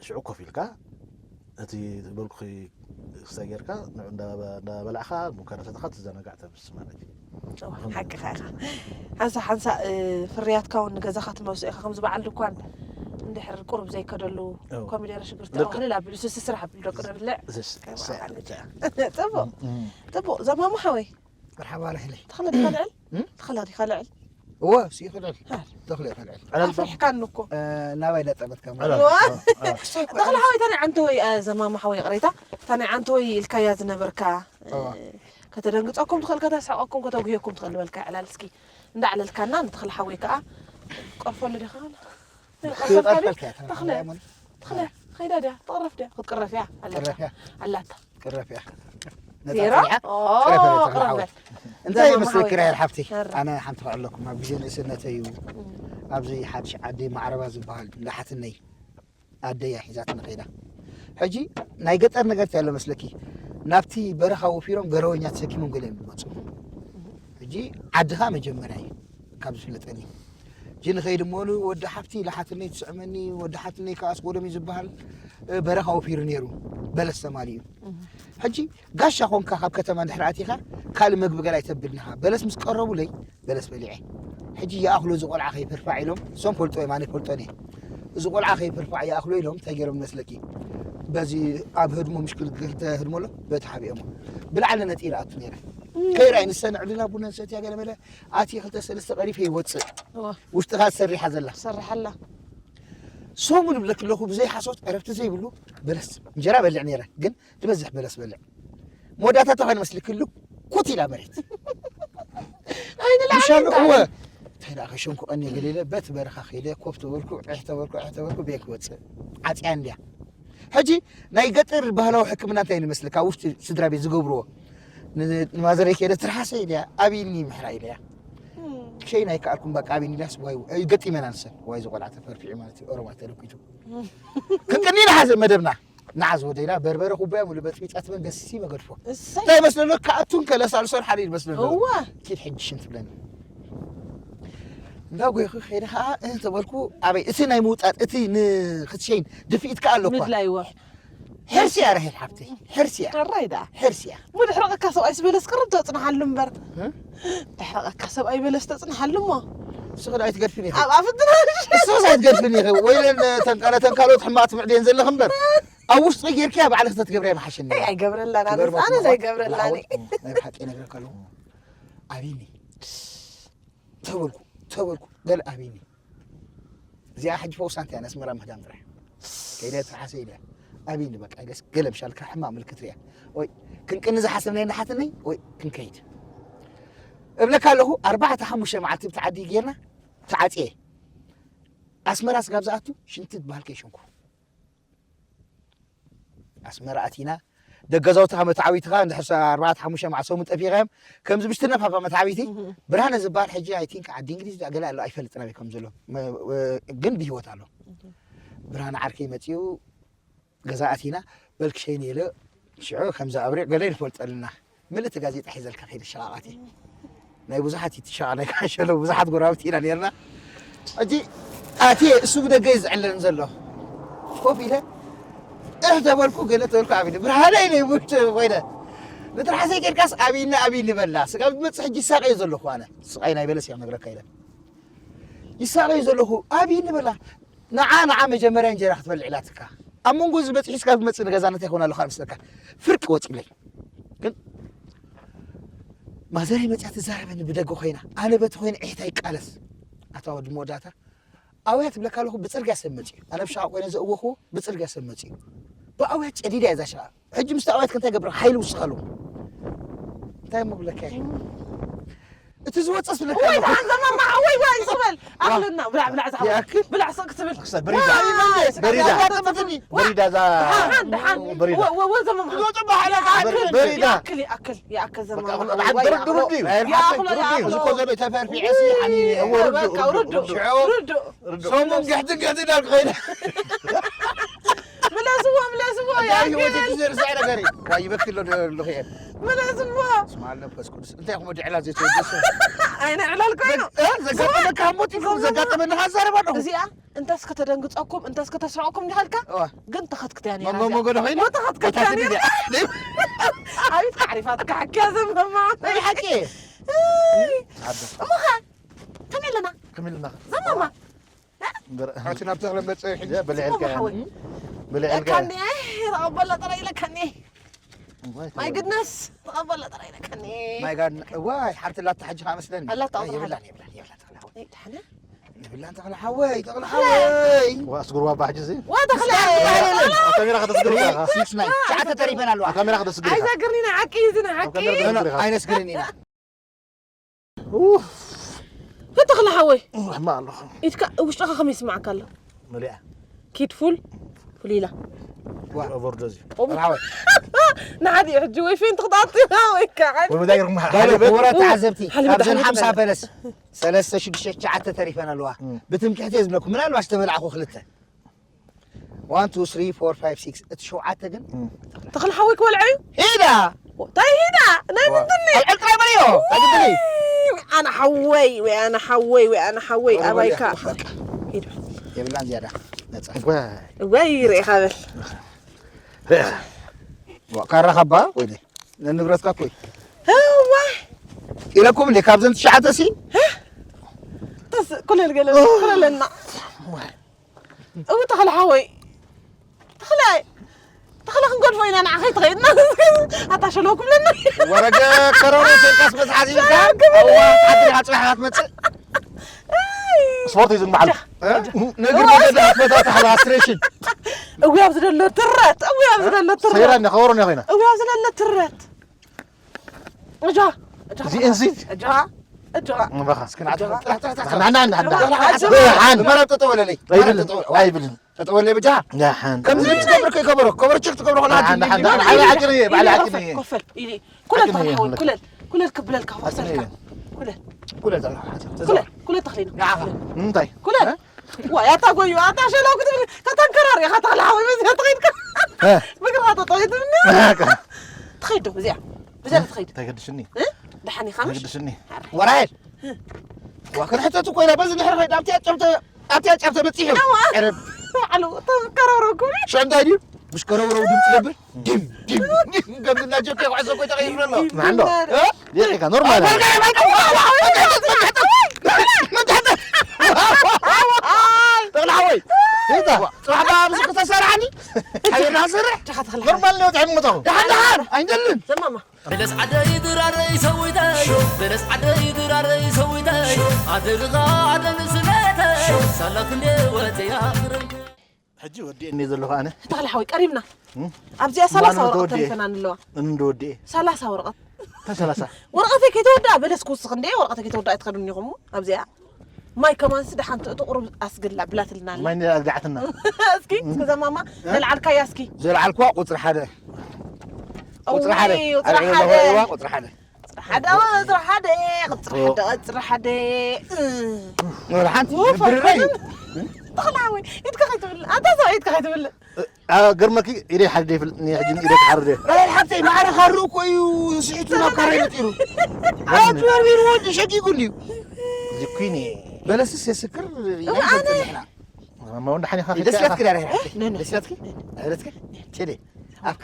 ሽዑ ኮፍ ኢልካ እቲ ዝበልኩኺ ክስታይ ጌርካ ንዑ እንዳበላዕኻ ቡንካ እንዳሰተኻ ትዘናጋዕ ተብስ ማለት እዩ ሓቅኻ ኢኻ ሓንሳ ሓንሳ ፍርያትካ እውን ንገዛኻ ትመልሶ ኢኻ ከምዚ በዓል ድኳን እንድሕር ቁሩብ ዘይከደሉ ኮሚደረ ሽግርቲ ኣዋህልል ኣቢሉ ስስ ስራሕ ኣቢሉ ደቂ ነብልዕ እስ- እስ- ጥቡቕ ጥቡቕ ዘማሙ ሓወይ መርሓባ ራሒለይ ተኽለ ዲኻ ልዕል ተኽለ ዲኻ ልዕል እወ ሲ ይኽልዕል ተኽለ ይኽልዕል ዕለል ኣፍሪሕካኒ እኮ ናባይ ለጠበትካ ዕለል ተኽለ ሓወይ ታናይ ዓንተ ወይ ዘማሙ ሓወይ ይቕሬታ ታናይ ዓንተ ወይ ኢልካያ ዝነበርካ ከተደንግፀኩም ትኽእል ከተስሕቐኩም ከተጉህየኩም ትኽእል ዝበልካ ዕላል እስኪ እንዳዕለልካና ንተኽለ ሓወይ ከዓ ቀርፈሉ ዲኻ ክቐርፈልካ እያ ተኽለ ተኽለ ኸይዳ ድያ ትቕረፍ ድያ ክትቅረፍ እያ ኣላታ ቅረፍ እያ ኣላታ ቅረፍ እያ ዜሮ ቅረፍ እያ ተኽለ ሓወይ እንታይ ዘማሙ ይመስለኪ ሓወይ? ራሄል ሓፍቲ ኣረ። ኣነ ሓንቲ ክዕለኩም ኣብ ግዜ ንእስነተይ እዩ ኣብዚ ሓድሽ ዓዲ ማዕረባ ዝበሃል ላሓትነይ ኣደያ ሒዛትኒ ከይዳ ሕጂ ናይ ገጠር ነገር እንታይ ኣሎ መስለኪ ናብቲ በረኻ ወፊሮም ገረወኛ ተሰኪሞም ገለ እዮም ዝመፁ ሕጂ ዓድኻ መጀመርያ እዩ ካብ ዝፍለጠኒ ሕጂ ንኸይድ እሞኑ ወዲ ሓፍቲ ላሓትነይ ትስዕመኒ ወዲ ሓትነይ ከዓ ኣስጎዶም እዩ ዝበሃል እ፣ በረኻ ወፊሩ ነይሩ በለስ ተማሊ እዩ ሕጂ ጋሻ ኮንካ ካብ ከተማ እንድሕር ኣቲኻ ካልእ መግቢ ገላ ኣይተብልንኻ በለስ ምስ ቀረቡለይ በለስ በሊዐ ሕጂ ይኣኽሎ እዚ ቆልዓ ከይፍርፋዕ ኢሎም እሶም ፈልጦ እዮም ኣነ ይፈልጦን እየ እዚ ቆልዓ ከይፍርፋዕ ይኣኽሎ ኢሎም እንታይ ገይሮም መስለኪ በዚ ኣብ ህድሞ ምሽክል ክልተ ህድሞ ኣሎ በቲ ሓቢኦሞ ብላዕሊ ነጢረ ኣቱ ነይረ ከይራይ ንሰን ዕድልና ቡነን ሰትያ ገለመለ ኣቲ ክልተ ሰለስተ ቀሪፈ ይወፅእ ውሽጥኻ ዝሰሪሓ ዘላ ሰራሓላ ሰሙን እብለክ ኣለኹ ብዘይ ሓሶት ዕረፍቲ ዘይብሉ በለስ እንጀራ በልዕ ነይረ ግን ዝበዝሕ በለስ በልዕ መወዳእታ ተኾይኑ መስልክ ልኩት ኢላ መሬት ኣይንላዕሊ ምሻሉ እወ እንታይ ደኣ ከሸንኩቐኒ ገለ ኢለ በት በረኻ ከይደ ኮፍ ተበልኩ ዕሕ ተበልኩ ዕሕ ተበልኩ ቤት ክወፅእ ዓፅያ እንድያ ሕጂ ናይ ገጠር ባህላዊ ሕክምና እንታይ ንመስል ካብ ውሽጢ ስድራ ቤት ዝገብርዎ ንማዘረይ ከይደ ትርሓሰ ኢለያ ኣብይኒ ምሕራ ኢለያ ሸይ ናይ ከኣልኩም በቃ ኣብይኒ ኢላስ ዋይ ገጢመና ንሰን ዋይ ዝቆልዓ ተፈርፊዑ ማለት እዩ ኦሮማ ተለኪቱ ክንቅኒ ንሓዘ መደብና ንዓዝ ወደይና በርበረ ኩባያ ሙሉ በጥቢጣ ትበን ገሲሲ መገድፎ እንታይ መስለሎ ከኣቱን ከለሳልሶን ሓደ ይመስለሎ እዋ ኪድ ሕጂ ሽን ትብለኒ እንዳ ጎይኹ ከይደ ከዓ እህ ተበልኩ ኣበይ እቲ ናይ ምውጣጥ እቲ ንክትሸይን ድፍኢት ከዓ ኣለኳ ምድላይ ወ ሕርሲ እያ ራሄል ሓብተይ ሕርሲ እያ ሕራይ ደኣ ሕርሲ እያ ምድሕረቐካ ሰብኣይ ስበለስ ቅርብ ተፅንሓሉ እምበር ድሕረቐካ ሰብኣይ በለስ ተፅንሓሉ እሞ እሱ ክዳ ኣይትገድፍን ኢኸ ኣብ ኣፍንትና እሱስ ኣይትገድፍን ኢኸ ወይ ነተንካሎት ሕማቅ ትምዕድየን ዘለኽ እምበር ኣብ ውሽጢ ጌርክያ ባዕልኽ ተትገብርያ መሓሸኒ ኣይገብረላን ኣነ ኣነ ዘይገብረላን ናይ ብሓቂ ነግረካ ኣለኹ ኣብኒ ተበልኩ ተበልኩ ገለ ኣብኒ እዚኣ ሕጂ ፈውሳ እንታይ ነስመራ ምህዳም ጥራሕ ከይደ ትሓሰ ኢለ ኣብይኒ በቃ ገስ ገለ ምሻልካ ሕማቕ ምልክት ሪኣ ወይ ክንቅኒ ዝሓሰብናዮ እናሓተነይ ወይ ክንከይድ እብለካ ኣለኹ። ኣርባዕተ ሓሙሽተ መዓልቲ ብቲ ዓዲ ጌርና ተዓፅየ። ኣስመራ ስጋብ ዝኣቱ ሽንቲ ዝበሃል ከይሸንኩ ኣስመራ ኣቲና። ደገዛውትኻ መተዓዊትኻ እንድሕር ኣርባዕተ ሓሙሽተ መዓልቲ ሰሙን ጠፊኻ እዮም። ከምዚ ብሽትነፍ ሃባ መተዓዊቲ ብርሃነ ዝበሃል ሕጂ ኣይ ቲንክ ዓዲ እንግሊዝ ዳ ገለ ኣሎ ኣይፈልጥን ኣበይ ከም ዘሎ ግን ብህይወት ኣሎ። ብርሃነ ዓርከይ መፂኡ ገዛ ኣቲና በል ክሸይን ኢለ ሽዑ ከምዛ ኣብሪቕ ገለ ይፈልጠልና ምልእቲ ጋዜጣ ሒዘልካ ከይደ ሸቓቓት እየ ናይ ብዙሓት ይትሸቓ ናይ ካሸሎ ብዙሓት ጎረባብቲ ኢና ነርና ሕጂ ኣትየ እሱ ብደገ እዩ ዝዕለኒ ዘሎ ኮፍ ኢለ እህ ተበልኩ ገለ ተበልኩ ኣብ ኢለ ብርሃነ ኢለ ይሙት ኮይነ ንትርሓሰይ ጌርካስ ኣብይኒ ኣብይኒ በላ ስጋብ ዝመፅእ ሕጂ ይሳቐዮ ዘለኹ ኣነ ስቓይ ናይ በለስ እያ ነግረካ ኢለ ይሳቐዩ ዘለኹ ኣብይ ንበላ ንዓ ንዓ መጀመርያ እንጀራ ክትበልዕ ኢላትካ ኣብ መንጎ እዚ በፂሑ ስካ ክትመፅእ ንገዛነት ይኸውን ኣለካ ምስለካ ፍርቂ ወፂለይ ግን ማዘረይ መፅያ ትዛረበኒ ብደገ ኮይና ኣነ በቲ ኮይነ ዒሕታ ይቃለስ ኣታ ወዲ መወዳእታ ኣውያ ትብለካ ኣለኹ ብፅርግያ ሰብ መፅዩ ኣነ ብሻ ኮይነ ዘእወኹ ብፅርግያ ሰብ መፅዩ ብኣውያ ጨዲዳ እያ ዛሻ ሕጂ ምስ ተኣዋትክ እንታይ ገብር ሓይሊ ውስኻሉ እንታይ እሞ ብለካ እቲ ዝወፀስ ብለካ ወይ ኣለኹ። ተዓዘበና ወይ ወይ ዝበል ኣኽልና ብላዕ ብላዕ ዝሓወ ይኣክል? ብላዕ ስቕ ክትብል ክሰ- በሪዳ። በሪዳ። በሪዳ እዛ ደሓን ደሓን በሪዳ። ወ- ወ- ወዘመም ዝወፁ ባህላ ይኣክል በሪዳ። ይኣክል ይኣክል ይኣክል ዘመም በቃ፣ ወይ በቃ፣ ይኣኽሎ። ርዱእ፣ ርዱእ እዩ። ይኣኽሎ፣ ይኣኽሎ። እዚ እኮ ዘሎ ተፈርፊዐ ሲ ሓኒ እዎ፣ ርዱእ፣ በቃ፣ ርዱእ፣ ርዱእ። ሽዑ ርዱእ። ርዱእ። ሰሙን ግሕቲ ግሕቲ ዳር ኮይነ ምለስዎ ምለስዎ እንታይ ህይወት ይኣክል ትዘርዝዕ ነገር እዩ? ዋይ ይበኪ ኣሎ ዶ ኣለኹ እየ። ምለስዎ ስማ ኣሎ መንፈስ ቅዱስ እንታይ ኹም ወዲ ዕላል ዘይተወደሱ? ኣይነ ዕላል ኮይኑ እ? ዘጋጠመካ ሞት ይኹም ዘጋጠመኒ ኻዛረብ ኣለኹ። እዚኣ እንተስ ከተደንግጸኩም እንተስ ከተስረቕኩም እንዲኻልካ እዋ። ግን ተኸትክትያ ነይራ መሞ እዚኣ። መጎዶ ኮይነ ተኸትክትያ ነይራ። ኣብት ካዕሪፋትካ ሓኪያ ዘመማ ናይ ሓቂ እሞ ኸ ከመይ ኣለና ከመይ ኣለና ዘመማ ኣቲ ናብ ተኽለ መፀ ሕጂ በልዕልካ በልዕልካ ለካኒ ተቐበሎ ጥራይ ኢለካኒ ማይ ግድነስ ተቐበሎ ጥራይ ኢለካኒ ማይ ጋር ዋይ ሓንቲ ላታ ሕጂ ከዓ መስለኒ ኣላታ የብላን የብላን የብላን ተኽለ ሓወይ ደሓነ የብላን ተኽለ ሓወይ ተኽለ ሓወይ ዋስ ጉርባ ባሕጂ ዚ ዋ ተኽለ ካሜራ ከተስግር ካሜራ ከተስግር ኣይዘግርኒ ንዓቂ እዚ ንዓቂ ኣይነስግርን ኢና ተኽለ ሓወይ ሕማ ኣለኹ ኢድካ ውሽጥኻ ከመይ ይስማዓካ ኣሎ መሊኣ ኪድ ፉል ፉል ኢላ ኦቨርዶዝ እዩ ንሓዲ ሕጂ ወይ ፌንት ክትኣቱ ወይ ከዓ ወይ መዳይ ርማ ክቡራት ተዓዘብቲ ካብዘን ሓምሳ በለስ ሰለስተ ሽዱሽተ ትሽዓተ ተሪፈን ኣለዋ ብትምክሕቲ እየ ዝብለኩም ምናልባሽ ተመልዓኹ ክልተ One, two, three, four, five, six. እቲ ሸውዓተ ግን ተኽለ ሓወይ ክበልዖ እዩ ሂዳ እንታይ ሂዳ ናይ ምንድኒ ኣልዕል ጥራይ በልዮ ኣግድሊ ኣነ ሓወይ ወይ ኣነ ሓወይ ወይ ኣነ ሓወይ ኣባይካ ሂድ የብላን ዝያዳ ነፃ ወይ ርኢኻ በል ካራ ካባ ወይ ነንብረትካ ኮይ እዋ ኢለኩም እንዴ ካብዘን ትሽዓተ ሲ ኩለል ገለ ኩለለና እው ተኽለ ሓወይ ተኽለ ተኽለ ክንገድፎ ኢና ንዓ ከይትኸይድና ኣታ ሸሎ ክብለና ወረገ ከረሮ ቴልካስ መፅሓት ኢልካ ኣዋ ሓድሪ ኣፅባሕ ክትመፅእ ስፖርት እዩ ዝግባዓሉ ነግሪ መገዲ ክትመታ ተሕላ ስትሬሽን እውያብ ዝደሎ ትረት እውያብ ዝደሎ ትረት ሰይራኒ ከበሮ ነ ኮይና እውያብ ዝደሎ ትረት እጃ እጃ እዚእን ሲ እጃ እጃ እምበኻ እስኪ ንዓት ጥራሕ ጥራሕ ጥራሕ ንዓና ንዓና ንዓና መረብ ጠጠወለለይ ኣይብልን ኣይብልን ጠጠወለለይ ብጃ ንሓን ከምዚ ትገብር ከይከበሮ ከበሮ ችክ ትገብሮ ከላ ንሓን ንሓን ንሓን ዓቢ ዓቅን እየ ባዕሊ ዓቅን እየ ኮፈል ኢሊ ኩለት ተኽሊ ሓወይ ኩለት ኩለት ክብለልካ ወሰልካ ኩለት ኩለት ኩለት ኩለት ተኽሊ ንዓኻ እንታይ ኩለት ዋይ ኣታ ጎዩ ኣታ ሸላው ክትብል ከተንከራር ኢኻ ተኽሊ ሓወይ በዚኣ ትኸይድካ ብግርኻ ተጠዊትብኒ ትኸይድ ዶ እዚኣ ብዘለ ትኸይድ እንታይ ገድሽኒ ደሓን ኢኻ ምሽ ገድሽኒ ወራይል ዋ ክንሕተት እኮ ኢና በዚ ድሕሪ ኸይድ ኣብቲ ኣጨብተ ኣብቲ ኣጨብተ በፂሑ ቀረብ ዓሉ ተከራረኩ ሸንታይ ድዩ ምሽ ከረውረው ድምፂ ነብር ድም ድም ድም ከም ዝናጀካ ይኳዕሶ እኮ ተቐይሩ ኣሎ ማዕንዶ እ? ሊሒካ ኖርማል ተኽልሓወይ ሂታ ፅባሕ ዳ ኣብዚ ክተሰርዓኒ ሓቢርና ንሰርሕ ኖርማል ነው ጥዕም ምጠኹ ደሓን ደሓን ኣይንደልን ዘማማ በለስ ዓደይ ድራረይ ሰዊተዮ በለስ ዓደይ ድራረይ ሰዊተዮ ኣደርኻ ኣደን ስለተዮ ሳላ ክንደ ወፅያ ክረምቲ ሕጂ ወዲኤ እኔ ዘለኹ ኣነ። ተኽለ ሓወይ ቀሪብና። ኣብዚኣ ሰላሳ ወረቐት ተሪፈና ኣለዋ። እንዶ ወዲኤ። ሰላሳ ወረቐት። ተሰላሳ። ወረቐተይ ከይተወድኣ በለስ ክውስኽ እንደ ወረቐተይ ከይተወድኣ ኣይትኸዱን ኢኹም። ኣብዚኣ ማይ ከማንስ ደሓን ትእቲ ቁሩብ ኣስግላ ብላትልና ኣላ። ማይ ኣግዳዕትና። እስኪ እስከ ዘማማ ዘልዓልካያ እስኪ። ዘልዓልኳ ቁፅሪ ሓደ። ቁፅሪ ሓደ። ቁፅሪ ሓደ። ቁፅሪ ሓደ። ሓደ ቁፅሪ ሓደ ቁፅሪ ሓደ ቁፅሪ ሓደ። ወላ ሓንቲ ብርረይ። ተኽላወይ ኢድካ ከይትብል ኣታ ሰው ኢድካ ከይትብል። ገርመኪ ኢደይ ሓድደ ይፍልጥኒ ሕጂ ኢደ ትሓርደ። ራሄል ሓብተይ ማዕረ ካሩ እኮ እዩ ስሒቱ ናብ ካራይ መጢሩ። ኣትበርቢርዎ እንጂ ሸጊጉ እንድዩ። ዝኩኒ በለስስ የስክር። ማማ ወንድ ሓኒኻ ደስ ያትክ ዳራ ይራሕቲ ደስ ያትክ። ደስ ያትክ። ቴሌ ኣፍኪ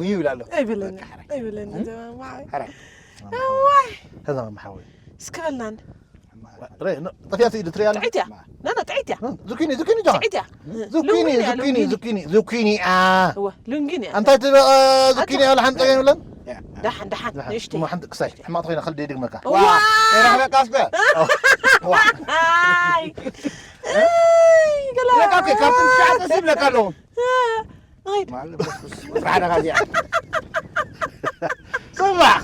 ውይ ይብላ ኣሎ። ኣይበለኒ ኣይበለኒ ዘማማ። ሓራይ እዋይ ከዛ ማማ ሓወይ እስኪ በልናን። ጠፊያት ኢሉ ትሪያ ኣሎ። ጥዒት እያ። ና ና ጥዒት እያ። ዙኪኒ ዙኪኒ ጆሃ ጥዒት እያ። ዙኪኒ ሉንጊኒ እያ፣ ዙኪኒ ሉንጊኒ። ዙኪኒ ዙኪኒ አ። እወ ሉንጊኒ እያ። እንታይ ትበ ዙኪኒ ያለ ሓንጠ የብለን። ደሓን ደሓን ንእሽተይ። እሞ ሓንቲ ክሳይ ሕማቕ ተኾይና ከልደ ይድግመካ። ዋ። ራሕበቃስከ ኣይ ኣይ ገላ ለካ ካብቲ ትሽዓተ ሲብ ለካ ኣለኹም። ንኸይድ ወፍራሕና ካዚኣ ሰማዕ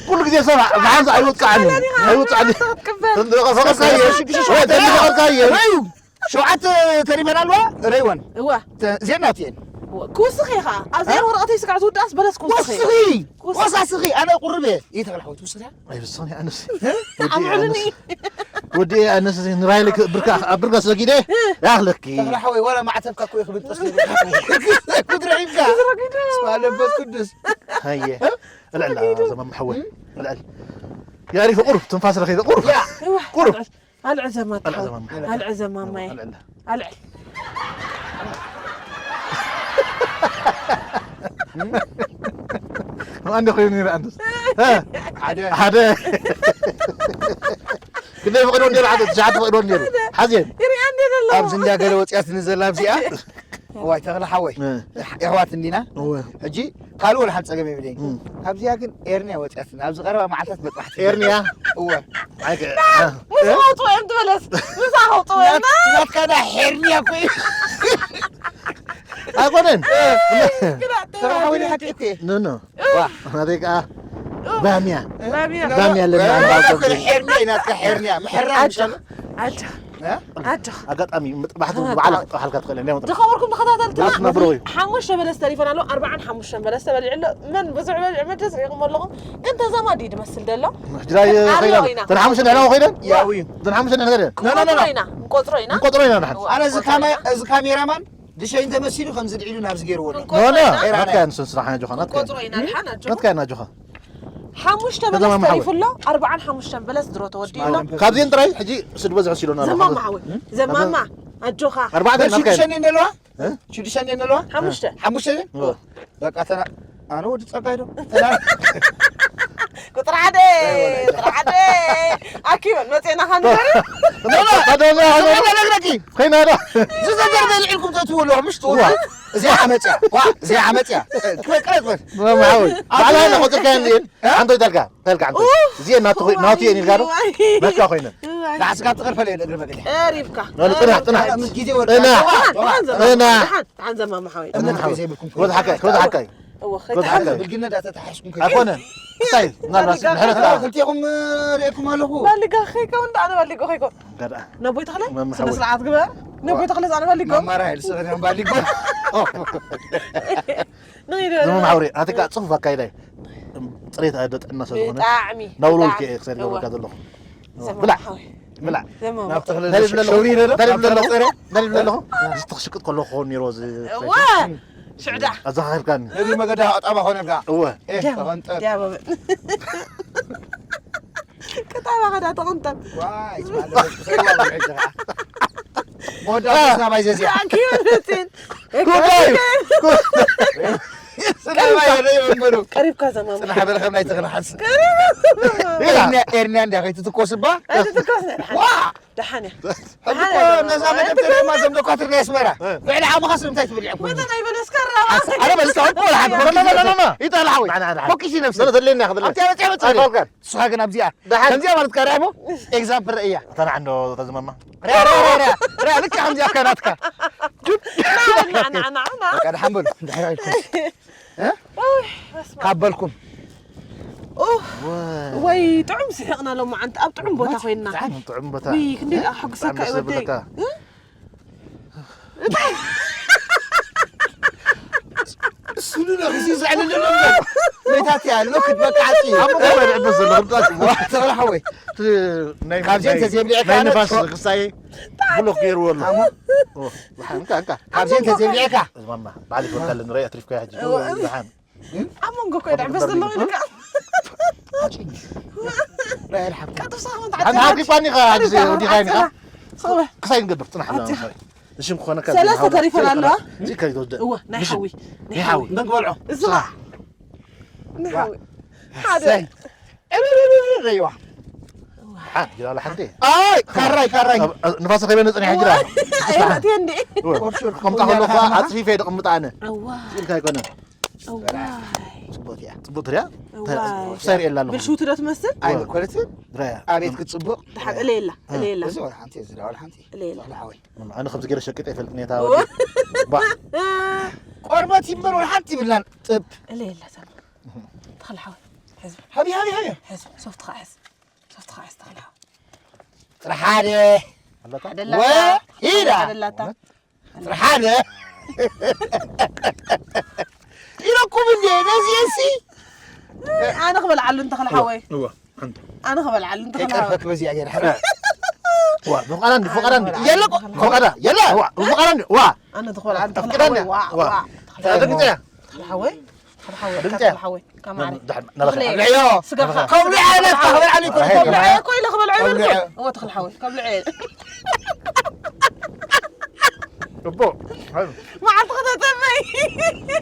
ኩሉ ግዜ ሰማዕ ብሓንሳ ኣይወፅዓን እዩ ኣይወፅዓን እዩ ክትቅበል ተንድረቀ ፈቀድካየ ተንድረቀ ፈቀድካየ እዩ ሸውዓተ ተሪፈን ኣለዋ ረይወን እዋ ዜናት እየን ክውስኽ እየ ከዓ ኣብ ዜር ወረቐተይ ስጋዕ ዝውዳእስ በለስ ክውስኽ እየ ወስኺ ወሳ ስኺ ኣነ ቁርብ እየ ይተኽል ሓወት ውስኽ እያ ኣይብስኽን ኣነስ ኣምዕሉኒ ወዲ ኣነስ ንራይለ ብርካ ኣብ ብርካ ሰጊደ ያኽለኪ ተኽለ ሓወይ ዋላ ማዕተብካ እኮ ይኽብል ጠስ ኩድረዒምካ ስማ ለበስ ቅዱስ ሃየ እልዕላ ዘማም ሓወይ እልዕል ያሪፍ ቁሩብ ትንፋስ ረኺበ ቁሩብ ቁሩብ ኣልዕል ዘማት ኣልዕል ዘማማይ ኣልዕል ማን ኮይኑ ይረኣንስ ሓደ ሓደ ክንደይ ፈቅዶ ነይሩ ሓደ ትሽዓተ ፈቅዶ ነይሩ ሓዝየን ይሪኣን ዘሎ ኣብዚ እንዳ ገለ ወፅያትኒ ዘላ ኣብዚኣ ዋይ ተኽለ ሓወይ የሕዋት እንዲና ሕጂ ካልእ ወላ ሓንቲ ፀገም የብለይ ኣብዚኣ ግን ኤርንያ ወፅያትና ኣብዚ ቀረባ መዓልታት መጥባሕቲ ኤርንያ እወ ምስ ከውፅዎ እዮም ትበለስ ምስ ከውፅዎ እዮም ናትካዳ ሄርንያ ኮይ ኣይኮነን ተራዊኒ ሓቂ እኮ ኖ ኖ ናተይ ከዓ ባምያ ባምያ ባምያ ኣለና ሄርንያ ናትካ ሄርንያ ምሕራም ይሻል ኣጆኻ ኣጆኻ ኣጋጣሚ ምጥባሕቲ ባዕላ ክትጠብሓልካ ትኽእል እንዲያ ምጥራሕ ዝኸበርኩም ተኸታተልቲ ናስ ነብሮ እዩ ሓሙሽተ በለስ ተሪፈን ኣሎ ኣርባዓን ሓሙሽተን በለስ ተበሊዑ ኣሎ መን ብዙሕ በሊዑ መቸስ ሪኢኹም ኣለኹም ግን ተዛማዲ ድመስል ደሎ ሕጅራ ከይዳ ተን ሓሙሽተ ንሕና ከይደን ያው እዩ ተን ሓሙሽተ ንሕና ከይደን ቆጥሮ ኢና ቆጥሮ ኢና ቆጥሮ ኢና ንሓን ኣነ እዚ ካሜራማን ድሸይ እንተመሲሉ ከምዚ ድዒሉ ናብዚ ገይርዎ ኣሎ ኖ ኖ ናትካ ንስን ስራሕ ጆኻ ናትካ ቆጥሮ ኢና ንሓን ኣጆ ናትካ ና ጆኻ ሓሙሽተ በለስ ተሪፉ ኣሎ ኣርባዓን ሓሙሽተን በለስ ድሮ ተወዲኡ ኣሎ ካብዚን ጥራይ ሕጂ ስድ በዝሕ ሲሎና ዘማማ ሓወይ ዘማማ ኣጆኻ ኣርባዕተ ናትካ ሽዱሽተ እንዲ ኣለዋ ሽዱሽተ እንዲ ኣለዋ ሓሙሽተ ሓሙሽተ በቃ ተና ኣነ ወዲ ጸጋይ ዶ ቁጥሪ ሓደ ቁጥሪ ሓደ ኣኪበን መፅና ካንበሪ ነግረኪ ኮይና ዶ ዝዘገርበ ልዕልኩም ተትውሎ ምሽ ትውሎ እዚኣ ዓመፅያ ዋ እዚኣ ዓመፅያ ክበል ቀለጥበት ማማሓወይ ባዕላ ና ቆፅርካ እንዲን ሓንቶ ይተልካ ተልካ ሓንቶ እዚኤ ናቱ ናቱ እየን ኢልካ ዶ ናትካ ኮይነን ንዓስካ ትቐርፈለ እግሪ መገዲ ቀሪብካ ወላ ጥራሕ ጥራሕ ምስ ግዜ ወርዳ ጥራሕ ጥራሕ ጥራሕ ጥራሕ ጥራሕ ጥራሕ ጥራሕ ጥራሕ ክበዝሓካ ክበዝሓካ ብልግነት ኣተተሓሽኩም ከ ኣይኮነን እንታይ ምናልባት ምሕረት ከዓ ክልቴኹም ርእኩም ኣለኹ ባሊጋ ከይከውን ዳ ኣነ ባሊጎ ከይከውን ገዳ ነቦይ ተኽለ መም ስነ ሓወይ ስርዓት ግበር ነቦይ ተኽለ ዛነ ባሊጎ ማማራ ኢሉ ሰበን ባሊጎ ንኺድ ዘመም ሓውሬ ኣቲ ከዓ ፅፉፍ ኣካይዳ እዩ ፅሬት ኣደ ጥዕና ስለ ዝኾነ ብጣዕሚ ናውሎ ልክ እየ ክሰድ ገብረካ ዘለኹ ብላዕ ብላዕ ናብ ተኽለ እንታይ ይብል ኣለኹ? ሸውሪ ነዶ እንታይ ይብል ኣለኹ? እንታይ ይብል ኣለኹ? እዚ ትኽሽቅጥ ከለኹ ክኸውን ነይርዎ እዚ እዋ ሽዕዳ ኣዘኻኺርካኒ እግሪ መገዳ ኣጣባ ኾነልካ እወ ኤ ተቐንጠብ ያበበ ቅጣባ ኸዳ ተቐንጠብ ዋይ ማለት ሰላም ዐይትኻ መወዳእታ ናባይ ዘዚያ ኪበትን ጉዳይ ሰላም ዐይትኻ መንበሩ ቀሪብካ ዘማማ ጽናሕ በለ ከም ናይ ተኽለ ሓስ ኤርንያ እንድያ ከይትትኮስባ ኣይትትኮስ ናይ ደሓን ዋ ደሓን እያ ሕጂ እኮ ነዛ መደብ ተደማ ዘም ዶኳትር ናይ ኣስመራ ውዕሊ ዓመኻ ስለምንታይ ትብል ዕኩ መጠን ኣይበለስካ ኣነ በልስታ ወላ ሓደ። ኖ፣ ኖ፣ ኖ፣ ኖ፣ ኖ። ይጠላ ሓወይ። ንዓ፣ ንዓ፣ ንዓ። ፎኪስ ይነብስ። ዘለ ዘለ እያ፣ ዘለ። ኣብቲ ኣበጽያ በጽያ። ኣይፈልካን። ንስኻ ግን ኣብዚኣ። ደሓን። ከምዚኣ ማለት ካርያ እሞ ኤግዛምፕል እያ። እታ ንዓ እንዶ ተዝመማ። ርያ ርያ ርያ ርያ። ርያ ልክ ከምዚኣ ከናትካ። ና ና ና ና። በቃ ደሓን በሉ። ድሕሪ ኢልኩም። ኡይ፣ በስመ ካብ በልኩም። ኡፍ፣ ወይ ጥዑም ስሒቕና ሎማዓንቲ ኣብ ጥዑም ቦታ ኮይንና። ብጣዕሚ ጥዑም ቦታ። ውይ ክንደይ ደኣ ሓጉሰካ ብጣዕሚ ደስ እዩ ወደይ። ዝብለካ። እሱ ንነኺሱ ዘዕልልሉ። መይታት እያ፣ ሎክት በቃ ዓፂ። ኣብ ምንታይ ድዕበስ ዘሎ ክብጣት። ተብላ ሓወይ። እቲ ናይ ካብዚ ናይ እንተዘይብልዕካ ናይ ኣነ ንፋስ ፎ- ክሳይ ብሎክ ገይርዎ ኣሎ። ኣሞ፣ ኦ፣ ዝሓን እንካ እንካ። ካብዚ እንተዘይብልዕካ። ዝማማ ባዕሊ ክወልዳለ ንረኢ ኣትሪፍካ ሕጂ። ዝሓን ኣብ መንጎ እኮ ድዕበስ ዘሎ ኢልካ። ራይል ሓብታ። ቀጥታ ሳሙን ሓንቲ ሓቂፋኒ ኢኻ ሕጂ ወዲኻ ኢኻ። ሰለ ክሳይ ንገብር ጽናሕ። ኣቲ- ንሽም ክኾነካ ሰለስተ ተሪፈን ኣለዋ። እዚ ከይትወስደ። እወ ናይ ሓዊ ናይ ናይ ሓዊ። ሓዊ። መን ክበልዖ? እዛ ናይ ሓዊ ሓደ ሰይ። እብብብብብ ረይዋ። ሓን ጅላላ ሓንቲ። ኣይ ካራይ ካራይ። ንፋስ ከይበነ ጽኒሕ ጅላ። ኣይወጥየ እንዴ? ከምታ ከለኳ ኣጽፊፈ ደቕምጣ ኣነ። እዋ ኢልካ ኣይኮነን። እዋይ ጽቡቅ ትሪያ። እዋይ ክሳይ ሪኤላ ኣለኹ። ብልሽውቲ ዶ ትመስል? ኣይ ኮለቲ ድራያ። ኣቤት ክትጽቡቅ። ድሓን እለ የላ እለ የላ እዚ ወላ ሓንቲ እዚ ወላ ሓንቲ። እለ የላ ኣነ ከምዚ ገይረ ሸቂጠ ይፈልጥ ኔታ። ባ ቆርበት ይምበር ወላ ሓንቲ ይብላን ጥብ። እለ የላ ሰማ። ተኽለ ሓወይ ሕዝ ሃቢ ሃቢ ሃቢ። ሕዝ ሶፍትኻ ሕዝ ሶፍትኻ ሕዝ ተኽለ ሓወይ። ጥራሕ ሓደ ኣለካ። ደላታ ወ- ሂዳ። ደላታ ጥራሕ ሓደ። ኢለኩም እንዴ ነዚ እሲ ኣነ ክበልዓሉ እንተኽለ ሓወይ እዋ ሓንቲ። ኣነ ክበልዓሉ እንተኽለ ሓወይ የቀርፈክ በዚ ኣገር ሓደ። ዋ ብፍቃዳ እንዲ ፍቃዳ እንዲ። የለቆ ኮቀዳ የለ። ዋ ብፍቃዳ እንዲ ዋ። ኣነ ትኽበልዓሉ እንተኽለ ኣፍቅደኒ። ሓወይ ዋ ዋ። ዋ ተደግጸ። ተኽለ ሓወይ ተኽለ ሓወይ ድምፂ። ተኽለ ሓወይ ከማዓኒ ንዳሕ- ንዳሕ- ተኽለ ንዕዮ። ስጋኻ ከብልዕ ኣለ ከብልዕ ኣለ ይኮን ኣይ፣ ከብልዕ። ከብልዕ እኮ ኢለ ክበልዖ ይበልኩ ከብልዕ። እወ ተኽለ ሓወይ ከብልዕ እቦ። መዓልቲ ከተተመይ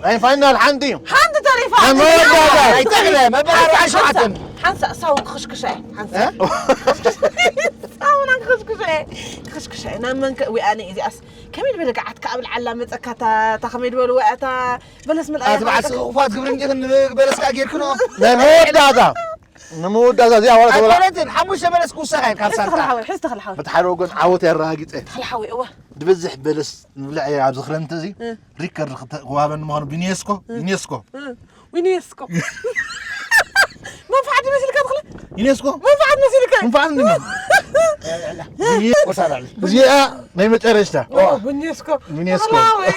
ናይ ፋይናል ሓንቲ እዩ። ሓንቲ ተሪፋ ናይ መወዳእታ። ኣይተኽለ መበራርያ ሸውዓተን። ሓንሳ ሳውን ክኽሽክሻ እየ ሓንሳ ሳውና ክኽሽክሻ እየ ክኽሽክሻ እየ ናብ መንከ ዊኣነ እዚኣስ ከመይ ዝበለ ገዓት ከኣ ብልዓላ መፀካ እታ ከመይ ዝበልዋ እታ በለስ ምልኣያ ኣቲ በዓል ስኹፋት ግብሪ እንዲኽን ንበለስካ ጌርክኖ። ናይ መወዳእታ። ንመወዳእታ እዚኣ ዋላ ተበላ። ኣይኮነትን ሓሙሽተ በለስ ክውሰኻ ኢልካ ሕዚ ተኽለ ኣብሳልካ። ሓወይ ሕዚ ተኽለ ሓወይ በቲ ሓደ ወገን ዓወት የረጋግጸ። ተኽለ ሓወይ እወ ድብዝሕ በለስ ንብልዕ እየ ኣብዚ ክረምቲ እዚ ሪከርድ ክተ- ክዋበኒ ምዃኑ ብዩኔስኮ ዩኔስኮ ዩኔስኮ መንፋዓት ይመስልካ ተኽለ ዩኔስኮ መንፋዓት መሲልካ እንፋዕ እንዲ ወሳላል። እዚኣ ናይ መጨረሽታ ዩኔስኮ ዩኔስኮ። ተኽለ ሓወይ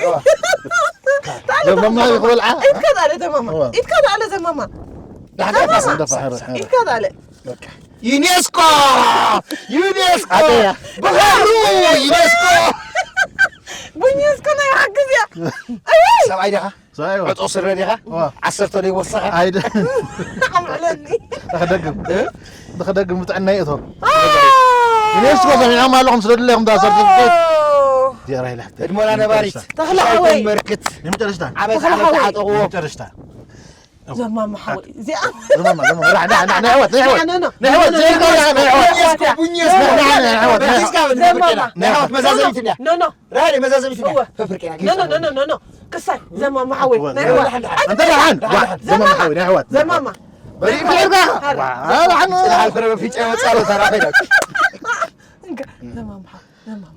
ዘመማ ይኽበልዓ ኢድካ ዳለ ዘማማ እዋ። ኢድካ ዳለ ዘማማ እንደፋ ሕረ ሕረ ኢድካ ዳለ ዩኔስኮ ዩኔስኮ ኣደያ። ብኸሩ ዩኔስኮ ብዩኔስኮ ናይ ሓግዝ እያ ሰብኣይ ዲኻ ሳይዋ ዕጡቕ ስረ ዲኻ ዋ ዓሰርተ ዶ ይወሰኻ ኣይደ ኣምዕለኒ ተኸደግም ተኸደግም ብጥዕና ይእቶ ዩኔስኮ ሰሚዖም ኣለኹም ስደድለኹም ዳ ሰርቲፊኬት ዲራ ኢላ እድሞና ነባሪት ተኽለ ሓወይ መርክት ንመጨረሽታ ዓመት ተኽለ ዓመት ሓወይ። ዓጠቕዎ ንመጨረሽታ ዘማማ ሓወይ እዚኣ ዘማማ ዘማማ ራሕዳ ናይ ኣሕዋት ናይ ኣሕዋት ኖ፣ ኖ፣ ናይ ኣሕዋት ኖ፣ ዘይኮ ኖ፣ ናይ ኣሕዋት ኖ፣ ናይ ኣሕዋት ዘማማ ናይ ኣሕዋት መዛዘሚት እንድያ ኖ ኖ ራእይ መዛዘሚት እንድያ እወ። ፈፍርቄና ኖ ኖ ኖ ኖ ኖ ክሳይ ዘማማ ሓወይ ናይ ኣሕዋት እንተ ደሓን ዋ ዘማማ ሓወይ ናይ ኣሕዋት ዘማማ ዋ ደሓን ጽናሕ ክረ በፊጨ ወጻሎ ተራኺና እንካ ዘማማ ሓወይ ዘማማ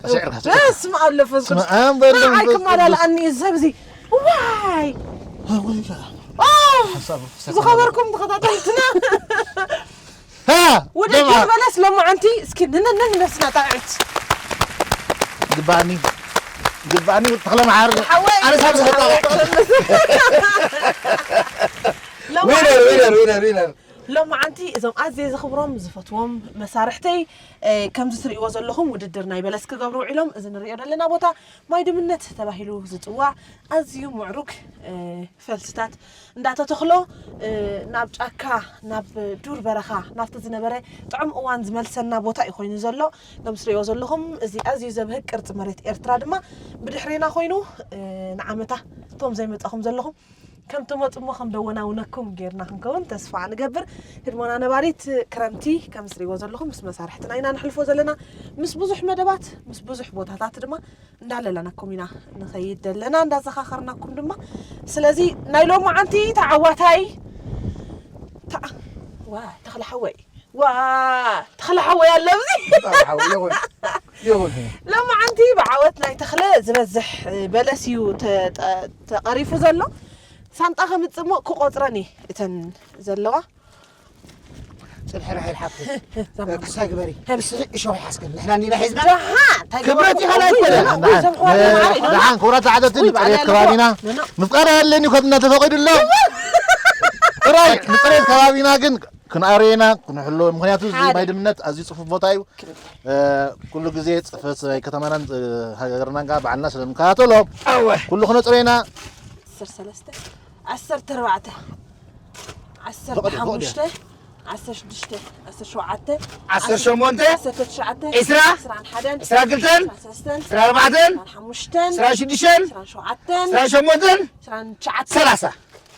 ስዕርካ ስዕርካ በስመ ኣብ ለፈስ ስመ ኣብ በል ንዓይ ክመላለኣኒ እዩ ሰብዚ ዋይ ዝኸበርኩም ተኸታተልትና ሃ ውድድር በለስ ሎማዓንቲ እስኪ ንነነን ነብስና ጣዕዕት ግባኒ ግባኒ ተኽለ መዓር ሓወይ ኣነ ሳብ ዝኸጣ ሎማዓንቲ ዊነር ዊነር ዊነር ዊነር ሎማዓንቲ እዞም ኣዝየ ዝኽብሮም ዝፈትዎም መሳርሕተይ ከምዚ ትርእይዎ ዘለኹም ውድድር ናይ በለስ ክገብሩ ውዒሎም እዚ ንሪኦ ዘለና ቦታ ማይ ድምነት ተባሂሉ ዝፅዋዕ ኣዝዩ ምዕሩግ ፈልስታት እንዳተተኽሎ ናብ ጫካ ናብ ዱር በረኻ ናብቲ ዝነበረ ጥዑም እዋን ዝመልሰና ቦታ እዩ ኮይኑ ዘሎ ከም ትርእይዎ ዘለኹም እዚ ኣዝዩ ዘብህግ ቅርፂ መሬት ኤርትራ ድማ ብድሕሬና ኮይኑ ንዓመታ እቶም ዘይመፃኹም ዘለኹም ከም ትመፁ እሞ ከም ደወናውነኩም ጌርና ክንከውን ተስፋ ንገብር። ህድሞና ነባሪት ክረምቲ ከም ዝሪእዎ ዘለኹም ምስ መሳርሕትና ኢና ንሕልፎ ዘለና፣ ምስ ብዙሕ መደባት፣ ምስ ብዙሕ ቦታታት ድማ እንዳለለናኩም ኢና ንኸይድ ዘለና፣ እንዳዘኻኸርናኩም ድማ። ስለዚ ናይ ሎማዓንቲ ተዓዋታይ ተዓ- ዋ ተኽለ ሓወይ ዋ ተኽለ ሓወይ ኣሎ ኣብዚ። ይኹን ይኹን። ሎማዓንቲ ብዓወት ናይ ተኽለ ዝበዝሕ በለስ እዩ ተ- ተ- ተቐሪፉ ዘሎ። ሳንጣ ከምፅእ እሞ ክቆፅረን እየ እተን ዘለዋ። ፅንሕርሕ ኢልሓፍቲ ዘማማ። ክሳይ ግበሪ። ከም- እስቲ እሾኽ ይሓስከን ንሕና እኒና ሒዝና። ደሓ እንታይ ክብረት ገበርኩ? ይኸላ ውይ፣ ይበለ። ውይ፣ ዘምሓዋር ደሓን ማዕረ ክቡራት ተዓዘብቲ ውይ፣ ንፅሬት ባዕላ ከባቢና ኖ፣ ኖ። ምፍቃር ያለን እዩ ከብትና ተፈቒዱ ኣሎ። ጥራይ ንፅሬት ከባቢና ግን ክንኣርየና ክንሕሎ፣ ምክንያቱ እዚ ሓደ። ማይ ድምነት ኣዝዩ ፅፉፍ ቦታ እዩ። እ፣ ኩሉ ግዜ ፅፈት ናይ ከተማናን እ፣ ሃገርናን ጋር ባዕልና ስለምከታተሎ ኣወ ኩሉ ክነፅሮ ኢና። ዓሰርተ ሰለስተ ዓሰርተ ኣርባዕተ ዓሰርተ ሓሙሽተ ዓሰርተ ሽዱሽተ ዓሰርተ ሸውዓተ ዓሰርተ ሸሞንተ ዓሰርተ ትሽዓተ ዒስራ ዕስራን ሓደን ዕስራ ክልተን ዕስራን ሰለስተን ዕስራ ኣርባዕተን ዕስራን ሓሙሽተን ዕስራ ሽዱሽተን ዕስራን ሸውዓተን ዕስራ ሸሞንተን ዕስራን ትሽዓተን ሰላሳ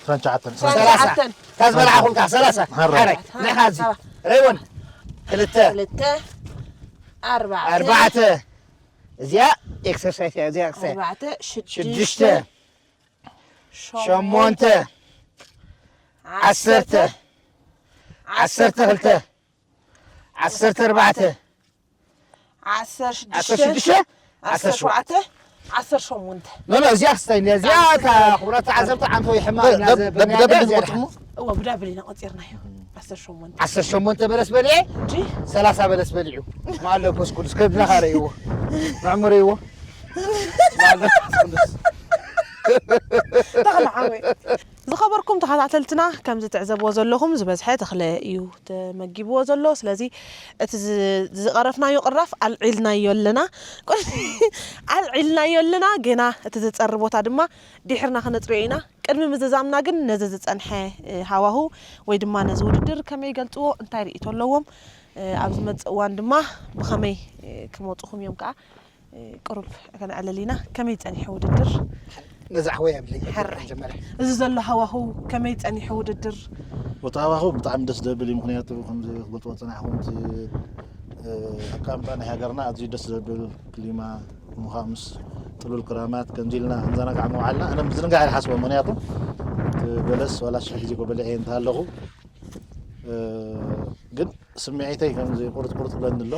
ትሽዓተ ሰላሳ ትሽዓተን ታዝበላ ሓኹልካ ሰላሳ ሓራ። ሓረ ንኻ እዚ ረይወን ክልተ ክልተ ኣርባዕተ ኣርባዕተ እዚኣ ኤክሰርሳይዝ እያ እዚኣ ክልተ ኣርባዕተ ሽዱሽተ ሽዱሽተ ሸሞንተ ዓሰርተ ዓሰርተ ክልተ ዓሰርተ ኣርባዕተ ዓሰርተ ዓሰርተ ሽዱሽተ ሽዱሽተ ዓሰርተ ሸውዓተ ዓሰርተ ሸሞንተ ኖ ኖ እዚኣ ክስታይ እዚኣ እታ ክቡራት ተዓዘብቲ ዓንቶ ይሕማ ደብ- ደብ- ደብ- ደብ- ዝቆርጽ እሞ? እወ ብዳብል ኢና ቆፂርናዮ ዓሰርተ ሸሞንተ ዓሰርተ ሸሞንተ በለስ በሊዐ እንጂ ሰላሳ በለስ በሊዑ ማለ ኮስ ቅዱስ ከብድና ካረይዎ ምዕሙረይዎ ተኽለ ሓወይ ዝኸበርኩም ተኸታተልትና ከምዚ ትዕዘብዎ ዘለኹም ዝበዝሐ ተኽለ እዩ ተመጊብዎ ዘሎ። ስለዚ እቲ ዝ- ዝቐረፍናዮ ቅራፍ ኣልዒልናዮ ኣለና። ኣልዒልናዮ ኣለና። ገና እቲ ዝፀሪ ቦታ ድማ ድሕርና ክነፅርዮ ኢና። ቅድሚ ምዝዛምና ግን ነዚ ዝፀንሐ እ፣ ሃዋሁ ወይ ድማ ነዚ ውድድር ከመይ ይገልፅዎ፣ እንታይ ርእይቶ ኣለዎም፣ እ፣ ኣብ ዝመፅእ እዋን ድማ ብኸመይ እ፣ ክመፁኹም እዮም ከዓ እ፣ ቅሩብ ከነዕልል ኢና። ከመይ ፀኒሑ ውድድር? ነዚ ኣሕወይ ኣብለይ ሕራይ። መጀመርያ እዚ ዘሎ ሃዋሁ ከመይ ፀኒሑ ውድድር? ወታባኹ ብጣዕሚ ደስ ዘብል እዩ። ምክንያቱ ከምዚ ክገልፅዎ ዝፀናሕኹም እቲ እ፣ ኣቀማምጣ ናይ ሃገርና ኣዝዩ ደስ ዘብል ክሊማ ምዃኑ ምስ ጥሉል ክራማት ከምዚ ኢልና ክንዘናጋዕ ምውዓልና ኣነ ምዝንጋዕ ይሓስቦ። ምክንያቱ እቲ በለስ ዋላ ሽሕ ግዜ ኮ በሊዐ እንተሃለኹ እ፣ ግን ስምዒተይ ከምዚ ቁርጥ ቁርጥ ብለኒ ኣሎ።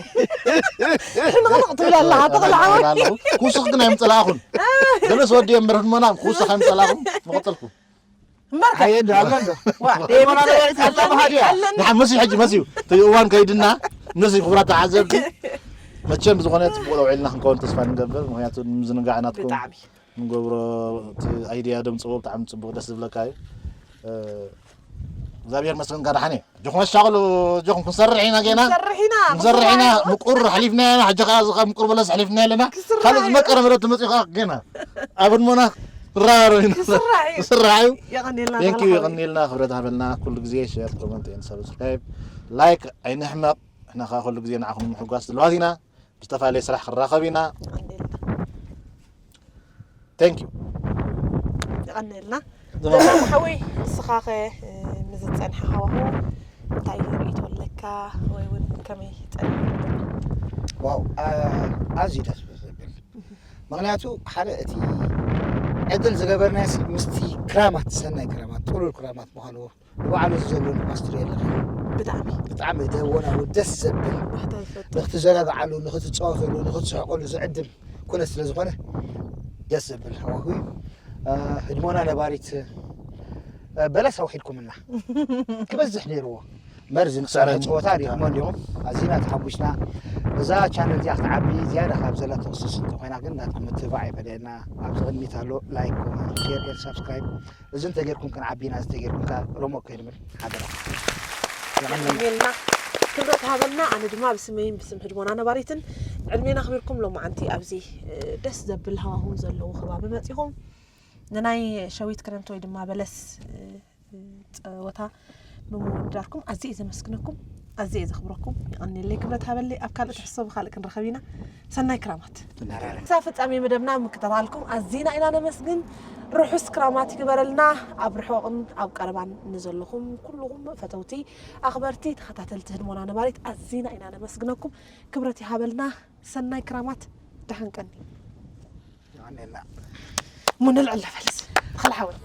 ንቕንቕ ትብል ኣለኻ ተኽለ ሓወይ። ኣለኹ። ክውስኽ ግን ኣይምፀላእኹን። ገለስ ወዲ እየ እምበር ህድሞና ክውስኽ ኣይምፀላእኹን። መቐፀልኩ። እምበርከ ኣየ እንዶ ኣሎ እንዶ ዋ ደይሞና ነጋሪት ሃብታ መሃድያ ኣለኒ ንሓ መሲ ሕጂ መሲዩ እቲ እዋን ከይድና ነዚ ክቡራት ተዓዘብቲ መቸም ብዝኾነ ፅቡቕ ውዒልና ክንከውን ተስፋ ንገብር። ምክንያቱ ንምዝንጋዕ ናትኩም ብጣዕሚ ንገብሮ እቲ ኣይድያ ደምፅዎ ብጣዕሚ ፅቡቕ ደስ ዝብለካ እዩ። እ፣ እግዚኣብሔር መስገን ጋዳሓነ ጆኹም ኣሻቕሉ ጆኹም ክንሰርሕ ኢና ጌና ክንሰርሕ ኢና ክንሰርሕ ኢና። ክንሰርሕ ኢና። ምቁር ሓሊፍና ኢና ሕጂ ከዓ እዚ ካብ ምቁር በለስ ሓሊፍና ኣለና። ክስራሕ ካልእ እዩ። ዝመቀረ መደብ ትመፅኡ ከዓ ጌና ኣብ ህድሞና ክራረብ ኢና። ክስራሕ እዩ። ክስራሕ እዩ። የቐንየልና ቴንክ ዩ ተኽለ ሓወይ። የቐንየልና ክብረት ሃበልና። ኩሉ ግዜ ሸር ኮመንት ኤን ሰብስክራይብ ላይክ ኣይንሕመቕ። ንሕና ከዓ ኩሉ ግዜ ንዓኹም ንምሕጓስ ድልዋት ኢና። ብዝተፈላለየ ስራሕ ክራኸብ ኢና። የቐንየልና። ቴንክ ዩ የቐንየልና። ዘመን ሓወይ ንስኻ ኸ እ፣ ንዝፀንሐ ሃዋሁ እንታይ ርእይቶ ኣለካ ወይ እውን ከመይ ፀኒሑ? ዋው ኣ- ኣዝዩ ደስ ዘብል ምክንያቱ ሓደ እቲ ዕድል ዝገበርናዮ ምስቲ ክራማት ሰናይ ክራማት ጥሉል ክራማት ምዃኑ ንባዕሉ እዚ ዘሎ ንፋስ ትሪኦ ኣለካ ብጣዕሚ ብጣዕሚ ደወናዊ ደስ ዘብል ባህታ ዝፈጥር ንክትዘናግዓሉ ንክትፃወተሉ ንክትስሕቀሉ ዝዕድም ኩነት ስለ ዝኾነ ደስ ዘብል ሃዋሁ እዩ። እ፣ ህድሞና ነባሪት እ፣ በለስ ኣውሒድኩምና ክበዝሕ ነይርዎ መርዚ ንክሰርሐ ፀወታ ሪኹሞ እንዲኹም ኣዚና ተሓጒስና። እዛ ቻነል እዚኣ ክትዓቢ ዝያዳ ካብ ዘላ ተኽስስ እንተኮይና ግን ናትኩም ምትባዕ ይፈለየና። ኣብዚ ቅድሚት ኣሎ ላይክ ኮመንት ሼር ኤር ሳብስክራይብ እዚ እንተጌርኩም ክንዓቢ ኢና እዚ እንተጌርኩም ከ ሮሞቅ ከይንብል ሓደራ። የቐንየልና ክብረት ሃበልና። ኣነ ድማ ብስመይን ብስም ህድሞና ነባሪትን ዕድሜና ኣኽቢርኩም ሎማዓንቲ ኣብዚ እ፣ ደስ ዘብል ሃዋሁ ዘለዎ ከባቢ መፂኹም ንናይ ሸዊት ክረምቲ ወይ ድማ በለስ እ፣ ጸወታ ብምውድዳርኩም ኣዝየ እየ ዘመስግነኩም። ኣዝየ እየ ዘኽብረኩም። የቐንየለይ፣ ክብረት ሃበለይ። ኣብ ካልእ ትሕዝቶ ብኻልእ ክንረኸብ ኢና። ሰናይ ክራማት። ክሳብ ፍጻሜ መደብና ምክትታልኩም ኣዚና ኢና ነመስግን። ርሑስ ክራማት ይግበረልና። ኣብ ርሑቕን ኣብ ቀረባን ንዘለኹም ኩልኹም ፈተውቲ፣ ኣኽበርቲ፣ ተኸታተልቲ ህድሞና ነባሪት ኣዚና ኢና ነመስግነኩም። ክብረት ይሃበልና። ሰናይ ክራማት። ደሓን ቀኒ። እሞ ንልዕል ፈልስ። ተኽለ ሓወይ።